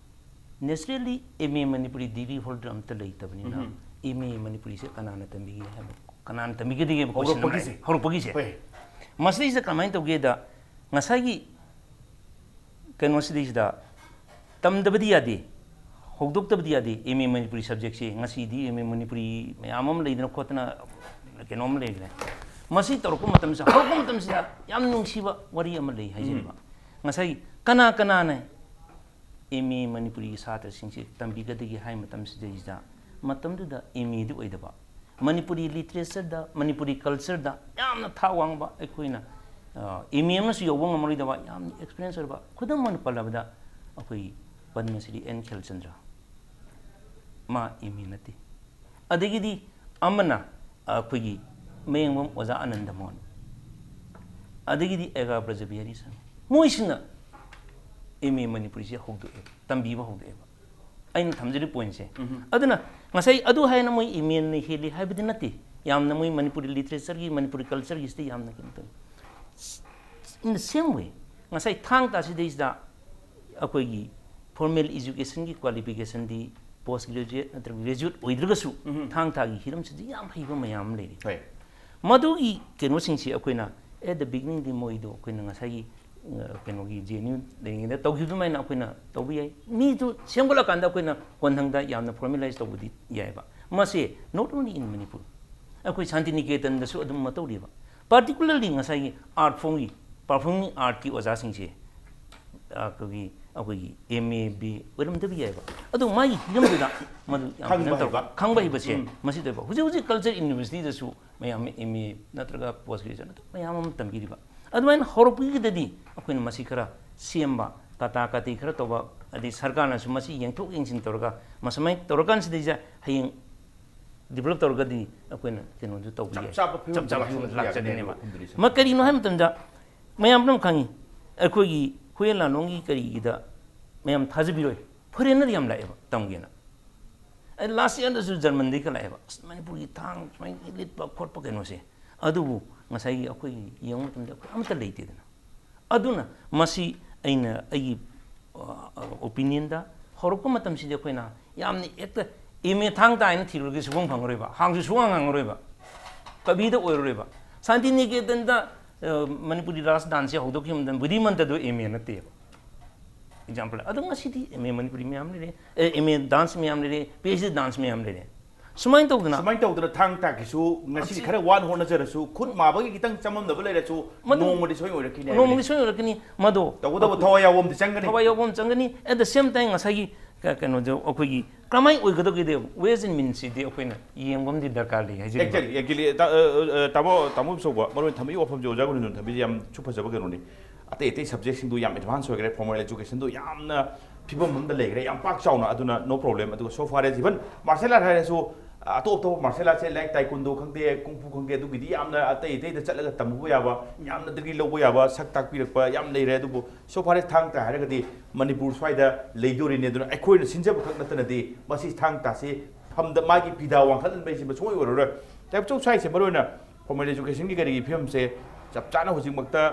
naturally M A Manipuri degree holder ꯑꯝꯇ ꯂꯩꯇꯕꯅꯤꯅ, ꯎꯝ꯫ ꯑꯦꯝ ꯑꯦ ꯃꯅꯤꯄꯨꯔꯤꯁꯦ ꯀꯅꯥꯅ ꯇꯝꯕꯤꯒꯦ ꯍꯥꯏꯕ, ꯀꯅꯥꯅ ꯇꯝꯕꯤꯒꯗꯒꯦ ꯍꯥꯏꯕ ꯀꯣꯏꯁꯟ ꯑꯃ ꯂꯥꯛꯑꯦ꯫ ꯍꯧꯔꯛꯄꯒꯤꯁꯦ꯫ ꯍꯧꯔꯛꯄꯒꯤꯁꯦ꯫ ꯍꯣꯏ꯫ ꯃꯁꯤꯗꯩꯁꯤꯗ ꯀꯃꯥꯏꯅ ꯇꯧꯒꯦꯗ, ꯉꯁꯥꯏꯒꯤ ꯀꯩꯅꯣꯁꯤꯗꯩꯁꯤꯗ ꯇꯝꯗꯕꯗꯤ ꯌꯥꯗꯦ, ꯍꯧꯗꯣꯛꯇꯕꯗꯤ ꯌꯥꯗꯦ ꯑꯦꯝ ꯑꯦ ꯃꯅꯤꯄꯨꯔꯤ ꯁꯕꯖꯦꯛꯁꯦ꯫ ꯉꯁꯤꯗꯤ ꯑꯦꯝ ꯑꯦ ꯃꯅꯤꯄꯨꯔꯤ ꯃꯌꯥꯝ ꯑꯃ ꯂꯩꯗꯅ ꯈꯣꯠꯇꯅ ꯀꯩꯅꯣꯝ ꯂꯩꯈ꯭ꯔꯦ꯫ ꯃꯁꯤ ꯇꯧꯔꯛꯄ ꯃꯇꯝꯁꯤꯗ, ꯍꯧꯔꯛꯄ ꯃꯇꯝꯁꯤꯗ ꯌꯥꯝ ꯅꯨꯡꯁꯤꯕ ꯋꯥꯔꯤ ꯑꯃ ꯂꯩ ꯍꯥꯏꯖꯔꯤꯕ꯫ ꯉꯁꯥꯏꯒꯤ ꯀꯅꯥ ꯀꯅꯥꯅ ꯑꯦꯝ ꯑꯦ ꯃꯅꯤꯄꯨꯔꯤꯒꯤ ꯁꯥꯇ꯭ꯔꯁꯤꯡꯁꯦ ꯇꯝꯕꯤꯒꯗꯒꯦ ꯍꯥꯏ ꯃꯇꯝꯁꯤꯗꯩꯁꯤꯗ, ꯃꯇꯝꯗꯨꯗ ꯑꯦꯝ ꯑꯦꯗꯤ ꯑꯣꯏꯗꯕ, ꯃꯅꯤꯄꯨꯔꯤ ꯂꯤꯇꯔꯦꯆꯔꯗ, ꯃꯅꯤꯄꯨꯔꯤ ꯀꯜꯆꯔꯗ ꯌꯥꯝꯅ ꯊꯥꯛ ꯋꯥꯡꯕ, ꯑꯩꯈꯣꯏꯅ ꯑꯦꯝ ꯑꯦ ꯑꯃꯁꯨ ꯌꯧꯕ ꯉꯝꯃꯔꯣꯏꯗꯕ ꯌꯥꯝꯅ ꯑꯦꯛꯁꯄꯤꯔꯤꯌꯦꯟꯁ ꯑꯣꯏꯔꯕ, ꯈꯨꯗꯝ ꯑꯣꯏꯅ ꯄꯜꯂꯕꯗ ꯑꯩꯈꯣꯏꯒꯤ ꯄꯗꯃꯁ꯭ꯔꯤ ꯑꯦꯟ ꯈꯦꯜꯆꯟꯗ꯭ꯔ, ꯃꯥ ꯑꯦꯝ ꯑꯦ ꯅꯠꯇꯦ꯫ ꯑꯗꯒꯤꯗꯤ ꯑꯃꯅ ꯑꯩꯈꯣꯏꯒꯤ ꯃꯌꯦꯡꯕꯝ ꯑꯣꯖꯥ ꯑꯅꯟꯗ ꯃꯣꯍꯟ, ꯑꯗꯒꯤꯗꯤ ꯑꯦꯒꯥ ꯕ꯭ꯔꯖꯕꯤꯍꯥꯔꯤ ꯁꯔꯃ, ꯃꯣꯏꯁꯤꯅ ꯑꯦꯝ ꯑꯦ ꯃꯅꯤꯄꯨꯔꯤꯁꯦ ꯍꯧꯗꯣꯛꯑꯦ, ꯇꯝꯕꯤꯕ ꯍꯧꯗꯣꯛꯑꯦꯕ꯫ ꯑꯩꯅ ꯊꯝꯖꯔꯤ ꯄꯣꯏꯟꯠꯁꯦ꯫ ꯎꯝ꯫ ꯑꯗꯨꯅ ꯉꯁꯥꯏ ꯑꯗꯨ ꯍꯥꯏꯅ ꯃꯣꯏ ꯑꯦꯝ ꯑꯦꯅ ꯍꯦꯜꯂꯤ ꯍꯥꯏꯕꯗꯤ ꯅꯠꯇꯦ, ꯌꯥꯝꯅ ꯃꯣꯏ ꯃꯅꯤꯄꯨꯔꯤ ꯂꯤꯇꯔꯦꯆꯔꯒꯤ, ꯃꯅꯤꯄꯨꯔꯤ ꯀꯜꯆꯔꯒꯤꯁꯤꯗ ꯌꯥꯝꯅ ꯀꯩꯅꯣ ꯇꯧꯏ꯫ In the same way, ꯉꯁꯥꯏ ꯊꯥꯡ ꯇꯥꯁꯤꯗꯩꯁꯤꯗ ꯑꯩꯈꯣꯏꯒꯤ ꯐꯣꯔꯃꯦꯜ ꯏꯖꯨꯀꯦꯁꯟꯒꯤ ꯀ꯭ꯋꯥꯂꯤꯐꯤꯀꯦꯁꯟꯗꯤ ꯄꯣꯁ ꯒ꯭ꯔꯦꯖꯨꯑꯦꯠ ꯅꯠꯇ꯭ꯔꯒ ꯒ꯭ꯔꯦꯖꯨꯑꯦꯠ ꯑꯣꯏꯗ꯭ꯔꯒꯁꯨ, ꯎꯝ꯫ ꯊꯥꯡ ꯇꯥꯒꯤ ꯍꯤꯔꯝꯁꯤꯗ ꯌꯥꯝ ꯍꯩꯕ ꯃꯌꯥꯝ ꯑꯃ ꯂꯩꯔꯤ꯫ ꯍꯣꯏ꯫ ꯃꯗꯨꯒꯤ ꯀꯩꯅꯣꯁꯤꯡꯁꯤ ꯑꯩꯈꯣꯏꯅ at the beginningꯗꯤ ꯃꯣꯏꯗꯣ ꯑꯩꯈꯣꯏꯅ ꯉꯁꯥꯏꯒꯤ, ꯑ, ꯀꯩꯅꯣꯒꯤ ꯖꯦ ꯑꯦꯟ ꯌꯨ ꯂꯩꯔꯤꯉꯩꯗ ꯇꯧꯈꯤꯕ ꯑꯗꯨꯃꯥꯏꯅ ꯑꯩꯈꯣꯏꯅ ꯇꯧꯕ ꯌꯥꯏ꯫ ꯃꯤꯗꯨ ꯁꯦꯝꯒꯠꯂꯀꯥꯟꯗ ꯑꯩꯈꯣꯏꯅ ꯀꯣꯟꯊꯪꯗ ꯌꯥꯝꯅ ꯐꯣꯔꯃꯦꯂꯥꯏꯁ ꯇꯧꯕꯗꯤ ꯌꯥꯏꯑꯕ꯫ ꯃꯁꯤ not only in Manipur, ꯑꯩꯈꯣꯏ ꯁꯥꯟꯇꯤꯅꯤꯀꯦꯇꯟꯗꯁꯨ ꯑꯗꯨꯝ ꯃꯇꯧꯔꯤꯕ꯫ Particularly ꯉꯁꯥꯏꯒꯤ ꯑꯥꯔꯠ ꯐꯣꯝꯒꯤ, ꯄꯔꯐꯣꯔꯃꯤꯡ ꯑꯥꯔꯠꯀꯤ ꯑꯣꯖꯥꯁꯤꯡꯁꯦ, ꯑ, ꯑꯩꯈꯣꯏꯒꯤ, ꯑꯩꯈꯣꯏꯒꯤ ꯑꯦꯝ ꯑꯦ ꯕꯤ ꯑꯣꯏꯔꯝꯗꯕ ꯌꯥꯏꯕ꯫ ꯑꯗꯨ ꯃꯥꯒꯤ ꯍꯤꯔꯝꯗꯨꯗ ꯃꯗꯨ ꯌꯥꯝ ꯈꯪꯕ ꯐꯖꯅ ꯇꯧ-, ꯍꯩꯕ꯫ ꯈꯪꯕ ꯍꯩꯕꯁꯦ ꯎꯝ꯫ ꯃꯁꯤ ꯇꯧꯕ꯫ ꯍꯧꯖꯤꯛ ꯍꯧꯖꯤꯛ ꯀꯜꯆꯔ ꯌꯨꯅꯤꯚꯔꯁꯤꯇꯤꯗꯁꯨ ꯃꯌꯥꯝ ꯑꯦꯝ ꯑꯦ ꯅꯠꯇ꯭ꯔꯒ ꯄꯣꯁ ꯒ꯭ꯔꯦꯖꯨꯑꯦꯁꯟ ꯃꯌꯥꯝ ꯑꯃ ꯇꯝꯕꯤꯔꯤꯕ꯫ ꯑꯗꯨꯃꯥꯏꯅ ꯍꯧꯔꯛꯄꯒꯤꯗꯗꯤ ꯑꯩꯈꯣꯏꯅ ꯃꯁꯤ ꯈꯔ ꯁꯦꯝꯕ, ꯀꯇꯥ ꯀꯇꯤ ꯈꯔ ꯇꯧꯕ, ꯑꯗꯩ ꯁꯔꯀꯥꯔꯅꯁꯨ ꯃꯁꯤ ꯌꯦꯡꯊꯣꯛ ꯌꯦꯡꯁꯤꯟ ꯇꯧꯔꯒ, ꯃꯁꯨꯃꯥꯏꯅ ꯇꯧꯔꯀꯥꯟꯁꯤꯗꯩꯁꯤꯗ ꯍꯌꯦꯡ ꯗꯤꯕꯂꯞ ꯇꯧꯔꯒꯗꯤ ꯑꯩꯈꯣꯏꯅ ꯀꯩꯅꯣꯗꯨ ꯇꯧꯕ ꯌꯥꯏ꯫ ꯆꯞ ꯆꯥꯕ ꯐꯤꯕꯝꯗ ꯆꯞ ꯆꯥꯕ ꯂꯥꯛꯁꯤꯟꯕ ꯐꯤꯕꯝꯗ ꯌꯥꯒꯅꯤ ꯂꯥꯛꯆꯒꯅꯦꯕ꯫ ꯍꯥꯏꯕ ꯋꯥꯐꯝꯗꯨꯅꯤ, ꯁꯔ꯫ ꯃ ꯀꯔꯤꯅꯣ ꯍꯥꯏꯕ ꯃꯇꯝꯗ ꯃꯌꯥꯝ ꯄꯨꯝꯅꯃꯛ ꯈꯪꯉꯤ, ꯑꯩꯈꯣꯏꯒꯤ ꯍꯨꯏꯌꯦꯟ ꯂꯥꯟꯂꯣꯡꯒꯤ ꯀꯔꯤꯒꯤꯗ ꯃꯌꯥꯝ ꯊꯥꯖꯕꯤꯔꯣꯏ꯫ ꯐꯣꯔꯦꯟꯅꯔ ꯌꯥꯝ ꯂꯥꯛꯑꯦꯕ ꯇꯝꯒꯦꯅ꯫ ꯑꯩ ꯂꯥꯁ ꯏꯌꯥꯔꯗꯁꯨ ꯖꯔꯃꯟꯗꯒꯤ ꯈꯔ ꯂꯥꯛꯑꯦꯕ, "ꯑꯁ, ꯃꯅꯤꯄꯨꯔꯒꯤ ꯊꯥꯡ ꯁꯨꯃꯥꯏꯅ ꯂꯤꯠꯄ ꯈꯣꯠꯄ ꯀꯩꯅꯣꯁꯦ"꯫ ꯑꯗꯨꯕꯨ ꯉꯁꯥꯏꯒꯤ ꯑꯩꯈꯣꯏꯒꯤ ꯌꯦꯡꯕ ꯃꯇꯝꯗ ꯑꯩꯈꯣꯏ ꯑꯃꯠꯇ ꯂꯩꯇꯦꯗꯅ꯫ ꯑꯗꯨꯅ ꯃꯁꯤ ꯑꯩꯅ ꯑꯩꯒꯤ ꯑꯣꯄꯤꯅꯤꯌꯟꯗ ꯍꯧꯔꯛꯄ ꯃꯇꯝꯁꯤꯗꯤ ꯑꯩꯈꯣꯏꯅ ꯌꯥꯝꯅ ꯍꯦꯛꯇ ꯑꯦꯝ ꯑꯦ ꯊꯥꯡ ꯇꯥ ꯍꯥꯏꯅ ꯊꯤꯔꯨꯔꯒ ꯁꯨꯐꯪ ꯐꯪꯉꯔꯣꯏꯕ, ꯍꯥꯡꯁꯨ ꯁꯨꯍꯥꯡ ꯍꯥꯡꯉꯔꯣꯏꯕ, ꯀꯕꯤꯗ ꯑꯣꯏꯔꯔꯣꯏꯕ꯫ ꯁꯥꯟꯇꯤꯅꯤꯀꯦꯇꯟꯗ ꯑ, ꯃꯅꯤꯄꯨꯔꯤ ꯔꯥꯁ ꯗꯥꯟꯁꯁꯦ ꯍꯧꯗꯣꯛꯈꯤꯕ ꯃꯇꯝꯗ ꯕꯨꯙꯤꯃꯟꯇꯗꯨ ꯑꯦꯝ ꯑꯦ ꯅꯠꯇꯦꯕ꯫ ꯑꯦꯛꯖꯥꯝꯄꯜ, ꯑꯗꯣ ꯉꯁꯤꯗꯤ ꯑꯦꯝ ꯑꯦ ꯃꯅꯤꯄꯨꯔꯤ ꯃꯌꯥꯝ ꯂꯩꯔꯦ, ꯑꯦꯝ ꯑꯦ ꯗꯥꯟꯁ ꯃꯌꯥꯝ ꯂꯩꯔꯦ, ꯄꯤ ꯑꯩꯆ ꯗꯤ ꯗꯥꯟꯁ ꯃꯌꯥꯝ ꯂꯩꯔꯦ꯫ ꯁꯨꯃꯥꯏꯅ ꯇꯧꯗꯅ ꯁꯨꯃꯥꯏꯅ ꯇꯧꯗꯅ ꯊꯥꯡ ꯇꯥ ꯀꯤꯁꯨ ꯉꯁꯤꯗꯤ ꯑꯁꯤ- ꯈꯔ ꯋꯥꯅ ꯍꯣꯠꯅꯖꯔꯁꯨ, ꯈꯨꯠ ꯃꯥꯕꯒꯤ ꯈꯤꯇꯪ ꯆꯃꯝꯅꯕ ꯂꯩꯔꯁꯨ, ꯃꯗꯨ- ꯅꯣꯡꯃꯗꯤ ꯁꯣꯏ ꯑꯣꯏꯔꯛꯈꯤꯅꯤ ꯅꯣꯡꯃꯗꯤ ꯍꯥꯏꯕꯅꯤ꯫ ꯁꯣꯏ ꯑꯣꯏꯔꯛꯀꯅꯤ꯫ ꯃꯗꯣ ꯇꯧꯒꯗꯕ ꯊꯋꯥꯏ ꯌꯥꯎꯕ ꯑꯃꯗꯤ ꯆꯪꯒꯅꯤ꯫ ꯊꯋꯥꯏ ꯌꯥꯎꯕ ꯑꯃ ꯆꯪꯒꯅꯤ꯫ At the same time, ꯉꯁꯥꯏꯒꯤ ꯀ- ꯀꯩꯅꯣꯗꯣ, ꯑꯩꯈꯣꯏꯒꯤ ꯀꯔꯝꯍꯥꯏꯅ ꯑꯣꯏꯒꯗꯒꯦꯗꯤ, ways and meansꯁꯤꯗꯤ ꯑꯩꯈꯣꯏꯅ ꯌꯦꯡꯕ ꯑꯃꯗꯤ ꯗꯔꯀꯥꯔ ꯂꯩ ꯍꯥꯏꯖꯅꯤꯡꯕ꯫ Actually, actually, ꯇꯥ-, ꯑ, ꯑ, ꯑ, ꯇꯥꯃꯣ, ꯇꯥꯃꯣ ꯏꯆꯧꯕ, ꯃꯔꯨ ꯑꯣꯏꯅ ꯊꯝꯕꯤꯕ ꯋꯥꯐꯝꯁꯦ ꯑꯣꯖꯥ ꯒꯣꯕꯤꯟꯗꯅ ꯊꯝꯕꯤꯁꯦ ꯌꯥꯝ ꯁꯨ ꯐꯖꯕ ꯀꯩꯅꯣꯅꯤ꯫ ꯑꯇꯩ ꯑꯇꯩ subjectꯁꯤꯡꯗꯣ ꯌꯥꯝ advance ꯑꯣꯏꯈ꯭ꯔꯦ, formal educationꯗꯣ ꯌꯥꯝꯅ ꯐꯤꯕꯝ ꯑꯃꯗ ꯂꯩꯈ꯭ꯔꯦ, ꯌꯥꯝ ꯄꯥꯛ ꯆꯥꯎꯅ꯫ ꯑꯗꯨꯅ no problem꯫ ꯑꯗꯨꯒ so far as even martial art ꯍꯥꯏꯔꯁꯨ, ꯑ, ꯑꯇꯣꯞ ꯑꯇꯣꯞꯄ martial artꯁꯦ, like taekwondo ꯈꯪꯗꯦ, kung fu ꯈꯪꯗꯦ, ꯑꯗꯨꯒꯤꯗꯤ ꯌꯥꯝꯅ ꯑꯇꯩ ꯑꯇꯩꯗ ꯆꯠꯂꯒ ꯇꯝꯃꯨꯕ ꯌꯥꯕ, ꯌꯥꯝꯅ degree ꯂꯧꯕ ꯌꯥꯕ, ꯁꯛ ꯇꯥꯛꯄꯤꯔꯛꯄ ꯌꯥꯝ ꯂꯩꯔꯦ꯫ ꯑꯗꯨꯕꯨ so far as ꯊꯥꯡ ꯇꯥ ꯍꯥꯏꯔꯒꯗꯤ ꯃꯅꯤꯄꯨꯔ ꯁ꯭ꯋꯥꯏꯗ ꯂꯩꯗꯣꯔꯤꯅꯦ꯫ ꯑꯗꯨꯅ ꯑꯩꯈꯣꯏꯅ ꯁꯤꯟꯖꯕ ꯈꯛ ꯅꯠꯇꯅꯗꯤ ꯃꯁꯤ ꯊꯥꯡ ꯇꯥꯁꯤ ꯐꯝꯗ ꯃꯥꯒꯤ ꯐꯤꯗꯥ ꯋꯥꯡꯈꯠꯍꯟꯕ ꯍꯥꯏꯁꯤ ꯁꯨꯡꯑꯣꯏ ꯑꯣꯏꯔꯔꯣꯏ꯫ ꯇꯥꯏꯕꯆꯧ ꯁ꯭ꯋꯥꯏꯁꯦ ꯃꯔꯨ ꯑꯣꯏꯅ formal educationꯒꯤ ꯀꯔꯤꯒꯤ ꯐꯤꯕꯝꯁꯦ ꯆꯞ ꯆꯥꯅ ꯍꯧꯖꯤꯛꯃꯛꯇ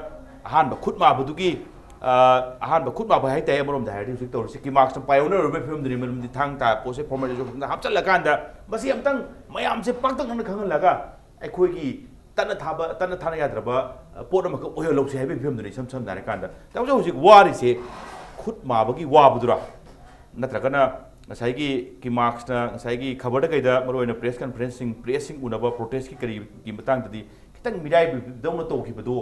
ꯑꯍꯥꯟꯕ ꯈꯨꯠ ꯃꯥꯕꯗꯨꯒꯤ, ꯑ, ꯑꯍꯥꯟꯕ ꯈꯨꯠ ꯃꯥꯕ ꯍꯥꯏꯇꯥꯔꯦ, ꯑꯃꯔꯣꯝꯗ ꯍꯥꯏꯔꯗꯤ ꯍꯧꯖꯤꯛ ꯇꯧꯔꯤꯁꯤ ꯀꯤꯃꯥꯛꯁꯅ ꯄꯥꯏꯌꯣꯅꯔ ꯑꯣꯏꯕ ꯐꯤꯕꯝꯗꯨꯅꯤ꯫ ꯃꯔꯝꯗꯤ ꯊꯥꯡ ꯇꯥ ꯄꯣꯠꯁꯦ formal educationꯗ ꯍꯥꯞꯆꯤꯜꯂꯀꯥꯟꯗ ꯃꯁꯤ ꯑꯝꯇꯪ ꯃꯌꯥꯝꯁꯦ ꯄꯥꯛꯇꯛꯅꯅ ꯈꯪꯍꯜꯂꯒ ꯑꯩꯈꯣꯏꯒꯤ ꯇꯠꯅ ꯊꯥꯕ, ꯇꯠꯅ ꯊꯥꯅ ꯌꯥꯗ꯭ꯔꯕ, ꯑ, ꯄꯣꯠ ꯑꯃꯈꯛ ꯑꯣꯏꯍꯜꯂꯧꯁꯦ ꯍꯥꯏꯕꯒꯤ ꯐꯤꯕꯝꯗꯨꯅꯤ꯫ ꯏꯁꯝ ꯁꯝꯅ ꯍꯥꯏꯔꯀꯥꯟꯗ ꯇꯥꯃꯣ ꯍꯧꯖꯤꯛ ꯋꯥꯔꯤꯁꯦ ꯈꯨꯠ ꯃꯥꯕꯒꯤ ꯋꯥꯕꯗꯨꯔꯥ, ꯅꯠꯇ꯭ꯔꯒꯅ ꯉꯁꯥꯏꯒꯤ ꯀꯤꯃꯥꯛꯁꯅ ꯉꯁꯥꯏꯒꯤ ꯈꯕꯔꯗ ꯀꯩꯗ, ꯃꯔꯨ ꯑꯣꯏꯅ press conferenceꯁꯤꯡ, pressꯁꯤꯡ ꯎꯅꯕ, protestꯀꯤ ꯀꯔꯤꯒꯤ ꯃꯇꯥꯡꯗꯗꯤ ꯈꯤꯇꯪ ꯃꯤꯔꯥꯏꯕꯗꯧꯅ ꯇꯧꯈꯤꯕꯗꯣ,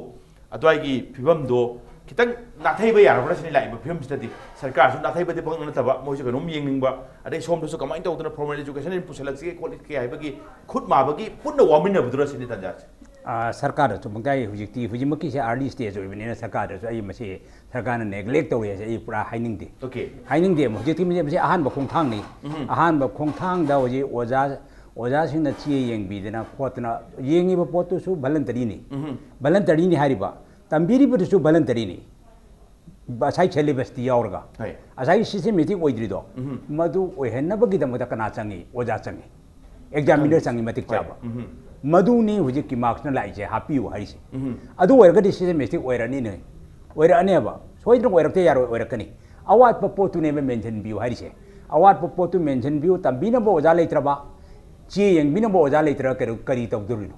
ꯑꯗꯨꯋꯥꯏꯒꯤ ꯐꯤꯕꯝꯗꯣ ꯈꯤꯇꯪ ꯅꯥꯊꯩꯕ ꯌꯥꯔꯕ꯭ꯔꯥ ꯁꯤꯅꯤ ꯂꯥꯛꯏꯕ ꯐꯤꯕꯝꯁꯤꯗꯗꯤ꯫ ꯁꯔꯀꯥꯔꯁꯨ ꯅꯥꯊꯩꯕꯗꯤ ꯄꯪꯅ ꯅꯠꯇꯕ, ꯃꯣꯏꯁꯨ ꯀꯩꯅꯣꯝ ꯌꯦꯡꯅꯤꯡꯕ, ꯑꯗꯩ ꯁꯣꯝꯗꯁꯨ ꯀꯃꯥꯏꯅ ꯇꯧꯗꯅ formal education ꯑꯣꯏꯅ ꯄꯨꯁꯜꯂꯛꯁꯤꯒꯦ ꯈꯣꯠꯂꯛꯁꯤꯒꯦ ꯍꯥꯏꯕꯒꯤ ꯈꯨꯠ ꯃꯥꯕꯒꯤ ꯄꯨꯟꯅ ꯋꯥꯃꯤꯟꯅꯕꯗꯨꯔ ꯁꯤꯅꯤ ꯇꯥꯟꯖꯥꯁꯦ꯫ ꯑ, ꯁꯔꯀꯥꯔꯗꯁꯨ ꯃꯛꯇꯥꯏ ꯍꯧꯖꯤꯛꯇꯤ, ꯍꯧꯖꯤꯛꯃꯛꯀꯤꯁꯦ early stage ꯑꯣꯏꯕꯅꯤꯅ ꯁꯔꯀꯥꯔꯗꯁꯨ ꯑꯩ ꯃꯁꯤ ꯁꯔꯀꯥꯔꯅ neglect ꯇꯧꯔꯤ ꯍꯥꯏꯁꯦ ꯑꯩ ꯄꯨꯔꯥ ꯍꯥꯏꯅꯤꯡꯗꯦ꯫ Okay꯫ ꯍꯥꯏꯅꯤꯡꯗꯦ꯫ ꯍꯧꯖꯤꯛꯇꯤ ꯃꯁꯤ, ꯃꯁꯤ ꯑꯍꯥꯟꯕ ꯈꯣꯡꯊꯥꯡꯅꯤ꯫ ꯑꯍꯥꯟꯕ ꯈꯣꯡꯊꯥꯡꯗ ꯍꯧꯖꯤꯛ ꯑꯣꯖꯥ, ꯑꯣꯖꯥꯁꯤꯡꯅ ꯆꯦ ꯌꯦꯡꯕꯤꯗꯅ ꯈꯣꯠꯇꯅ, ꯌꯦꯡꯉꯤꯕ ꯄꯣꯠꯇꯨꯁꯨ voluntaryꯅꯤ꯫ Voluntaryꯅꯤ ꯍꯥꯏꯔꯤꯕ, ꯇꯝꯕꯤꯔꯤꯕꯗꯨꯁꯨ voluntaryꯅꯤ꯫ ꯉꯁꯥꯏ syllabusꯇꯤ ꯌꯥꯎꯔꯒ꯫ ꯉꯁꯥꯏꯒꯤ systematic ꯑꯣꯏꯗ꯭ꯔꯤꯗꯣ, ꯃꯗꯨ ꯑꯣꯏꯍꯟꯅꯕꯒꯤꯗꯃꯛꯇ ꯀꯅꯥ ꯆꯪꯉꯤ? ꯑꯣꯖꯥ ꯆꯪꯉꯤ꯫ Examiner ꯆꯪꯉꯤ, ꯃꯇꯤꯛ ꯆꯥꯕ꯫ ꯃꯗꯨꯅꯤ ꯍꯧꯖꯤꯛꯀꯤ marksꯅ ꯂꯥꯛꯏꯁꯦ, ꯍꯥꯞꯄꯤꯌꯨ ꯍꯥꯏꯔꯤꯁꯦ꯫ ꯑꯗꯨ ꯑꯣꯏꯔꯒꯗꯤ systematic ꯑꯣꯏꯔꯅꯤꯅꯦ꯫ ꯑꯣꯏꯔꯛꯑꯅꯦꯕ꯫ ꯁꯣꯏꯗꯅ ꯑꯣꯏꯔꯛꯇ ꯌꯥꯔꯣꯏ, ꯑꯣꯏꯔꯛꯀꯅꯤ꯫ ꯑꯋꯥꯠꯄ ꯄꯣꯠꯇꯨꯅꯦꯕ mention ꯄꯤꯌꯨ ꯍꯥꯏꯔꯤꯁꯦ꯫ ꯑꯋꯥꯠꯄ ꯄꯣꯠꯇꯨ mention ꯄꯤꯌꯨ, ꯇꯝꯕꯤꯅꯕ ꯑꯣꯖꯥ ꯂꯩꯇ꯭ꯔꯕ, ꯆꯦ ꯌꯦꯡꯕꯤꯅꯕ ꯑꯣꯖꯥ ꯂꯩꯇ꯭ꯔꯒ ꯀꯔꯤ, ꯀꯔꯤ ꯇꯧꯗꯣꯔꯤꯅꯣ?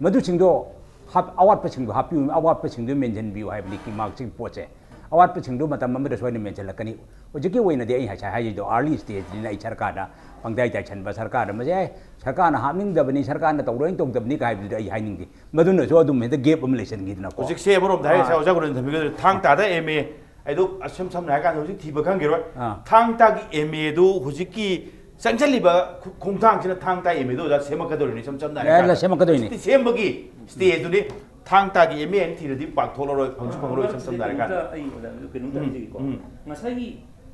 ꯃꯗꯨꯁꯤꯡꯗꯣ ꯍꯥꯞ-, ꯑꯋꯥꯠꯄꯁꯤꯡꯗꯣ ꯍꯥꯞꯄꯤꯌꯨ, ꯑꯋꯥꯠꯄꯁꯤꯡꯗꯣ mention ꯄꯤꯌꯨ ꯍꯥꯏꯕꯅꯤ, ꯀꯤ marksꯀꯤ ꯄꯣꯠꯁꯦ꯫ ꯑꯋꯥꯠꯄꯁꯤꯡꯗꯣ ꯃꯇꯝ ꯑꯃꯗ ꯁꯣꯏꯗꯅ mention ꯂꯥꯛꯀꯅꯤ꯫ ꯍꯧꯖꯤꯛꯀꯤ ꯑꯣꯏꯅꯗꯤ ꯑꯩ ꯉꯁꯥꯏ ꯍꯥꯏꯖꯩꯗꯣ, early stageꯅꯤꯅ ꯑꯩ ꯁꯔꯀꯥꯔꯗ ꯄꯪꯇꯥꯏ ꯇꯥꯏꯁꯟꯕ, ꯁꯔꯀꯥꯔꯗ ꯃꯁꯦ, "ꯑꯦ, ꯁꯔꯀꯥꯔꯅ ꯍꯥꯞꯅꯤꯡꯗꯕꯅꯤ, ꯁꯔꯀꯥꯔꯅ ꯇꯧꯔꯣꯏꯅ ꯇꯧꯗꯕꯅꯤ" ꯀꯥꯏ ꯍꯥꯏꯕꯗꯨꯗꯤ ꯑꯩ ꯍꯥꯏꯅꯤꯡꯗꯦ꯫ ꯃꯗꯨꯅꯁꯨ ꯑꯗꯨꯝ ꯍꯦꯛꯇ gap ꯑꯃ ꯂꯩꯁꯟꯈꯤꯗꯅꯀꯣ꯫ ꯍꯧꯖꯤꯛꯁꯦ ꯑꯃꯔꯣꯝꯗ ꯍꯥꯏꯔꯤꯁꯦ, ꯑꯥ꯫ ꯑꯣꯖꯥ ꯒꯣꯕꯤꯟꯗ ꯊꯝꯕꯤꯒꯗꯧꯔꯤ, ꯊꯥꯡ ꯇꯥꯗ M A, ꯑꯩꯗꯣ ꯑꯁꯨꯝ ꯁꯝꯅ ꯍꯥꯏꯔ ꯀꯥꯟꯗ ꯍꯧꯖꯤꯛ ꯊꯤꯕ ꯈꯪꯈꯤꯔꯣꯏ꯫ ꯑꯥ꯫ ꯊꯥꯡ ꯇꯥꯒꯤ M Aꯗꯨ ꯍꯧꯖꯤꯛꯀꯤ ꯆꯪꯁꯤꯜꯂꯤꯕ ꯈꯨ-, ꯈꯣꯡꯊꯥꯡꯁꯤꯅ ꯊꯥꯡ ꯇꯥ M Aꯗꯨ ꯑꯣꯖꯥ ꯁꯦꯝꯃꯛꯀꯗꯧꯔꯤꯅꯤ, ꯏꯁꯝ ꯁꯝꯅ ꯌꯥꯏ, ꯍꯥꯏꯔꯀꯥꯟꯗ꯫ ꯁꯦꯝꯃꯛꯀꯗꯣꯏꯅꯤ꯫ ꯍꯧꯖꯤꯛꯇꯤ ꯁꯦꯝꯕꯒꯤ stageꯗꯨꯅꯤ꯫ ꯊꯥꯡ ꯇꯥꯒꯤ M A ꯍꯥꯏꯅ ꯊꯤꯔꯗꯤ ꯄꯥꯛ ꯊꯣꯛꯂꯔꯣꯏ, ꯐꯪꯁꯨ ꯐꯪꯉꯔꯣꯏ, ꯏꯁꯝ ꯁꯝꯅ ꯍꯥꯏꯔꯀꯥꯟꯗ꯫ ꯀꯩꯅꯣꯝꯇ, ꯑꯩ ꯑꯣꯖꯥ ꯀꯩꯅꯣꯝꯇ ꯎꯝ, ꯍꯥꯏꯖꯒꯦꯀꯣ꯫ ꯎꯝ꯫ ꯉꯁꯥꯏꯒꯤ,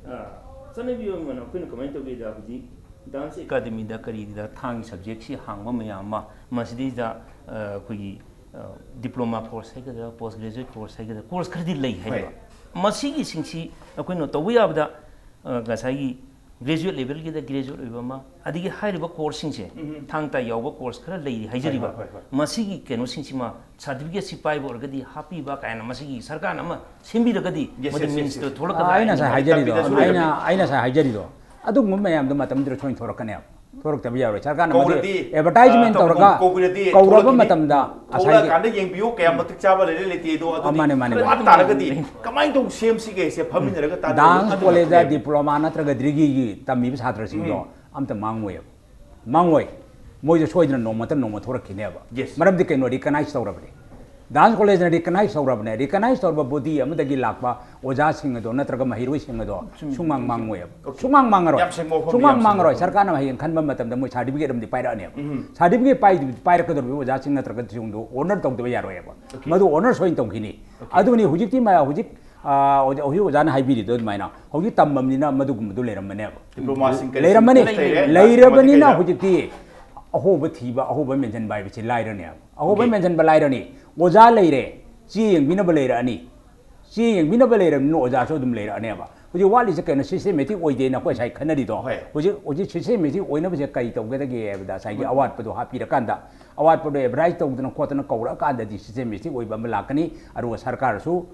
ꯑ, ꯆꯠꯅꯕꯤ ꯑꯃꯅ ꯑꯩꯈꯣꯏꯅ ꯀꯃꯥꯏꯅ ꯇꯧꯒꯦꯗ, ꯍꯧꯖꯤꯛ dance academyꯗ ꯀꯔꯤꯗ ꯊꯥꯡꯒꯤ subjectꯁꯤ ꯍꯥꯡꯕ ꯃꯌꯥꯝ ꯑꯃ, ꯃꯁꯤꯗꯩꯗ, ꯑ, ꯑꯩꯈꯣꯏꯒꯤ, ꯑ, diploma course ꯍꯥꯏꯒꯗ꯭ꯔꯥ, post graduate course ꯍꯥꯏꯒꯗ꯭ꯔꯥ, course ꯈꯔꯗꯤ ꯂꯩ ꯍꯥꯏꯔꯤꯕ꯫ ꯍꯣꯏ꯫ ꯃꯁꯤꯒꯤꯁꯤꯡꯁꯤ ꯑꯩꯈꯣꯏꯅ ꯇꯧꯕ ꯌꯥꯕꯗ, ꯑ, ꯉꯁꯥꯏꯒꯤ graduate levelꯒꯤꯗ graduate ꯑꯣꯏꯕ ꯑꯃ, ꯑꯗꯒꯤ ꯍꯥꯏꯔꯤꯕ courseꯁꯤꯡꯁꯦ, ꯎꯝ꯫ ꯊꯥꯡ ꯇꯥ ꯌꯥꯎꯕ course ꯈꯔ ꯂꯩꯔꯤ ꯍꯥꯏꯖꯔꯤꯕ꯫ ꯍꯣꯏ, ꯍꯣꯏ, ꯍꯣꯏ, ꯍꯣꯏ꯫ ꯃꯁꯤꯒꯤ ꯀꯩꯅꯣꯁꯤꯡꯁꯤꯃ certificateꯁꯤ ꯄꯥꯏꯕ ꯑꯣꯏꯔꯒꯗꯤ ꯍꯥꯞꯄꯤꯕ ꯀꯥꯏꯅ ꯃꯁꯤꯒꯤ ꯁꯔꯀꯥꯔꯅ ꯑꯃ ꯁꯦꯝꯕꯤꯔꯒꯗꯤ, yes, ꯃꯗꯨ yes, yes, meansꯇ yes꯫ ꯊꯣꯛꯂꯛꯀꯗ꯭ꯔꯥ ꯑꯥ, ꯑꯩꯅ ꯍꯥꯏꯅ ꯉꯁꯥꯏ ꯍꯥꯏꯖꯔꯤꯗꯣ, ꯇꯝꯕꯤꯗꯁꯨ ꯑꯩꯅ, ꯂꯩꯔꯝꯃꯤ꯫ ꯑꯩꯅ ꯉꯁꯥꯏ ꯍꯥꯏꯖꯔꯤꯗꯣ, ꯑꯗꯨꯒꯨꯝꯕ ꯃꯌꯥꯝꯗꯣ ꯃꯇꯝꯗꯨꯗ ꯁꯣꯏꯅ ꯊꯣꯛꯂꯛꯀꯅꯦꯕ꯫ ꯊꯣꯛꯂꯛꯇꯕ ꯌꯥꯔꯣꯏ꯫ ꯁꯔꯀꯥꯔꯅ ꯃꯗꯨ ꯀꯧꯔꯗꯤ, advertisement ꯑ, ꯇꯧꯔꯒ ꯀꯧ-, ꯀꯧꯕꯤꯔꯗꯤ ꯀꯧꯔꯕ ꯊꯣꯛꯂꯛꯈꯤꯅꯤ꯫ ꯃꯇꯝꯗ ꯉꯁꯥꯏꯒꯤ ꯊꯣꯛꯂꯛꯑꯀꯥꯟꯗ ꯌꯦꯡꯕꯤꯌꯨ, ꯀꯌꯥꯝ ꯃꯇꯤꯛ ꯆꯥꯕ ꯂꯩꯔꯦ ꯂꯩꯇꯦꯗꯣ꯫ ꯑꯗꯨꯗꯤ ꯑꯥ, ꯃꯥꯅꯦ, ꯃꯥꯅꯦ, ꯋꯥꯠ ꯃꯥꯅꯦ꯫ ꯇꯥꯔꯒꯗꯤ ꯀꯃꯥꯏꯅ ꯇꯧ ꯁꯦꯝꯁꯤꯒꯦ ꯍꯥꯏꯁꯦ ꯐꯝꯃꯤꯟꯅꯔꯒ ꯇꯥꯟꯅꯕ dance ꯑꯗꯨ collegeꯇ ꯂꯩꯔꯦ꯫ Diploma ꯅꯠꯇ꯭ꯔꯒ degreeꯒꯤ ꯇꯝꯃꯤꯕ ꯁꯥꯇ꯭ꯔꯁꯤꯡꯗꯣ ꯎꯝ꯫ ꯑꯝꯇ ꯃꯥꯡꯉꯣꯏꯕ꯫ ꯃꯥꯡꯉꯣꯏ꯫ ꯃꯣꯏꯁꯨ ꯁꯣꯏꯗꯅ ꯅꯣꯡꯃ ꯅꯠꯇ꯭ꯔ ꯅꯣꯡꯃ ꯊꯣꯛꯂꯛꯈꯤꯅꯦꯕ꯫ Yes꯫ ꯃꯔꯝꯗꯤ ꯀꯩꯅꯣ? Recognize ꯇꯧꯔꯕꯅꯦ꯫ Dance collegeꯅ recognize ꯇꯧꯔꯕꯅꯦ꯫ Recognize ꯇꯧꯔꯕ body ꯑꯃꯗꯒꯤ ꯂꯥꯛꯄ ꯑꯣꯖꯥꯁꯤꯡ ꯑꯗꯣ ꯅꯠꯇ꯭ꯔꯒ ꯃꯍꯩꯔꯣꯏꯁꯤꯡ ꯑꯗꯣ ꯆꯨꯝꯃꯤ꯫ ꯁꯨꯡꯃꯥꯡ ꯃꯥꯡꯉꯣꯏꯕ꯫ Okay꯫ ꯁꯨꯡꯃꯥꯡ ꯃꯥꯡꯉꯔꯣꯏ꯫ ꯌꯥꯝ ꯁꯦꯡꯕ ꯋꯥꯐꯝꯅꯤ, ꯁꯨꯡꯃꯥꯡ ꯌꯥꯝ ꯁꯦꯡꯕ ꯃꯥꯡꯉꯔꯣꯏ꯫ ꯋꯥꯐꯝ꯫ ꯁꯔꯀꯥꯔꯅ ꯍꯌꯦꯡ ꯈꯟꯕ ꯃꯇꯝꯗ ꯃꯣꯏ certificate ꯑꯃꯗꯤ ꯄꯥꯏꯔꯛꯑꯅꯦꯕ꯫ ꯎꯝ꯫ Certificate ꯄꯥꯏ-, ꯄꯥꯏꯔꯛꯀꯗꯧꯔꯤꯕ ꯑꯣꯖꯥꯁꯤꯡ ꯅꯠꯇ꯭ꯔꯒ ꯁꯤꯡꯗꯣ honor ꯇꯧꯗꯕ ꯌꯥꯔꯣꯏꯕ꯫ Okay꯫ ꯃꯗꯨ honor ꯁꯣꯏꯅ ꯇꯧꯈꯤꯅꯤ꯫ Okay꯫ ꯑꯗꯨꯅꯤ ꯍꯧꯖꯤꯛꯇꯤ ꯃ-, ꯍꯧꯖꯤꯛ ꯑꯥ, ꯍꯧꯖꯤꯛ ꯍꯧꯖꯤꯛ ꯑꯣꯖꯥꯅ ꯍꯥꯏꯕꯤꯔꯤꯗꯣ ꯑꯗꯨꯃꯥꯏꯅ ꯍꯧꯖꯤꯛ ꯇꯝꯃꯕꯅꯤꯅ ꯃꯗꯨꯒꯨꯝꯕꯗꯨ ꯂꯩꯔꯝꯕꯅꯦꯕ꯫ Diplomaꯁꯤꯡ ꯀꯔꯤꯁꯤꯡ ꯂꯩꯔꯝꯃꯅꯤ꯫ ꯂꯩꯔꯦ, ꯂꯩꯔꯕꯅꯤꯅ ꯀꯩꯗ? ꯍꯧꯖꯤꯛꯇꯤ ꯑꯍꯣꯕ ꯊꯤꯕ, ꯑꯍꯣꯕ ꯃꯦꯟꯁꯤꯟꯕ ꯍꯥꯏꯕꯁꯤ ꯂꯥꯏꯔꯅꯦꯕ꯫ ꯑꯍꯣꯕ Okay. ꯃꯦꯟꯁꯤꯟꯕ ꯂꯥꯏꯔꯅꯤ꯫ ꯑꯣꯖꯥ ꯂꯩꯔꯦ, ꯆꯦ ꯌꯦꯡꯕꯤꯅꯕ ꯂꯩꯔꯛꯑꯅꯤ꯫ ꯆꯦ ꯌꯦꯡꯕꯤꯅꯕ ꯂꯩꯔꯕꯅꯤꯅ ꯑꯣꯖꯥꯁꯨ ꯑꯗꯨꯝ ꯂꯩꯔꯛꯑꯅꯦꯕ꯫ ꯍꯧꯖꯤꯛ ꯋꯥꯠꯂꯤꯁꯦ ꯀꯩꯅꯣ? Systematic ꯑꯣꯏꯗꯦꯅ ꯑꯩꯈꯣꯏ ꯉꯁꯥꯏ ꯈꯟꯅꯔꯤꯗꯣ꯫ ꯍꯣꯏ꯫ ꯍꯧꯖꯤꯛ ꯍꯧꯖꯤꯛ systematic ꯑꯣꯏꯅꯕꯁꯦ ꯀꯔꯤ ꯇꯧꯒꯗꯒꯦ ꯍꯥꯏꯕꯗ ꯉꯁꯥꯏꯒꯤ ꯑꯋꯥꯠꯄꯗꯣ ꯍꯥꯞꯄꯤꯔꯀꯥꯟꯗ, ꯑꯋꯥꯠꯄꯗꯣ advertise ꯇꯧꯗꯅ ꯈꯣꯠꯇꯅ ꯀꯧꯔꯛꯑꯀꯥꯟꯗꯗꯤ systematic ꯑꯣꯏꯕ ꯑꯃ ꯂꯥꯛꯀꯅꯤ꯫ ꯑꯗꯨꯒ ꯁꯔꯀꯥꯔꯁꯨ,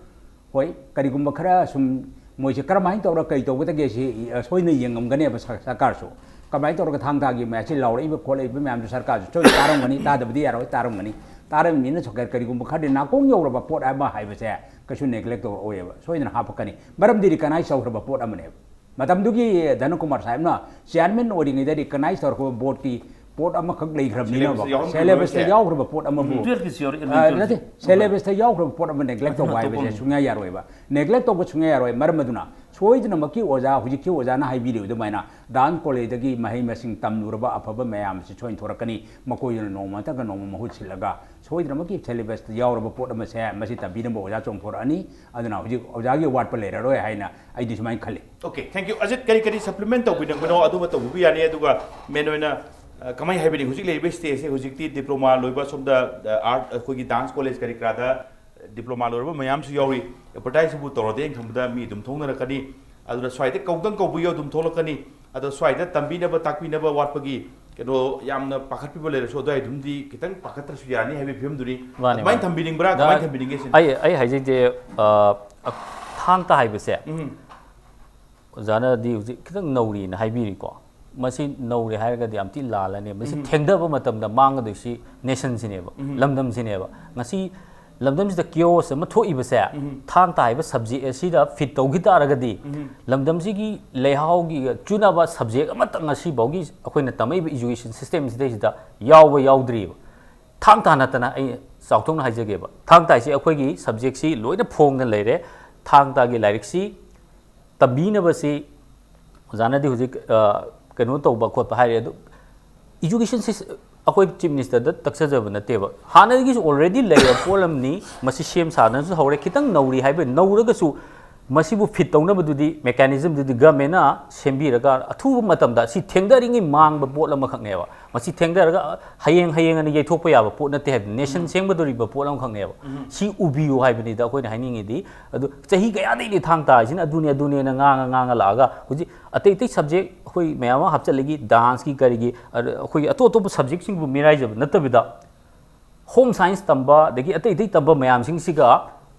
ꯍꯣꯏ, ꯀꯔꯤꯒꯨꯝꯕ ꯈꯔ ꯁꯨꯝ ꯃꯣꯏꯁꯦ ꯀꯔꯝꯍꯥꯏꯅ ꯇꯧꯔꯒ ꯀꯩ ꯇꯧꯒꯗꯒꯦ ꯁꯤ, ꯑ, ꯁꯣꯏꯅ ꯌꯦꯡꯉꯝꯒꯅꯦꯕ ꯁꯔ-, ꯁꯔꯀꯥꯔꯁꯨ꯫ ꯀꯃꯥꯏꯅ ꯇꯧꯔꯒ ꯊꯥꯡ ꯇꯥꯒꯤ ꯃꯌꯥꯝꯁꯤ ꯂꯥꯎꯔꯛꯏꯕ ꯈꯣꯠꯂꯛꯏꯕ ꯃꯌꯥꯝꯁꯨ ꯁꯔꯀꯥꯔꯁꯨ ꯁꯣꯏ ꯇꯥꯔꯝꯒꯅꯤ, ꯇꯥꯗꯕꯗꯤ ꯌꯥꯔꯣꯏ, ꯇꯥꯔꯝꯒꯅꯤ꯫ ꯇꯥꯔꯝꯃꯤꯅ ꯁꯔꯀꯥꯔ ꯀꯔꯤꯒꯨꯝꯕ ꯈꯔꯗꯤ ꯅꯥꯀꯣꯡ ꯌꯧꯔꯕ ꯄꯣꯠ ꯑꯃ ꯍꯥꯏꯕꯁꯦ ꯀꯩꯁꯨ neglect ꯇꯧꯔꯛꯑꯣꯏꯕ, ꯁꯣꯏꯗꯅ ꯍꯥꯞꯄꯛꯀꯅꯤ꯫ ꯃꯔꯝꯗꯤ recognize ꯇꯧꯈ꯭ꯔꯕ ꯄꯣꯠ ꯑꯃꯅꯦꯕ꯫ ꯃꯇꯝꯗꯨꯒꯤ ꯙꯅꯀꯨꯃꯥꯔ ꯁꯥꯍꯦꯕꯅ chairman ꯑꯣꯏꯔꯤꯉꯩꯗ recognize ꯇꯧꯔꯛꯄ boardꯀꯤ ꯄꯣꯠ ꯑꯃꯈꯛ ꯂꯩꯈ꯭ꯔꯕꯅꯤꯅ, Syllabusꯇ ꯌꯥꯎꯔꯝꯈ꯭ꯔꯕ syllabusꯇ ꯅꯣꯏꯁꯦ? ꯌꯥꯎꯈ꯭ꯔꯕ ꯄꯣꯠ ꯑꯃꯕꯨ, Twelveꯀꯤꯁꯨ ꯌꯥꯎꯔꯛꯑꯦ, ꯑ, eleven, ꯅꯠꯇꯦ, twelveꯀꯤ꯫ syllabusꯇ ꯌꯥꯎꯈ꯭ꯔꯕ ꯄꯣꯠ ꯑꯃ neglect ꯇꯧꯕ ꯑꯗꯨꯅ ꯍꯥꯏꯕꯁꯦ ꯑꯇꯣꯞꯄ ꯑꯃ꯫ ꯁꯨꯡꯌꯥ ꯌꯥꯔꯣꯏꯕ꯫ Neglect ꯇꯧꯕ ꯁꯨꯡꯌꯥ ꯌꯥꯔꯣꯏ꯫ ꯃꯔꯝ ꯑꯗꯨꯅ ꯁꯣꯏꯗꯅꯃꯛꯀꯤ ꯑꯣꯖꯥ, ꯍꯧꯖꯤꯛꯀꯤ ꯑꯣꯖꯥꯅ ꯍꯥꯏꯕꯤꯔꯤꯕ ꯑꯗꯨꯃꯥꯏꯅ dance collegeꯇꯒꯤ ꯃꯍꯩ ꯃꯁꯤꯡ ꯇꯝꯂꯨꯔꯕ ꯑꯐꯕ ꯃꯌꯥꯝꯁꯤ ꯁꯣꯏꯅ ꯊꯣꯔꯛꯀꯅꯤ꯫ ꯃꯈꯣꯏꯗꯨꯅ ꯅꯣꯡꯃ ꯅꯠꯇ꯭ꯔꯒ ꯅꯣꯡꯃ ꯃꯍꯨꯠ ꯁꯤꯜꯂꯒ ꯁꯣꯏꯗꯅꯃꯛꯀꯤ syllabusꯇ ꯌꯥꯎꯔꯕ ꯄꯣꯠ ꯑꯃꯁꯦ ꯃꯁꯤ ꯇꯝꯕꯤꯅꯕ ꯑꯣꯖꯥ ꯆꯣꯡꯊꯣꯔꯛꯑꯅꯤ꯫ ꯑꯗꯨꯅ ꯍꯧꯖꯤꯛ ꯑꯣꯖꯥꯒꯤ ꯑꯋꯥꯠꯄ ꯂꯩꯔꯔꯣꯏ ꯍꯥꯏꯅ ꯑꯩꯗꯤ ꯁꯨꯃꯥꯏꯅ ꯈꯜꯂꯤ꯫ Okay, thank you. ꯑꯖꯤꯠ, ꯀꯔꯤ ꯀꯔꯤ supplement ꯇꯧꯕꯤꯅꯤꯡꯕꯅꯣ ꯑꯗꯨꯃ ꯇꯧꯕꯤꯕ ꯌꯥꯅꯤ꯫ ꯑꯗꯨꯒ main ꯑꯣꯏꯅ, ꯑ, ꯀꯃꯥꯏꯅ ꯍꯥꯏꯕꯤꯅꯤꯡ, ꯍꯧꯖꯤꯛ ꯂꯩꯔꯤꯕ stageꯁꯦ, ꯍꯧꯖꯤꯛꯇꯤ diploma ꯂꯣꯏꯕ ꯁꯣꯝꯗ, ꯑ, art, ꯑꯩꯈꯣꯏꯒꯤ dance college ꯀꯔꯤ ꯀꯔꯥꯗ diploma ꯂꯣꯏꯔꯕ ꯃꯌꯥꯝꯁꯨ ꯌꯥꯎꯔꯤ, advertiseꯕꯨ ꯇꯧꯔꯗꯤ ꯑꯩꯅ ꯈꯟꯕꯗ ꯃꯤ ꯑꯗꯨꯝ ꯊꯣꯛꯅꯔꯛꯀꯅꯤ꯫ ꯑꯗꯨꯅ ꯁ꯭ꯋꯥꯏꯗ ꯀꯧꯗꯪ ꯀꯧꯕꯤꯌꯣ, ꯑꯗꯨꯝ ꯊꯣꯛꯂꯛꯀꯅꯤ꯫ ꯑꯗꯣ ꯁ꯭ꯋꯥꯏꯗ ꯇꯝꯕꯤꯅꯕ ꯇꯥꯛꯄꯤꯅꯕ ꯋꯥꯠꯄꯒꯤ ꯀꯩꯅꯣ ꯌꯥꯝꯅ ꯄꯥꯈꯠꯄꯤꯕ ꯂꯩꯔꯁꯨ ꯑꯗꯨꯋꯥꯏꯗꯨꯝꯗꯤ ꯈꯤꯇꯪ ꯄꯥꯈꯠꯇ꯭ꯔꯁꯨ ꯌꯥꯔꯅꯤ ꯍꯥꯏꯕꯒꯤ ꯐꯤꯕꯝꯗꯨꯅꯤ꯫ ꯃꯥꯅꯦ, ꯑꯗꯨꯃꯥꯏꯅ ꯃꯥꯅꯦ꯫ ꯊꯝꯕꯤꯅꯤꯡꯕ꯭ꯔꯥ? ꯗ-, ꯀꯃꯥꯏꯅ ꯊꯝꯕꯤꯅꯤꯡꯒꯦ ꯁꯤꯅꯤ? ꯑꯩ ꯑꯩ ꯍꯥꯏꯖꯩꯁꯦ, ꯑ, ꯑ, ꯊꯥꯡ ꯇꯥ ꯍꯥꯏꯕꯁꯦ, ꯎꯝ꯫ ꯑꯣꯖꯥꯅꯗꯤ ꯍꯧꯖꯤꯛ ꯈꯤꯇꯪ ꯅꯧꯔꯤꯅ ꯍꯥꯏꯕꯤꯔꯤꯀꯣ꯫ ꯃꯁꯤ ꯅꯧꯔꯦ ꯍꯥꯏꯔꯒꯗꯤ ꯌꯥꯝ ꯊꯤ ꯂꯥꯜꯂꯅꯤ꯫ ꯃꯁꯤ ꯊꯦꯡꯊꯕ ꯃꯇꯝꯗ ꯃꯥꯡꯒꯗꯣꯏꯁꯤ nationꯁꯤꯅꯦꯕ, ꯂꯝꯗꯝꯁꯤꯅꯦꯕ꯫ ꯉꯁꯤ ꯂꯝꯗꯝꯁꯤꯗ chaos ꯑꯃ ꯊꯣꯛꯏꯕꯁꯦ, ꯊꯥꯡ ꯇꯥ ꯍꯥꯏꯕ subject ꯑꯁꯤꯗ fit ꯇꯧꯈꯤ ꯇꯥꯔꯒꯗꯤ, ꯂꯝꯗꯝꯁꯤꯒꯤ ꯂꯩꯍꯥꯎꯒꯤ ꯆꯨꯅꯕ subject ꯑꯃꯇꯪ ꯉꯁꯤꯐꯥꯎꯒꯤ ꯑꯩꯈꯣꯏꯅ ꯇꯝꯃꯛꯏꯕ education system ꯁꯤꯗꯩꯁꯤꯗ ꯌꯥꯎꯕ ꯌꯥꯎꯗ꯭ꯔꯤꯕ꯫ ꯊꯥꯡ ꯇꯥ ꯅꯠꯇꯅ ꯑꯩ ꯆꯥꯎꯊꯣꯛꯅ ꯍꯥꯏꯖꯒꯦꯕ, ꯊꯥꯡ ꯇꯥ ꯍꯥꯏꯁꯤ ꯑꯩꯈꯣꯏꯒꯤ subjectꯁꯤ ꯂꯣꯏꯅ ꯐꯣꯡꯅ ꯂꯩꯔꯦ꯫ ꯊꯥꯡ ꯇꯥꯒꯤ ꯂꯥꯏꯔꯤꯛꯁꯤ ꯇꯝꯕꯤꯅꯕꯁꯤ ꯑꯣꯖꯥꯅꯗꯤ ꯍꯧꯖꯤꯛ, ꯑ, ꯀꯩꯅꯣ ꯇꯧꯕ ꯈꯣꯠꯄ ꯍꯥꯏꯔꯦ꯫ ꯑꯗꯨ education ꯁꯤꯁ-, ꯑꯩꯈꯣꯏ ꯆꯤꯐ ꯃꯤꯅꯤꯁꯇꯔꯗ ꯇꯛꯆꯖꯕ ꯅꯠꯇꯦꯕ, ꯍꯥꯟꯅꯗꯒꯤꯁꯨ ꯑꯣꯜꯔꯦꯗꯤ ꯂꯩꯔꯕ ꯄꯣꯠ ꯑꯃꯅꯤ꯫ ꯃꯁꯤ ꯁꯦꯝ ꯁꯥꯗꯅꯁꯨ ꯍꯧꯔꯦ, ꯈꯤꯇꯪ ꯅꯧꯔꯤ ꯍꯥꯏꯕ, ꯅꯧꯔꯒꯁꯨ ꯃꯁꯤꯕꯨ ꯐꯤꯠ ꯇꯧꯅꯕꯗꯨꯗꯤ, ꯃꯦꯀꯥꯅꯤꯖꯝꯗꯨꯗꯤ ꯒꯃꯦꯟꯅ ꯁꯦꯝꯕꯤꯔꯒ ꯑꯊꯨꯕ ꯃꯇꯝꯗ ꯁꯤ ꯊꯦꯡꯊꯔꯤꯉꯩ ꯃꯥꯡꯕ ꯄꯣꯠ ꯑꯃꯈꯛꯅꯦꯕ꯫ ꯃꯁꯤ ꯊꯦꯡꯊꯔꯒ ꯍꯌꯦꯡ ꯍꯌꯦꯡ ꯑꯅ ꯌꯩꯊꯣꯛꯄ ꯌꯥꯕ ꯄꯣꯠ ꯅꯠꯇꯦ ꯍꯥꯏꯕꯗꯤ, ꯅꯦꯁꯟ ꯁꯦꯝꯒꯗꯧꯔꯤꯕ ꯄꯣꯠ ꯑꯃꯈꯛꯅꯦꯕ꯫ ꯁꯤ ꯎꯕꯤꯌꯨ ꯍꯥꯏꯕꯅꯤꯗ ꯑꯩꯈꯣꯏꯅ ꯍꯥꯏꯅꯤꯡꯉꯤꯗꯤ꯫ ꯑꯗꯨ ꯆꯍꯤ ꯀꯌꯥꯗꯒꯤꯗꯤ ꯊꯥꯡ ꯇꯥꯔꯤꯁꯤꯅ ꯑꯗꯨꯅꯤ ꯑꯗꯨꯅꯦꯅ ꯉꯥꯡꯉ ꯉꯥꯡꯉ ꯂꯥꯛꯑꯒ ꯍꯧꯖꯤꯛ ꯑꯇꯩ ꯑꯇꯩ ꯁꯕꯖꯦꯛ ꯑꯩꯈꯣꯏ ꯃꯌꯥꯝ ꯑꯃ ꯍꯥꯞꯆꯤꯜꯂꯒꯤ, ꯗꯥꯟꯁꯀꯤ ꯀꯔꯤꯒꯤ, ꯑꯗ ꯑꯩꯈꯣꯏꯒꯤ ꯑꯇꯣꯞ ꯑꯇꯣꯞꯄ ꯁꯕꯖꯦꯛꯁꯤꯡꯕꯨ ꯃꯤꯔꯥꯏꯖꯕ ꯅꯠꯇꯕꯤꯗ, ꯍꯣꯝ ꯁꯥꯏꯟꯁ ꯇꯝꯕ ꯑꯗꯒꯤ ꯑꯇꯩ ꯑꯇꯩ ꯇꯝꯕ ꯃꯌꯥꯝꯁꯤꯡꯁꯤꯒ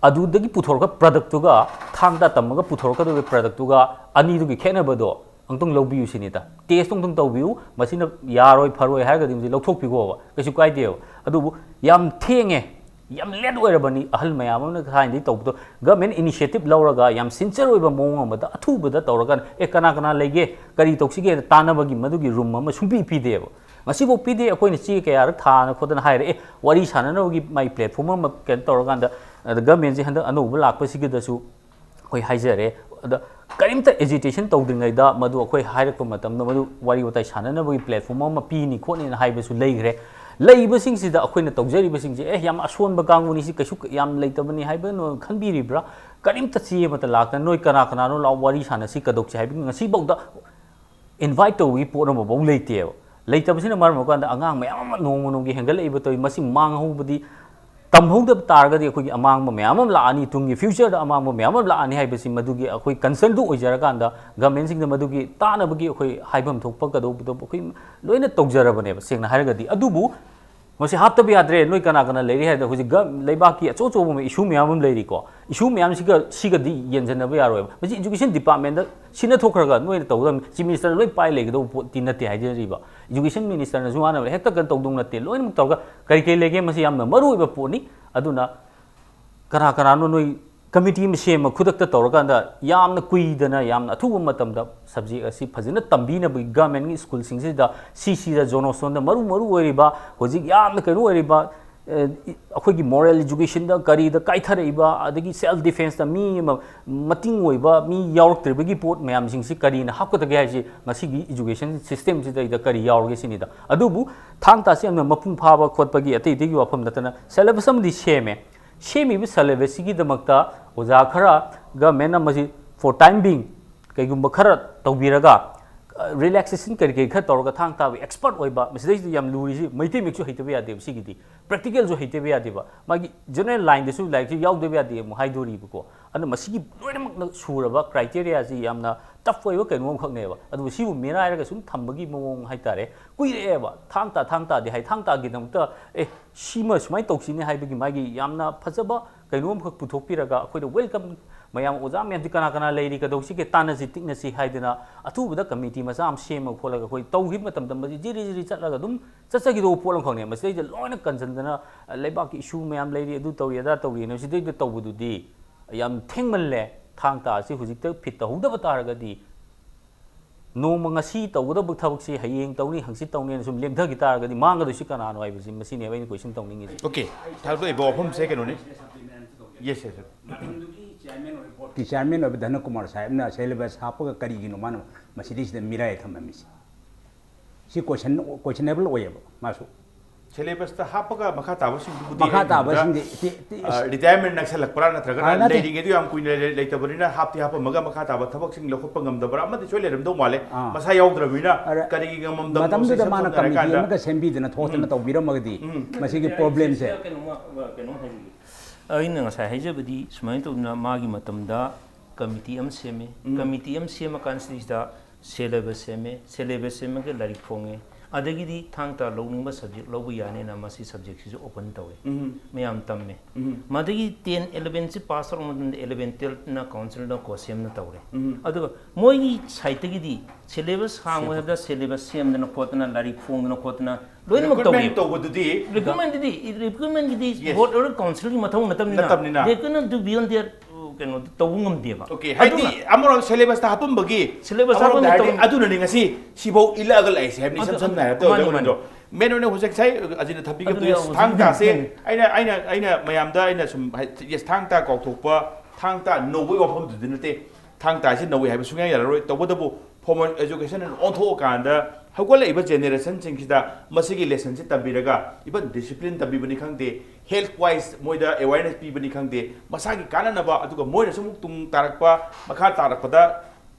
ꯑꯗꯨꯗꯒꯤ ꯄꯨꯊꯣꯔꯛꯄ ꯄ꯭ꯔꯗꯛꯇꯨꯒ, ꯊꯥꯡ ꯇꯥ ꯇꯝꯃꯒ ꯄꯨꯊꯣꯔꯛꯀꯗꯧꯔꯤꯕ ꯄ꯭ꯔꯗꯛꯇꯨꯒ ꯑꯅꯤꯗꯨꯒꯤ ꯈꯦꯠꯅꯕꯗꯣ ꯑꯃꯨꯛꯇꯪ ꯂꯧꯕꯤꯌꯨ ꯁꯤꯅꯤꯗ꯫ ꯇꯦꯁ ꯑꯃꯨꯛꯇꯪ ꯇꯧꯕꯤꯌꯨ, ꯃꯁꯤꯅ ꯌꯥꯔꯣꯏ ꯐꯔꯣꯏ ꯍꯥꯏꯔꯒꯗꯤ ꯃꯁꯤ ꯂꯧꯊꯣꯛꯄꯤꯈꯣꯕ, ꯀꯩꯁꯨ ꯀꯥꯏꯗꯦꯕ꯫ ꯑꯗꯨꯕꯨ ꯌꯥꯝ ꯊꯦꯡꯉꯦ, ꯌꯥꯝ ꯂꯦꯠ ꯑꯣꯏꯔꯕꯅꯤ꯫ ꯑꯍꯜ ꯃꯌꯥꯝ ꯑꯃꯅ ꯊꯥꯏꯅꯗꯒꯤ ꯇꯧꯕꯗꯣ, ꯒꯃꯦꯟ ꯏꯅꯤꯁꯤꯌꯦꯇꯤꯞ ꯂꯧꯔꯒ ꯌꯥꯝ ꯁꯤꯟꯁꯤꯌꯔ ꯑꯣꯏꯕ ꯃꯑꯣꯡ ꯑꯃꯗ ꯑꯊꯨꯕꯗ ꯇꯧꯔꯒ, "ꯑꯦ, ꯀꯅꯥ ꯀꯅꯥ ꯂꯩꯒꯦ, ꯀꯔꯤ ꯇꯧꯁꯤꯒꯦꯅ" ꯇꯥꯟꯅꯕꯒꯤ ꯃꯗꯨꯒꯤ ꯔꯨꯝ ꯑꯃ ꯁꯨꯡꯄꯤ ꯄꯤꯗꯦꯕ꯫ ꯉꯁꯤꯐꯥꯎ ꯄꯤꯗꯦ꯫ ꯑꯩꯈꯣꯏꯅ ꯆꯦ ꯀꯌꯥꯔꯛ ꯊꯥꯅ ꯈꯣꯠꯇꯅ ꯍꯥꯏꯔꯦ, "ꯑꯦ, ꯋꯥꯔꯤ ꯁꯥꯟꯅꯅꯕꯒꯤ ꯃꯥꯏ ꯄ꯭ꯂꯦꯠꯐꯣꯝ ꯑꯃ ꯀꯩꯅꯣ ꯇꯧꯔꯀꯥꯟꯗ", ꯑꯗ ꯒꯃꯦꯟꯁꯦ ꯍꯟꯗꯛ ꯑꯅꯧꯕ ꯂꯥꯛꯄꯁꯤꯒꯤꯗꯁꯨ ꯑꯩꯈꯣꯏ ꯍꯥꯏꯖꯔꯦ꯫ ꯑꯗ ꯀꯔꯤꯝꯇ ꯑꯦꯖꯤꯇꯦꯁꯟ ꯇꯧꯗ꯭ꯔꯤꯉꯩꯗ ꯃꯗꯨ ꯑꯩꯈꯣꯏ ꯍꯥꯏꯔꯛꯄ ꯃꯇꯝꯗ ꯃꯗꯨ ꯋꯥꯔꯤ ꯋꯥꯇꯥꯏ ꯁꯥꯟꯅꯅꯕꯒꯤ ꯄ꯭ꯂꯦꯠꯐꯣꯝ ꯑꯃ ꯄꯤꯅꯤ ꯈꯣꯠꯅꯤꯅ ꯍꯥꯏꯕꯁꯨ ꯂꯩꯈ꯭ꯔꯦ꯫ ꯂꯩꯕꯁꯤꯡꯁꯤꯗ ꯑꯩꯈꯣꯏꯅ ꯇꯧꯖꯔꯤꯕꯁꯤꯡꯁꯦ, "ꯑꯦ, ꯌꯥꯝ ꯑꯁꯣꯟꯕ ꯀꯥꯡꯕꯨꯅꯤ, ꯁꯤ ꯀꯩꯁꯨ ꯌꯥꯝ ꯂꯩꯇꯕꯅꯤ" ꯍꯥꯏꯕ ꯅꯣꯏ ꯈꯟꯕꯤꯔꯤꯕ꯭ꯔꯥ? ꯀꯔꯤꯝꯇ ꯆꯦ ꯑꯃꯠꯇ ꯂꯥꯛꯇꯅ, "ꯅꯣꯏ ꯀꯅꯥ ꯀꯅꯥꯅꯣ, ꯂꯥꯛꯑꯣ, ꯋꯥꯔꯤ ꯁꯥꯟꯅꯁꯤ, ꯀꯩꯗꯧꯁꯤ" ꯍꯥꯏꯕꯒꯤ ꯉꯁꯤꯐꯥꯎꯗ ꯏꯟꯚꯥꯏꯠ ꯇꯧꯕꯒꯤ ꯄꯣꯠ ꯑꯃꯐꯥꯎ ꯂꯩꯇꯦꯕ꯫ ꯂꯩꯇꯕꯁꯤꯅ ꯃꯔꯝ ꯑꯣꯏꯔꯀꯥꯟꯗ ꯑꯉꯥꯡ ꯃꯌꯥꯝ ꯑꯃ ꯅꯣꯡꯃ ꯅꯣꯡꯃꯒꯤ ꯍꯦꯟꯒꯠꯂꯛꯏꯕ ꯇꯧꯔꯤ꯫ ꯃꯁꯤ ꯃꯥꯡꯍꯧꯕꯗꯤ, ꯇꯝꯍꯧꯗꯕ ꯇꯥꯔꯒꯗꯤ ꯑꯩꯈꯣꯏꯒꯤ ꯑꯃꯥꯡꯕ ꯃꯌꯥꯝ ꯑꯃ ꯂꯥꯛꯑꯅꯤ, ꯇꯨꯡꯒꯤ ꯐ꯭ꯌꯨꯆꯔꯗ ꯑꯃꯥꯡꯕ ꯃꯌꯥꯝ ꯑꯃ ꯂꯥꯛꯑꯅꯤ ꯍꯥꯏꯕꯁꯤ ꯃꯗꯨꯒꯤ ꯑꯩꯈꯣꯏ ꯀꯟꯁꯔꯟꯗꯨ ꯑꯣꯏꯖꯔꯀꯥꯟꯗ ꯒꯃꯦꯟꯁꯤꯡꯗ ꯃꯗꯨꯒꯤ ꯇꯥꯅꯕꯒꯤ ꯑꯩꯈꯣꯏ ꯍꯥꯏꯐꯝ ꯊꯣꯛꯄ ꯀꯩꯗꯧꯕꯗꯣ ꯑꯩꯈꯣꯏ ꯂꯣꯏꯅ ꯇꯧꯖꯔꯕꯅꯦꯕ, ꯁꯦꯡꯅ ꯍꯥꯏꯔꯒꯗꯤ꯫ ꯑꯗꯨꯕꯨ ꯃꯁꯤ ꯍꯥꯞꯇꯕ ꯌꯥꯗ꯭ꯔꯦ꯫ ꯅꯣꯏ ꯀꯅꯥ ꯀꯅꯥ ꯂꯩꯔꯤ ꯍꯥꯏꯗ ꯍꯧꯖꯤꯛ ꯒ-, ꯂꯩꯕꯥꯛꯀꯤ ꯑꯆꯧ ꯑꯆꯧꯕ ꯏꯁꯨ ꯃꯌꯥꯝ ꯑꯃ ꯂꯩꯔꯤꯀꯣ꯫ ꯏꯁꯨ ꯃꯌꯥꯝꯁꯤꯒ, ꯁꯤꯒꯗꯤ ꯌꯦꯟꯁꯤꯟꯅꯕ ꯌꯥꯔꯣꯏꯕ꯫ ꯃꯁꯤ ꯏꯖꯨꯀꯦꯁꯟ ꯗꯤꯄꯥꯔꯠꯃꯦꯟꯗ ꯁꯤꯟꯅ ꯊꯣꯛꯈ꯭ꯔꯒ ꯅꯣꯏꯅ ꯇꯧꯒꯗꯕꯅꯤ꯫ ꯆꯤꯐ ꯃꯤꯅꯤꯁꯇꯔꯅ ꯂꯣꯏ ꯄꯥꯏ ꯂꯩꯒꯗꯧꯕ ꯄꯣꯠꯇꯤ ꯅꯠꯇꯦ ꯍꯥꯏꯖꯔꯤꯕ꯫ ꯏꯖꯨꯀꯦꯁꯟ ꯃꯤꯅꯤꯁꯇꯔꯅꯁꯨ ꯃꯥꯅ ꯍꯦꯛꯇ ꯀꯩꯅꯣ ꯇꯧꯗꯧ ꯅꯠꯇꯦ꯫ ꯂꯣꯏꯅꯃꯛ ꯇꯧꯔꯒ ꯀꯔꯤ ꯀꯔꯤ ꯂꯩꯒꯦ, ꯃꯁꯤ ꯌꯥꯝꯅ ꯃꯔꯨ ꯑꯣꯏꯕ ꯄꯣꯠꯅꯤ꯫ ꯑꯗꯨꯅ ꯀꯅꯥ ꯀꯅꯥꯅꯣ ꯅꯣꯏ ꯀꯃꯤꯇꯤ ꯑꯃ ꯁꯦꯝꯃ ꯈꯨꯗꯛꯇ ꯇꯧꯔꯀꯥꯟꯗ ꯌꯥꯝꯅ ꯀꯨꯏꯗꯅ ꯌꯥꯝꯅ ꯑꯊꯨꯕ ꯃꯇꯝꯗ ꯁꯕꯖꯦꯛ ꯑꯁꯤ ꯐꯖꯅ ꯇꯝꯕꯤꯅꯕꯒꯤ ꯒꯃꯦꯟꯒꯤ ꯁ꯭ꯀꯨꯜꯁꯤꯡꯁꯤꯗ, ꯁꯤꯁꯤꯗ, ꯖꯣꯅꯣꯁꯇꯣꯟꯗ ꯃꯔꯨ ꯃꯔꯨ ꯑꯣꯏꯔꯤꯕ, ꯍꯧꯖꯤꯛ ꯌꯥꯝꯅ ꯀꯩꯅꯣ ꯑꯣꯏꯔꯤꯕ ꯑꯩꯈꯣꯏꯒꯤ moral educationꯗ ꯀꯔꯤꯗ ꯀꯥꯏꯊꯔꯛꯏꯕ, ꯑꯗꯒꯤ self defenceꯇ ꯃꯤ ꯑꯃ ꯃꯇꯤꯡ ꯑꯣꯏꯕ ꯃꯤ ꯌꯥꯎꯔꯛꯇ꯭ꯔꯤꯕꯒꯤ ꯄꯣꯠ ꯃꯌꯥꯝꯁꯤꯡꯁꯤ ꯀꯔꯤꯅ ꯍꯥꯞꯀꯗꯒꯦ ꯍꯥꯏꯁꯤ ꯉꯁꯤꯒꯤ education systemꯁꯤꯗꯩꯗ ꯀꯔꯤ ꯌꯥꯎꯔꯒꯦ ꯁꯤꯅꯤꯗ꯫ ꯑꯗꯨꯕꯨ ꯊꯥꯡ ꯇꯥꯁꯤ ꯌꯥꯝꯅ ꯃꯄꯨꯡ ꯐꯥꯕ ꯈꯣꯠꯄꯒꯤ ꯑꯇꯩ ꯑꯇꯩꯒꯤ ꯋꯥꯐꯝ ꯅꯠꯇꯅ syllabus ꯑꯃꯗꯤ ꯁꯦꯝꯃꯦ꯫ ꯁꯦꯝꯃꯤꯕ syllabusꯁꯤꯒꯤꯗꯃꯛꯇ ꯑꯣꯖꯥ ꯈꯔ, governmentꯅ ꯃꯁꯤ for time being ꯀꯩꯒꯨꯝꯕ ꯈꯔ ꯇꯧꯕꯤꯔꯒ, relaxation ꯀꯔꯤ ꯀꯔꯤ ꯈꯔ ꯇꯧꯔꯒ ꯊꯥꯡ ꯇꯥꯕ expert ꯑꯣꯏꯕ, ꯃꯁꯤꯗꯩꯁꯤꯗ ꯌꯥꯝ ꯂꯨꯔꯤꯁꯤ ꯃꯩꯇꯩ ꯃꯌꯦꯛꯁꯨ ꯍꯩꯇꯕ ꯌꯥꯗꯦꯕ ꯁꯤꯒꯤꯗꯤ, practicalꯁꯨ ꯍꯩꯇꯕ ꯌꯥꯗꯦꯕ, ꯃꯥꯒꯤ general lineꯗꯁꯨ ꯂꯥꯏꯔꯤꯛꯁꯤ ꯌꯥꯎꯗꯕ ꯌꯥꯗꯦ ꯑꯃꯨꯛ ꯍꯥꯏꯗꯣꯔꯤꯕꯀꯣ꯫ ꯑꯗꯨꯅ ꯃꯁꯤꯒꯤ ꯂꯣꯏꯅꯃꯛꯅ ꯁꯨꯔꯕ criteriaꯁꯤ ꯌꯥꯝꯅ tough ꯑꯣꯏꯕ ꯀꯩꯅꯣ ꯑꯃꯈꯛꯅꯦꯕ꯫ ꯑꯗꯨꯕꯨ ꯁꯤꯕꯨ ꯃꯤꯔꯥꯏꯔꯒ ꯁꯨꯝ ꯊꯝꯕꯒꯤ ꯃꯑꯣꯡ ꯍꯥꯏꯇꯥꯔꯦ, ꯀꯨꯏꯔꯛꯑꯦꯕ ꯊꯥꯡ ꯇꯥ ꯊꯥꯡ ꯇꯥꯗꯦ ꯍꯥꯏ, ꯊꯥꯡ ꯇꯥꯒꯤꯗꯃꯛꯇ ꯑꯦ ꯁꯤꯃ ꯁꯨꯃꯥꯏꯅ ꯇꯧꯁꯤꯅꯦ ꯍꯥꯏꯕꯒꯤ ꯃꯥꯒꯤ ꯌꯥꯝꯅ ꯐꯖꯕ ꯀꯩꯅꯣ ꯑꯃꯈꯛ ꯄꯨꯊꯣꯛꯄꯤꯔꯒ ꯑꯩꯈꯣꯏꯗ welcome, ꯃꯌꯥꯝ ꯑꯣꯖꯥ ꯃꯌꯥꯝꯁꯤ ꯀꯅꯥ ꯀꯅꯥ ꯂꯩꯔꯤ, ꯀꯩꯗꯧꯁꯤꯒꯦ, ꯇꯥꯟꯅꯁꯤ ꯇꯤꯛꯅꯁꯤ ꯍꯥꯏꯗꯅ ꯑꯊꯨꯕꯗ committee ꯃꯆꯥ ꯑꯃ ꯁꯦꯝꯃ ꯈꯣꯠꯂꯒ ꯑꯩꯈꯣꯏ ꯇꯧꯈꯤꯕ ꯃꯇꯝꯗ ꯃꯁꯤ ꯖꯤꯔꯤ ꯖꯤꯔꯤ ꯆꯠꯂꯒ ꯑꯗꯨꯝ ꯆꯠꯆꯈꯤꯗꯧꯕ ꯄꯣꯠ ꯑꯃꯈꯛꯅꯦ꯫ ꯃꯁꯤꯗꯩꯗ ꯂꯣꯏꯅ ꯀꯟꯁꯤꯟꯗꯅ ꯂꯩꯕꯥꯛꯀꯤ issue ꯃꯌꯥꯝ ꯂꯩꯔꯤ, ꯑꯗꯨ ꯇꯧꯔꯤ ꯑꯗꯥ ꯇꯧꯔꯤꯅ ꯁꯤꯗꯩꯗ ꯇꯧꯕꯗꯨꯗꯤ ꯌꯥꯝ ꯊꯦꯡꯃꯜꯂꯦ꯫ ꯊꯥꯡ ꯇꯥ ꯑꯁꯤ ꯍꯧꯖꯤꯛꯇ ꯐꯤꯠ ꯇꯧꯍꯧꯗꯕ ꯇꯥꯔꯒꯗꯤ ꯅꯣꯡꯃ ꯉꯁꯤ ꯇꯧꯒꯗꯕ ꯊꯕꯛꯁꯤ ꯍꯌꯦꯡ ꯇꯧꯅꯤ, ꯍꯪꯆꯤꯠ ꯇꯧꯅꯤꯅ ꯁꯨꯝ ꯂꯦꯡꯊꯈꯤ ꯇꯥꯔꯒꯗꯤ ꯃꯥꯡꯒꯗꯣꯏꯁꯤ ꯀꯅꯥꯅꯣ ꯍꯥꯏꯕꯁꯤ ꯃꯁꯤꯅꯦꯕ ꯑꯩꯅ question ꯇꯧꯅꯤꯡꯉꯤꯁꯦ꯫ Okay, ꯊꯥꯡꯗꯣꯛꯏꯕ ꯋꯥꯐꯝꯁꯦ ꯀꯩꯅꯣꯅꯤ꯫ Yes, yes, sir. ꯀꯤ chairman ꯑꯣꯏꯕ ꯙꯅꯀꯨꯃꯥꯔ ꯁꯥꯍꯦꯕꯅ syllabus ꯍꯥꯞꯄꯒ ꯀꯔꯤꯒꯤꯅꯣ ꯃꯥꯅ ꯃꯁꯤꯗꯩꯁꯤꯗ ꯃꯤꯔꯥꯏ ꯊꯝꯃꯝꯃꯤꯁꯦ? ꯁꯤ question, questionable ꯑꯣꯏꯌꯦꯕ ꯃꯥꯁꯨ꯫ Syllabusꯇ ꯍꯥꯞꯄꯒ ꯃꯈꯥ ꯇꯥꯕꯁꯤꯡꯗꯨꯕꯨꯗꯤ ꯃꯈꯥ ꯑꯩ ꯈꯟꯕꯗ, ꯇꯥꯕꯁꯤꯡꯗꯤ ꯇꯤ- ꯇꯤ- ꯑ, retirement ꯅꯛꯁꯜꯂꯛꯄ꯭ꯔꯥ ꯅꯠꯇ꯭ꯔꯒꯅ ꯑ, ꯅꯠꯇꯦ꯫ ꯂꯩꯔꯤꯉꯩꯗꯨ ꯌꯥꯝ ꯀꯨꯏꯅ ꯂꯩ- ꯂꯩꯇꯕꯅꯤꯅ ꯍꯥꯞꯇꯤ ꯍꯥꯞꯄꯝꯃꯒ ꯃꯈꯥ ꯇꯥꯕ ꯊꯕꯛꯁꯤꯡ ꯂꯧꯈꯠꯄ ꯉꯝꯗꯕ꯭ꯔꯥ ꯑꯃꯗꯤ ꯁꯣꯏ ꯂꯩꯔꯝꯗꯧ ꯃꯥꯜꯂꯦ꯫ ꯑꯥ꯫ ꯃꯁꯥ ꯌꯥꯎꯗ꯭ꯔꯕꯅꯤꯅ ꯑꯔꯦ, ꯀꯔꯤꯒꯤ ꯉꯝꯃꯝꯗꯕꯅꯣ ꯃꯇꯝꯗꯨꯗ ꯁꯝꯅ ꯃꯥꯅ ꯍꯥꯏꯔꯀꯥꯟꯗ committee ꯑꯃꯒ ꯁꯦꯝꯕꯤꯗꯅ ꯊꯣꯛꯇꯅ ꯇꯧꯕꯤꯔꯝꯃꯒꯗꯤ ꯃꯁꯤꯒꯤ problemꯁꯦ꯫ ꯀꯩꯅꯣꯝꯃ ꯀꯩꯅꯣꯝ ꯍꯥꯏꯖꯒꯦ꯫ ꯑꯩꯅ ꯉꯁꯥꯏ ꯍꯥꯏꯖꯕꯗꯤ ꯁꯨꯃꯥꯏꯅ ꯇꯧꯗꯅ ꯃꯥꯒꯤ ꯃꯇꯝꯗ committee ꯑꯃ ꯁꯦꯝꯃꯦ꯫ Committee ꯑꯃ ꯁꯦꯝꯃ ꯀꯥꯟꯁꯤꯗꯩꯁꯤꯗ syllabus ꯁꯦꯝꯃꯦ, syllabus ꯁꯦꯝꯃꯒ ꯂꯥꯏꯔꯤꯛ ꯐꯣꯡꯉꯦ꯫ ꯑꯗꯒꯤꯗꯤ ꯊꯥꯡ ꯇꯥ ꯂꯧꯅꯤꯡꯕ subject ꯂꯧꯕ ꯌꯥꯅꯤꯅ ꯃꯁꯤ subjecꯁꯤꯁꯨ open ꯇꯧꯔꯦ꯫ ꯃꯌꯥꯝ ꯇꯝꯃꯦ꯫ ꯃꯗꯒꯤ ten elevenꯁꯤ pass ꯇꯧꯔꯕ ꯃꯇꯨꯡꯗ eleven twelveꯅ councilꯅ COHSEMꯅ ꯇꯧꯔꯦ꯫ ꯑꯗꯨꯒ ꯃꯣꯏꯒꯤ sideꯇꯒꯤꯗꯤ syllabus ꯍꯥꯡꯉꯣ ꯍꯥꯏꯕꯗ syllabus ꯁꯦꯝꯗꯅ ꯈꯣꯠꯇꯅ ꯂꯥꯏꯔꯤꯛ ꯐꯣꯡꯗꯅ ꯈꯣꯠꯇꯅ ꯂꯣꯏꯅꯃꯛ Recruitment ꯇꯧꯋꯤ꯫ ꯇꯧꯕꯗꯨꯗꯤ Recruitmentꯗꯨꯗꯤ, recruitmentꯒꯤꯗꯤ Yes. board or councilꯒꯤ ꯃꯊꯧ ꯅꯠꯇꯕꯅꯤꯅ ꯅꯠꯇꯕꯅꯤꯅ꯫ They cannot do beyond their, uh, ꯀꯩꯅꯣ ꯇꯧꯕ ꯉꯝꯗꯦꯕ꯫ Okay, ꯍꯥꯏꯗꯤ ꯑꯗꯨꯅ ꯑꯃꯔꯣꯝ syllabusꯇ ꯍꯥꯞꯄꯝꯕꯒꯤ Syllabus ꯑꯃꯔꯣꯝꯗ ꯍꯥꯞꯄꯝꯕꯒꯤ ꯍꯥꯏꯔꯗꯤ ꯇꯧ- ꯑꯗꯨꯅꯅꯤ ꯉꯁꯤ ꯁꯤꯐꯧ ꯏꯜꯂꯛꯑꯒ ꯂꯥꯛꯏꯁꯦ ꯍꯥꯏꯕꯅꯤ꯫ ꯏꯁꯝ ꯑꯗꯨ- ꯁꯝꯅ ꯍꯥꯏꯔꯕꯗ ꯃꯥꯅꯤ, ꯑꯣꯖꯥ ꯃꯥꯅꯤ꯫ ꯒꯣꯕꯤꯟꯗꯣ, ꯃꯦꯟ ꯑꯣꯏꯅ ꯍꯧꯖꯤꯛ ꯉꯁꯥꯏ ꯑꯖꯤꯅ ꯊꯝꯕꯤꯈꯤꯕꯗꯣ, ꯑꯗꯨꯅꯦ, ꯌꯦꯁ, ꯍꯧꯖꯤꯛ ꯊꯥꯡ ꯇꯥꯁꯦ꯫ ꯍꯧꯖꯤꯛ ꯑꯩꯅ ꯑꯩꯅ ꯑꯩꯅ ꯃꯌꯥꯝꯗ ꯑꯩꯅ ꯁꯨꯝ ꯍꯥꯏ-, ꯌꯦꯁ, ꯊꯥꯡ ꯇꯥ ꯀꯥꯎꯊꯣꯛꯄ, ꯊꯥꯡ ꯇꯥ ꯅꯧꯕꯒꯤ ꯋꯥꯐꯝꯗꯨꯗꯤ ꯅꯠꯇꯦ꯫ ꯊꯥꯡ ꯇꯥꯁꯤ ꯅꯧꯋꯤ ꯍꯥꯏꯕ ꯁꯨꯡꯌꯥ ꯌꯥꯔꯔꯣꯏ꯫ ꯇꯧꯕꯇꯕꯨ formal education ꯑꯣꯟꯊꯣꯛꯑꯀꯥꯟꯗ ꯍꯧꯒꯠꯂꯛꯏꯕ ꯖꯦꯅꯦꯔꯦꯁꯟꯁꯤꯡꯁꯤꯗ ꯃꯁꯤꯒꯤ ꯂꯦꯁꯟꯁꯤ ꯇꯝꯕꯤꯔꯒ, even discipline ꯇꯝꯕꯤꯕꯅꯤ ꯈꯪꯗꯦ, health wise ꯃꯣꯏꯗ awareness ꯄꯤꯕꯅꯤ ꯈꯪꯗꯦ, ꯃꯁꯥꯒꯤ ꯀꯥꯟꯅꯅꯕ, ꯑꯗꯨꯒ ꯃꯣꯏꯅꯁꯨ ꯑꯃꯨꯛ ꯇꯨꯡ ꯇꯥꯔꯛꯄ, ꯃꯈꯥ ꯇꯥꯔꯛꯄꯗ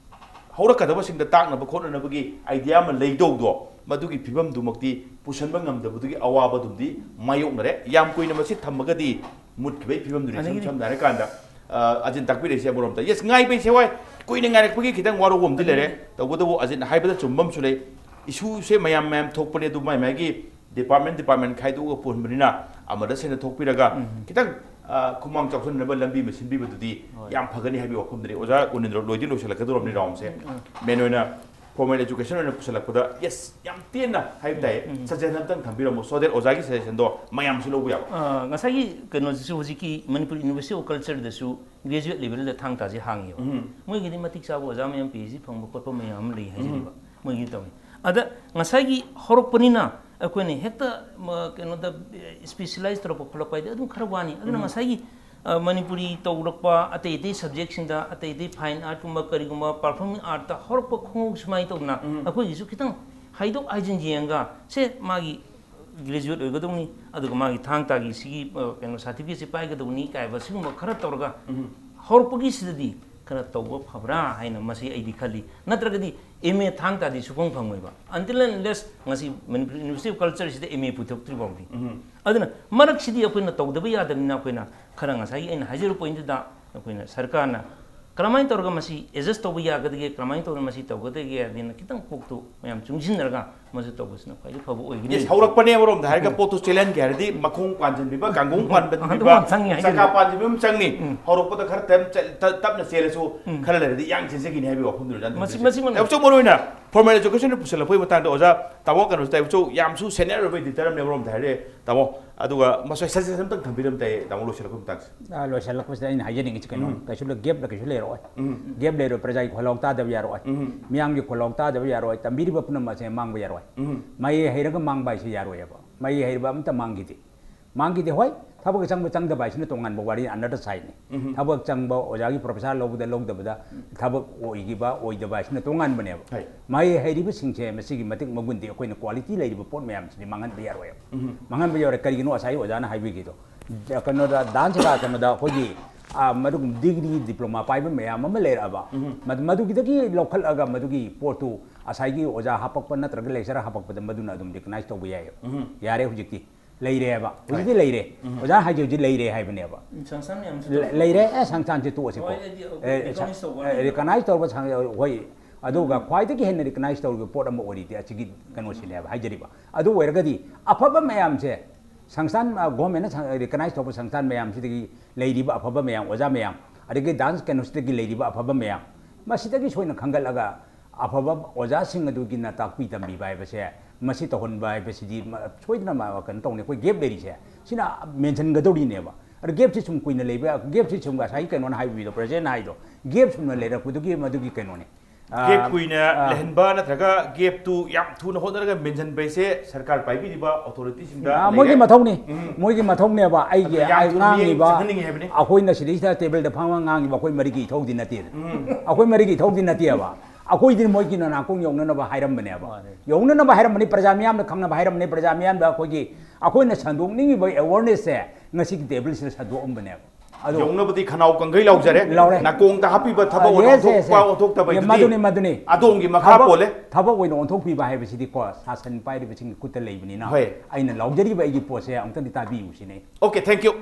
ꯍꯧꯔꯛꯀꯗꯕꯁꯤꯡꯗ ꯇꯥꯛꯅꯕ ꯈꯣꯠꯅꯅꯕꯒꯤ idea ꯑꯃ ꯂꯩꯗꯧꯗꯣ, ꯃꯗꯨꯒꯤ ꯐꯤꯕꯝꯗꯨꯃꯛꯇꯤ ꯄꯨꯁꯟꯕ ꯉꯝꯗꯕꯗꯨꯒꯤ ꯑꯋꯥꯕꯗꯨꯝꯗꯤ ꯃꯥꯌꯣꯛꯅꯔꯦ꯫ ꯌꯥꯝ ꯀꯨꯏꯅ ꯃꯁꯤ ꯊꯝꯃꯒꯗꯤ ꯃꯨꯠꯈꯤꯕꯒꯤ ꯐꯤꯕꯝꯗꯨꯅꯤ꯫ ꯏꯁꯝ ꯑꯗꯒꯤꯗꯤ ꯁꯝꯅ ꯍꯥꯏꯔꯀꯥꯟꯗ, ꯑ, ꯑꯖꯤꯟ ꯇꯥꯛꯄꯤꯔꯛꯏꯁꯦ ꯑꯃꯔꯣꯝꯗ, ꯌꯦꯁ, ꯉꯥꯏꯕꯩꯁꯦ ꯋꯥꯏ, ꯀꯨꯏꯅ ꯉꯥꯏꯔꯛꯄꯒꯤ ꯈꯤꯇꯪ ꯋꯥꯔꯧꯕ ꯑꯃꯗꯤ ꯂꯩꯔꯦ꯫ ꯑꯗꯒꯤ ꯇꯧꯕꯇꯕꯨ ꯑꯖꯤꯟ ꯍꯥꯏꯕꯗ ꯆꯨꯝꯕ ꯑꯃꯁꯨ ꯂꯩ꯫ ꯏꯁꯨꯁꯦ ꯃꯌꯥꯝ ꯃꯌꯥꯝ ꯊꯣꯛꯄꯅꯦ, ꯑꯗꯨ ꯃꯥꯏ ꯃꯥꯏꯒꯤ department department ꯈꯥꯏꯗꯣꯛꯑꯒ ꯄꯨꯍꯟꯕꯅꯤꯅ ꯑꯃꯗ ꯁꯦꯟꯅ ꯊꯣꯛꯄꯤꯔꯒ, ꯎꯝ꯫ ꯈꯤꯇꯪ, ꯑ, ꯈꯨꯃꯥꯡ ꯆꯥꯎꯁꯤꯟꯅꯕ ꯂꯝꯕꯤ ꯑꯃ ꯁꯤꯟꯕꯤꯕꯗꯨꯗꯤ ꯍꯣꯏ꯫ ꯌꯥꯝ ꯐꯒꯅꯤ ꯍꯥꯏꯕꯒꯤ ꯋꯥꯐꯝꯗꯨꯅꯤ꯫ ꯑꯣꯖꯥ ꯎꯅꯤꯟꯗ꯭ꯔꯣ, ꯂꯣꯏꯗꯤ ꯂꯣꯏꯁꯤꯜꯂꯛꯀꯗꯧꯔꯕꯅꯤ round ꯁꯦ꯫ ꯎꯝ, ꯎꯝ꯫ ꯃꯦꯟ ꯑꯣꯏꯅ formal education ꯑꯣꯏꯅ ꯄꯨꯁꯜꯂꯛꯄꯗ, ꯌꯦꯁ, ꯌꯥꯝ ꯇꯦꯟꯅ ꯍꯥꯏꯕ ꯇꯥꯏ꯫ ꯎꯝ, ꯎꯝ꯫ Suggestion ꯑꯝꯇꯪ ꯊꯝꯕꯤꯔꯝꯃꯣ, so that ꯑꯣꯖꯥꯒꯤ suggestion ꯗꯣ ꯃꯌꯥꯝꯁꯨ ꯂꯧꯕ ꯌꯥꯕ꯫ ꯑ, ꯉꯁꯥꯏꯒꯤ ꯀꯩꯅꯣꯁꯤꯁꯨ ꯍꯧꯖꯤꯛꯀꯤ Manipur University of Culture ꯗꯁꯨ graduate level ꯗ ꯊꯥꯡ ꯇꯥꯁꯦ ꯍꯥꯡꯉꯦꯕ꯫ ꯎꯝ꯫ ꯃꯣꯏꯒꯤꯗꯤ ꯃꯇꯤꯛ ꯆꯥꯕ ꯑꯣꯖꯥ ꯃꯌꯥꯝ PhD ꯐꯪꯕ ꯈꯣꯠꯄ ꯃꯌꯥꯝ ꯑꯃ ꯂꯩ ꯍꯥꯏꯖꯔꯤꯕ꯫ ꯎꯝ꯫ ꯃꯣꯏꯒꯤꯗꯤ ꯇꯧꯏ꯫ ꯑꯗ ꯉꯁꯥꯏꯒꯤ ꯍꯧꯔꯛꯄꯅꯤꯅ ꯑꯩꯈꯣꯏꯅ ꯍꯦꯛꯇ, ꯃ, ꯀꯩꯅꯣꯗ, ꯑ, specialize ꯇꯧꯔꯛꯄ ꯈꯣꯠꯂꯛꯄ ꯍꯥꯏꯗꯤ ꯑꯗꯨꯝ ꯈꯔ ꯋꯥꯅꯤ꯫ ꯑꯗꯨꯅ ꯎꯝ꯫ ꯉꯁꯥꯏꯒꯤ, ꯑ, ꯃꯅꯤꯄꯨꯔꯤ ꯇꯧꯔꯛꯄ ꯑꯇꯩ ꯑꯇꯩ subject ꯁꯤꯡꯗ, ꯑꯇꯩ ꯑꯇꯩ fine art ꯀꯨꯝꯕ ꯀꯔꯤꯒꯨꯝꯕ performing art ꯇ ꯍꯧꯔꯛꯄ ꯈꯣꯡꯎꯞ ꯁꯨꯃꯥꯏꯅ ꯇꯧꯗꯅ ꯎꯝ꯫ ꯑꯩꯈꯣꯏꯒꯤꯁꯨ ꯈꯤꯇꯪ ꯍꯥꯏꯗꯣꯛ ꯍꯥꯏꯖꯤꯟ ꯌꯦꯡꯉꯒ, ꯁꯦ, ꯃꯥꯒꯤ graduate ꯑꯣꯏꯒꯗꯧꯅꯤ, ꯑꯗꯨꯒ ꯃꯥꯒꯤ ꯊꯥꯡ ꯇꯥꯒꯤ ꯁꯤꯒꯤ, ꯑ, ꯀꯩꯅꯣ, certificate ꯁꯤ ꯄꯥꯏꯒꯗꯧꯅꯤ ꯀꯥꯏꯕ ꯁꯤꯒꯨꯝꯕ ꯈꯔ ꯇꯧꯔꯒ ꯎꯝ꯫ ꯍꯧꯔꯛꯄꯒꯤꯁꯤꯗꯗꯤ ꯈꯔ ꯇꯧꯕ ꯐꯕ꯭ꯔꯥ ꯍꯥꯏꯅ ꯃꯁꯤ ꯑꯩꯗꯤ ꯈꯜꯂꯤ꯫ ꯅꯠꯇ꯭ꯔꯒꯗꯤ MA ꯊꯥꯡ ꯇꯥꯗꯤ ꯁꯨꯐꯪ ꯐꯪꯉꯣꯏꯕ, until and unless ꯉꯁꯤ Manipur University of Culture ꯁꯤꯗ MA ꯄꯨꯊꯣꯛꯇ꯭ꯔꯤ ꯐꯥꯎꯗꯤ꯫ ꯎꯝ꯫ ꯑꯗꯨꯅ ꯃꯔꯛꯁꯤꯗꯤ ꯑꯩꯈꯣꯏꯅ ꯇꯧꯗꯕ ꯌꯥꯗꯕꯅꯤꯅ ꯑꯩꯈꯣꯏꯅ ꯈꯔ ꯉꯁꯥꯏꯒꯤ ꯑꯩꯅ ꯍꯥꯏꯖꯔꯤꯕ point ꯇꯨꯗ ꯑꯩꯈꯣꯏꯅ ꯁꯔꯀꯥꯔꯅ ꯀꯔꯝꯍꯥꯏꯅ ꯇꯧꯔꯒ ꯃꯁꯤ adjust ꯇꯧꯕ ꯌꯥꯒꯗꯒꯦ, ꯀꯔꯝꯍꯥꯏꯅ ꯇꯧꯔꯒ ꯃꯁꯤ ꯇꯧꯒꯗꯒꯦ ꯍꯥꯏꯗꯅ ꯈꯤꯇꯪ ꯀꯣꯛꯇꯨ ꯃꯌꯥꯝ ꯆꯨꯡꯁꯤꯟꯅꯔꯒ ꯃꯁꯤ ꯇꯧꯕꯁꯤꯅ ꯈ꯭ꯋꯥꯏꯗꯒꯤ ꯐꯕ ꯑꯣꯏꯒꯅꯤ꯫ ꯌꯦꯁ, ꯍꯧꯔꯛꯄꯅꯦ ꯑꯃꯔꯣꯝꯗ ꯍꯥꯏꯔꯒ ꯎꯝ꯫ ꯄꯣꯠꯇꯨ ꯆꯦꯜꯍꯟꯒꯦ ꯍꯥꯏꯔꯗꯤ ꯃꯈꯣꯡ ꯄꯥꯟꯁꯤꯟꯕꯤꯕ, ꯀꯥꯡꯒꯣꯡ ꯄꯥꯟꯕꯤꯕ, ꯑꯗꯨ ꯌꯥꯝ ꯆꯪꯉꯤ ꯍꯥꯏꯖꯔꯤ꯫ ꯆꯀꯥ ꯄꯥꯟꯕꯤꯕ ꯑꯃ ꯆꯪꯅꯤ꯫ ꯎꯝ꯫ ꯍꯧꯔꯛꯄꯗ ꯈꯔ ꯇꯞ-, ꯆ-, ꯇ-, ꯇꯞꯅ ꯆꯦꯜꯂꯁꯨ ꯎꯝ꯫ ꯈꯔ ꯂꯩꯔꯗꯤ ꯌꯥꯡ ꯆꯦꯟꯖꯈꯤꯅꯤ ꯍꯥꯏꯕꯒꯤ ꯋꯥꯐꯝꯗꯨꯅꯤ꯫ ꯃꯁꯤ-, ꯃꯁꯤꯃꯛꯅꯤ꯫ ꯌꯥꯝ ꯃꯔꯨ ꯑꯣꯏꯅ formal education ꯄꯨꯁꯜꯂꯛꯄꯒꯤ ꯃꯇꯥꯡꯗ ꯑꯣꯖꯥ ꯇꯥꯃꯣ ꯀꯩꯅꯣꯁꯤ ꯇꯥꯏꯕꯁꯨ ꯌꯥꯝꯁꯨ senior ꯑꯣꯏꯕ editor ꯑꯃꯅꯦ ꯑꯃꯔꯣꯝꯗ ꯍꯥꯏꯔꯦ꯫ ꯇꯥꯃꯣ, ꯑꯗꯨꯒ ꯃꯁꯣꯏ suggestion ꯑꯝꯇꯪ ꯊꯝꯕꯤꯔꯝ ꯇꯥꯏ, ꯇꯥꯃꯣ, ꯂꯣꯏꯁꯤꯜꯂꯛꯄ ꯃꯇꯥꯡꯁꯦ꯫ ꯑ, ꯂꯣꯏꯁꯤꯜꯂꯛꯄꯁꯤꯗ ꯑꯩꯅ ꯍꯥꯏꯖꯅꯤꯡꯉꯤꯁꯤ ꯀꯩꯅꯣ, ꯎꯝ꯫ ꯀꯩꯁꯨ ꯂ- gap ꯂ ꯀꯩꯁꯨ ꯂꯩꯔꯛꯑꯣꯏ꯫ ꯎꯝ꯫ Gap ꯂꯩꯔꯣꯏ, ꯄ꯭ꯔꯖꯥꯒꯤ ꯈꯣꯜꯂꯥꯎ ꯇꯥꯗꯕ ꯌꯥꯔꯣꯏ꯫ ꯎꯝ꯫ ꯃꯤꯌꯥꯝꯒꯤ ꯈꯣꯜꯂꯥꯎ ꯇꯥꯗꯕ ꯌꯥꯔꯣꯏ, ꯇꯝꯕꯤꯔꯤꯕ ꯄꯨꯝꯅꯃꯛ ꯑꯁꯦ ꯃꯥꯡꯕ ꯌꯥꯔꯣꯏ꯫ ꯎꯝ꯫ ꯃꯍꯩ ꯍꯩꯔꯒ ꯃꯥꯡꯕ ꯍꯥꯏꯁꯦ ꯌꯥꯔꯣꯏꯑꯕ꯫ ꯃꯍꯩ ꯍꯩꯔꯕ ꯑꯝꯇ ꯃꯥꯡꯈꯤꯗꯦ꯫ ꯃꯥꯡꯈꯤꯗꯦ, ꯍꯣꯏ, ꯊꯕꯛ ꯆꯪꯕ ꯆꯪꯗꯕ ꯍꯥꯏꯁꯤꯅ ꯇꯣꯉꯥꯟꯕ ꯋꯥꯔꯤ, another side ꯅꯤ꯫ ꯎꯝ꯫ ꯊꯕꯛ ꯆꯪꯕ, ꯑꯣꯖꯥꯒꯤ professor ꯂꯧꯕꯗ ꯂꯧꯗꯕꯗ ꯊꯕꯛ ꯑꯣꯏꯈꯤꯕ ꯑꯣꯏꯗꯕ ꯍꯥꯏꯁꯤꯅ ꯇꯣꯉꯥꯟꯕꯅꯦꯕ꯫ ꯍꯣꯏ꯫ ꯃꯍꯩ ꯍꯩꯔꯤꯕꯁꯤꯡꯁꯦ ꯃꯁꯤꯒꯤ ꯃꯇꯤꯛ ꯃꯒꯨꯟꯗꯤ ꯑꯩꯈꯣꯏꯅ quality ꯂꯩꯔꯤꯕ ꯄꯣꯠ ꯃꯌꯥꯝꯁꯤꯗꯤ ꯃꯥꯡꯍꯟꯕ ꯌꯥꯔꯣꯏꯕ꯫ ꯎꯝ꯫ ꯃꯥꯡꯍꯟꯕ ꯌꯥꯔꯣꯏ꯫ ꯀꯔꯤꯒꯤꯅꯣ ꯉꯁꯥꯏ ꯑꯣꯖꯥꯅ ꯍꯥꯏꯕꯤꯈꯤꯗꯣ? ꯀꯩꯅꯣꯗ, dance ꯀꯩꯅꯣꯗ ꯑꯩꯈꯣꯏꯒꯤ, ꯑ, ꯃꯗꯨꯒꯨꯝ degree, diploma ꯄꯥꯏꯕ ꯃꯌꯥꯝ ꯑꯃ ꯂꯩꯔꯛꯑꯕ꯫ ꯎꯝ꯫ ꯃꯗꯨ-, ꯃꯗꯨꯒꯤꯗꯒꯤ ꯂꯧꯈꯠꯂꯒ ꯃꯗꯨꯒꯤ ꯄꯣꯠꯇꯨ ꯉꯁꯥꯏꯒꯤ ꯑꯣꯖꯥ ꯍꯥꯄꯛꯄ ꯅꯠꯇ꯭ꯔꯒ lecturer ꯍꯥꯄꯛꯄꯗ ꯃꯗꯨꯅ ꯑꯗꯨꯝ recognize ꯇꯧꯕ ꯌꯥꯏꯑꯕ꯫ ꯎꯝ꯫ ꯌꯥꯔꯦ ꯍꯧꯖꯤꯛꯇꯤ꯫ ꯂꯩꯔꯦꯕ꯫ ꯍꯧꯖꯤꯛꯇꯤ ꯂꯩꯔꯦ꯫ ꯎꯝ꯫ ꯑꯣꯖꯥ ꯍꯥꯏꯁꯦ ꯍꯧꯖꯤꯛ ꯂꯩꯔꯦ ꯍꯥꯏꯕꯅꯦꯕ꯫ ꯁꯪꯁꯥꯟ ꯃꯌꯥꯝꯁꯨ ꯂ-, ꯂꯩꯔꯦ꯫ ꯑꯦ, ꯁꯪꯁꯥꯟꯁꯦ ꯇꯣꯛꯑꯁꯤꯀꯣ꯫ ꯍꯣꯏ, ꯑꯗꯨꯗꯤ ꯑꯦ, recognize ꯁꯪ-, ꯇꯧꯕ ꯑꯦ, ꯍꯥꯏꯕ꯫ Recognize ꯇꯧꯕ ꯁꯪ-, ꯍꯣꯏ꯫ ꯑꯗꯨꯒ ꯈ꯭ꯋꯥꯏꯗꯒꯤ ꯍꯦꯟꯅ recognize ꯇꯧꯔꯤꯕ ꯄꯣꯠ ꯑꯃ ꯑꯣꯏꯔꯤꯗꯤ ꯑꯁꯤꯒꯤ ꯀꯩꯅꯣꯁꯤꯅꯦꯕ ꯍꯥꯏꯖꯔꯤꯕ꯫ ꯑꯗꯨ ꯑꯣꯏꯔꯒꯗꯤ ꯑꯐꯕ ꯃꯌꯥꯝꯁꯦ ꯁꯪꯁꯥꯟ, ꯑ, government ꯅ ꯁꯪ-, recognize ꯇꯧꯕ ꯁꯪꯁꯥꯟ ꯃꯌꯥꯝꯁꯤꯗꯒꯤ ꯂꯩꯔꯤꯕ ꯑꯐꯕ ꯃꯌꯥꯝ, ꯑꯣꯖꯥ ꯃꯌꯥꯝ, ꯑꯗꯒꯤ dance ꯀꯩꯅꯣꯁꯤꯗꯒꯤ ꯂꯩꯔꯤꯕ ꯑꯐꯕ ꯃꯌꯥꯝ, ꯃꯁꯤꯗꯒꯤ ꯁꯣꯏꯅ ꯈꯟꯒꯠꯂꯒ ꯑꯐꯕ ꯑꯣꯖꯥꯁꯤꯡ ꯑꯗꯨꯒꯤꯅ ꯇꯥꯛꯄꯤ ꯇꯝꯕꯤꯕ ꯍꯥꯏꯕꯁꯦ, ꯃꯁꯤ ꯇꯧꯍꯟꯕ ꯍꯥꯏꯕꯁꯤꯗꯤ ꯃ-, ꯁꯣꯏꯗꯅ ꯃ-, ꯀꯩꯅꯣ ꯇꯧꯅꯤ꯫ ꯑꯩꯈꯣꯏ gap ꯂꯩꯔꯤꯁꯦ ꯁꯤꯅ mention ꯒꯗꯧꯔꯤꯅꯦꯕ꯫ ꯑꯗꯣ gap ꯁꯤ ꯁꯨꯝ ꯀꯨꯏꯅ ꯂꯩꯕ, gap ꯁꯤ ꯁꯨꯝ ꯉꯁꯥꯏꯒꯤ ꯀꯩꯅꯣꯅ ꯍꯥꯏꯕꯤꯗꯣ, president ꯅ ꯍꯥꯏꯗꯣ, gap ꯁꯨꯝꯅ ꯂꯩꯔꯛꯄꯗꯨꯒꯤ ꯃꯗꯨꯒꯤ ꯀꯩꯅꯣꯅꯦ꯫ ꯑ, Gap ꯀꯨꯏꯅ ꯑ, ꯂꯩꯍꯟꯕ ꯅꯠꯇ꯭ꯔꯒ gap ꯇꯨ ꯌꯥꯝ ꯊꯨꯅ ꯍꯣꯠꯅꯔꯒ mention ꯄꯩꯁꯦ ꯁꯔꯀꯥꯔ ꯄꯥꯏꯕꯤꯔꯤꯕ authority ꯁꯤꯡꯗ ꯑ, ꯂꯩꯔꯦ꯫ ꯃꯣꯏꯒꯤ ꯃꯊꯧꯅꯤ꯫ ꯎꯝ꯫ ꯃꯣꯏꯒꯤ ꯃꯊꯧꯅꯦꯕ꯫ ꯑꯩꯒꯤ, ꯑꯗꯨꯅ ꯌꯥꯝ ꯑꯩ ꯊꯨꯅ ꯃꯤꯠꯌꯦꯡ ꯉꯥꯡꯉꯤꯕ, ꯆꯪꯍꯟꯅꯤꯡꯉꯤ ꯍꯥꯏꯕꯅꯤ꯫ ꯑꯩꯈꯣꯏꯅ ꯁꯤꯗꯩꯁꯤꯗ table ꯗ ꯐꯝꯃꯒ ꯉꯥꯡꯉꯤꯕ ꯑꯩꯈꯣꯏ ꯃꯔꯤꯒꯤ ꯏꯊꯧꯗꯤ ꯅꯠꯇꯦꯗꯅ꯫ ꯎꯝ꯫ ꯑꯩꯈꯣꯏ ꯃꯔꯤꯒꯤ ꯏꯊꯧꯗꯤ ꯅꯠꯇꯦꯕ꯫ ꯑꯩꯈꯣꯏꯗꯤ ꯃꯣꯏꯒꯤ ꯅꯥꯀꯣꯡ ꯌꯧꯅꯅꯕ ꯍꯥꯏꯔꯝꯕꯅꯦꯕ꯫ ꯃꯥꯅꯦ꯫ ꯌꯧꯅꯅꯕ ꯍꯥꯏꯔꯝꯕꯅꯤ, ꯄ꯭ꯔꯖꯥ ꯃꯤꯌꯥꯝꯗ ꯈꯪꯅꯕ ꯍꯥꯏꯔꯝꯕꯅꯤ, ꯄ꯭ꯔꯖꯥ ꯃꯤꯌꯥꯝꯗ ꯑꯩꯈꯣꯏꯒꯤ, ꯑꯩꯈꯣꯏꯅ ꯁꯟꯗꯣꯛꯅꯤꯡꯉꯤꯕ awareness ꯁꯦ ꯉꯁꯤꯒꯤ table ꯁꯤꯗ ꯁꯟꯗꯣꯛꯑꯝꯕꯅꯦꯕ꯫ ꯑꯗꯣ ꯌꯧꯅꯕꯗꯤ ꯈꯅꯥꯎ ꯀꯪꯒꯩ ꯂꯥꯎꯖꯔꯦ꯫ ꯂꯥꯎꯔꯦ꯫ ꯅꯥꯀꯣꯡꯗ ꯍꯥꯞꯄꯤꯕ ꯊꯕꯛ ꯑ, ꯑꯣꯏꯅ yes, yes, ꯑꯣꯟꯊꯣꯛꯄ yes꯫ ꯑꯣꯟꯊꯣꯛꯇꯕ ꯌꯦ, ꯍꯥꯏꯗꯨꯗꯤ ꯃꯗꯨꯅꯤ, ꯃꯗꯨꯅꯤ꯫ ꯑꯗꯣꯝꯒꯤ ꯃꯈꯥ ꯊꯕꯛ, ꯄꯣꯜꯂꯦ꯫ ꯊꯕꯛ ꯑꯣꯏꯅ ꯑꯣꯟꯊꯣꯛꯄꯤꯕ ꯍꯥꯏꯕꯁꯤꯗꯤꯀꯣ, ꯁꯥꯁꯟ ꯄꯥꯏꯔꯤꯕꯁꯤꯡꯒꯤ ꯈꯨꯠꯇ ꯂꯩꯕꯅꯤꯅ, ꯍꯣꯏ꯫ ꯑꯩꯅ ꯂꯥꯎꯖꯔꯤꯕ ꯑꯩꯒꯤ ꯄꯣꯠꯁꯦ ꯑꯃꯨꯛꯇꯪꯗꯤ ꯇꯥꯕꯤꯌꯨ ꯁꯤꯅꯤ꯫ Okay, thank you꯫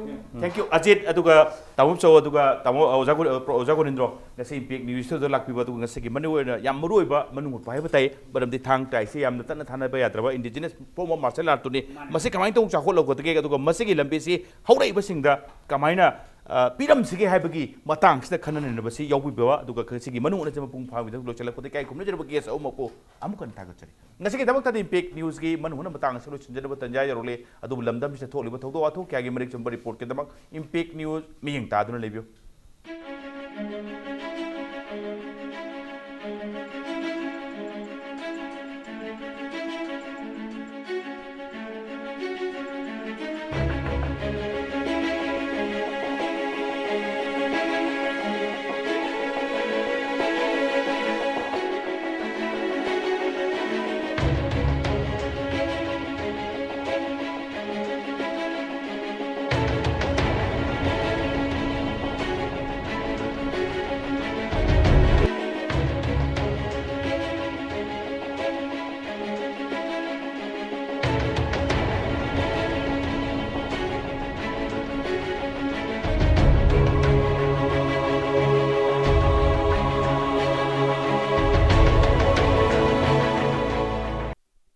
Thank you, Ajit, ꯑꯗꯨꯒ ꯇꯥꯃꯣ ꯆꯧ, ꯑꯗꯨꯒ ꯇꯥꯃꯣ, ꯑꯣꯖꯥ ꯒꯣ-, ꯑꯣꯖꯥ ꯒꯣꯅꯤꯟꯗ꯭ꯔꯣ, ꯉꯁꯤ Impact News ꯇꯨꯗ ꯂꯥꯛꯄꯤꯕ, ꯑꯗꯨꯒ ꯉꯁꯤꯒꯤ ꯃꯔꯨ ꯑꯣꯏꯅ, ꯌꯥꯝ ꯃꯔꯨ ꯑꯣꯏꯕ, ꯃꯅꯨꯡ ꯍꯨꯠꯄ ꯍꯥꯏꯕ ꯇꯥꯏ, ꯃꯔꯝꯗꯤ ꯊꯥꯡ ꯇꯥ ꯍꯥꯏꯁꯤ ꯌꯥꯝꯅ ꯇꯠꯅ ꯊꯥꯅꯕ ꯌꯥꯗ꯭ꯔꯕ indigenous form of martial art ꯇꯨꯅꯤ꯫ ꯃꯁꯤ ꯀꯃꯥꯏꯅ ꯇꯧꯅ ꯆꯥꯎꯈꯠꯂꯛꯀꯗꯒꯦ, ꯑꯗꯨꯒ ꯃꯁꯤꯒꯤ ꯂꯝꯕꯤꯁꯤ ꯍꯧꯔꯛꯏꯕꯁꯤꯡꯗ ꯀꯃꯥꯏꯅ ꯑ, ꯄꯤꯔꯝꯁꯤꯒꯦ ꯍꯥꯏꯕꯒꯤ ꯃꯇꯥꯡꯁꯤꯗ ꯈꯟꯅ ꯅꯩꯅꯕꯁꯤ ꯌꯥꯎꯕꯤꯕ, ꯑꯗꯨꯒ ꯁꯤꯒꯤ ꯃꯅꯨꯡ ꯍꯟꯅ ꯃꯄꯨꯡ ꯐꯥꯕꯗ ꯂꯣꯏꯁꯤꯜꯂꯛꯄꯗ ꯏꯀꯥꯏ ꯈꯨꯝꯅꯖꯔꯕ ꯒꯦꯁ ꯑꯍꯨꯝꯃꯛꯄꯨ ꯑꯃꯨꯛ ꯍꯟꯅ ꯊꯥꯒꯠꯆꯔꯤ꯫ ꯉꯁꯤꯒꯤꯗꯃꯛꯇꯗꯤ ꯏꯝꯄꯦꯛ ꯅ꯭ꯌꯨꯁꯀꯤ ꯃꯅꯨꯡ ꯍꯟꯅ ꯃꯇꯥꯡ ꯑꯁꯤ ꯂꯣꯏꯁꯤꯟꯖꯅꯕ ꯇꯟꯖꯥ ꯌꯧꯔꯛꯂꯦ꯫ ꯑꯗꯨꯕꯨ ꯂꯝꯗꯝꯁꯤꯗ ꯊꯣꯛꯂꯤꯕ ꯊꯧꯗꯣꯛ ꯋꯥꯊꯣꯛ ꯀꯌꯥꯒꯤ ꯃꯔꯤꯛ ꯆꯨꯝꯕ ꯔꯤꯄꯣꯔꯠꯀꯤꯗꯃꯛ ꯏꯝꯄꯦꯛ ꯅ꯭ꯌꯨꯁ ꯃꯤꯠꯌꯦꯡ ꯇꯥꯗꯨꯅ ꯂꯩꯕꯤꯌꯨ꯫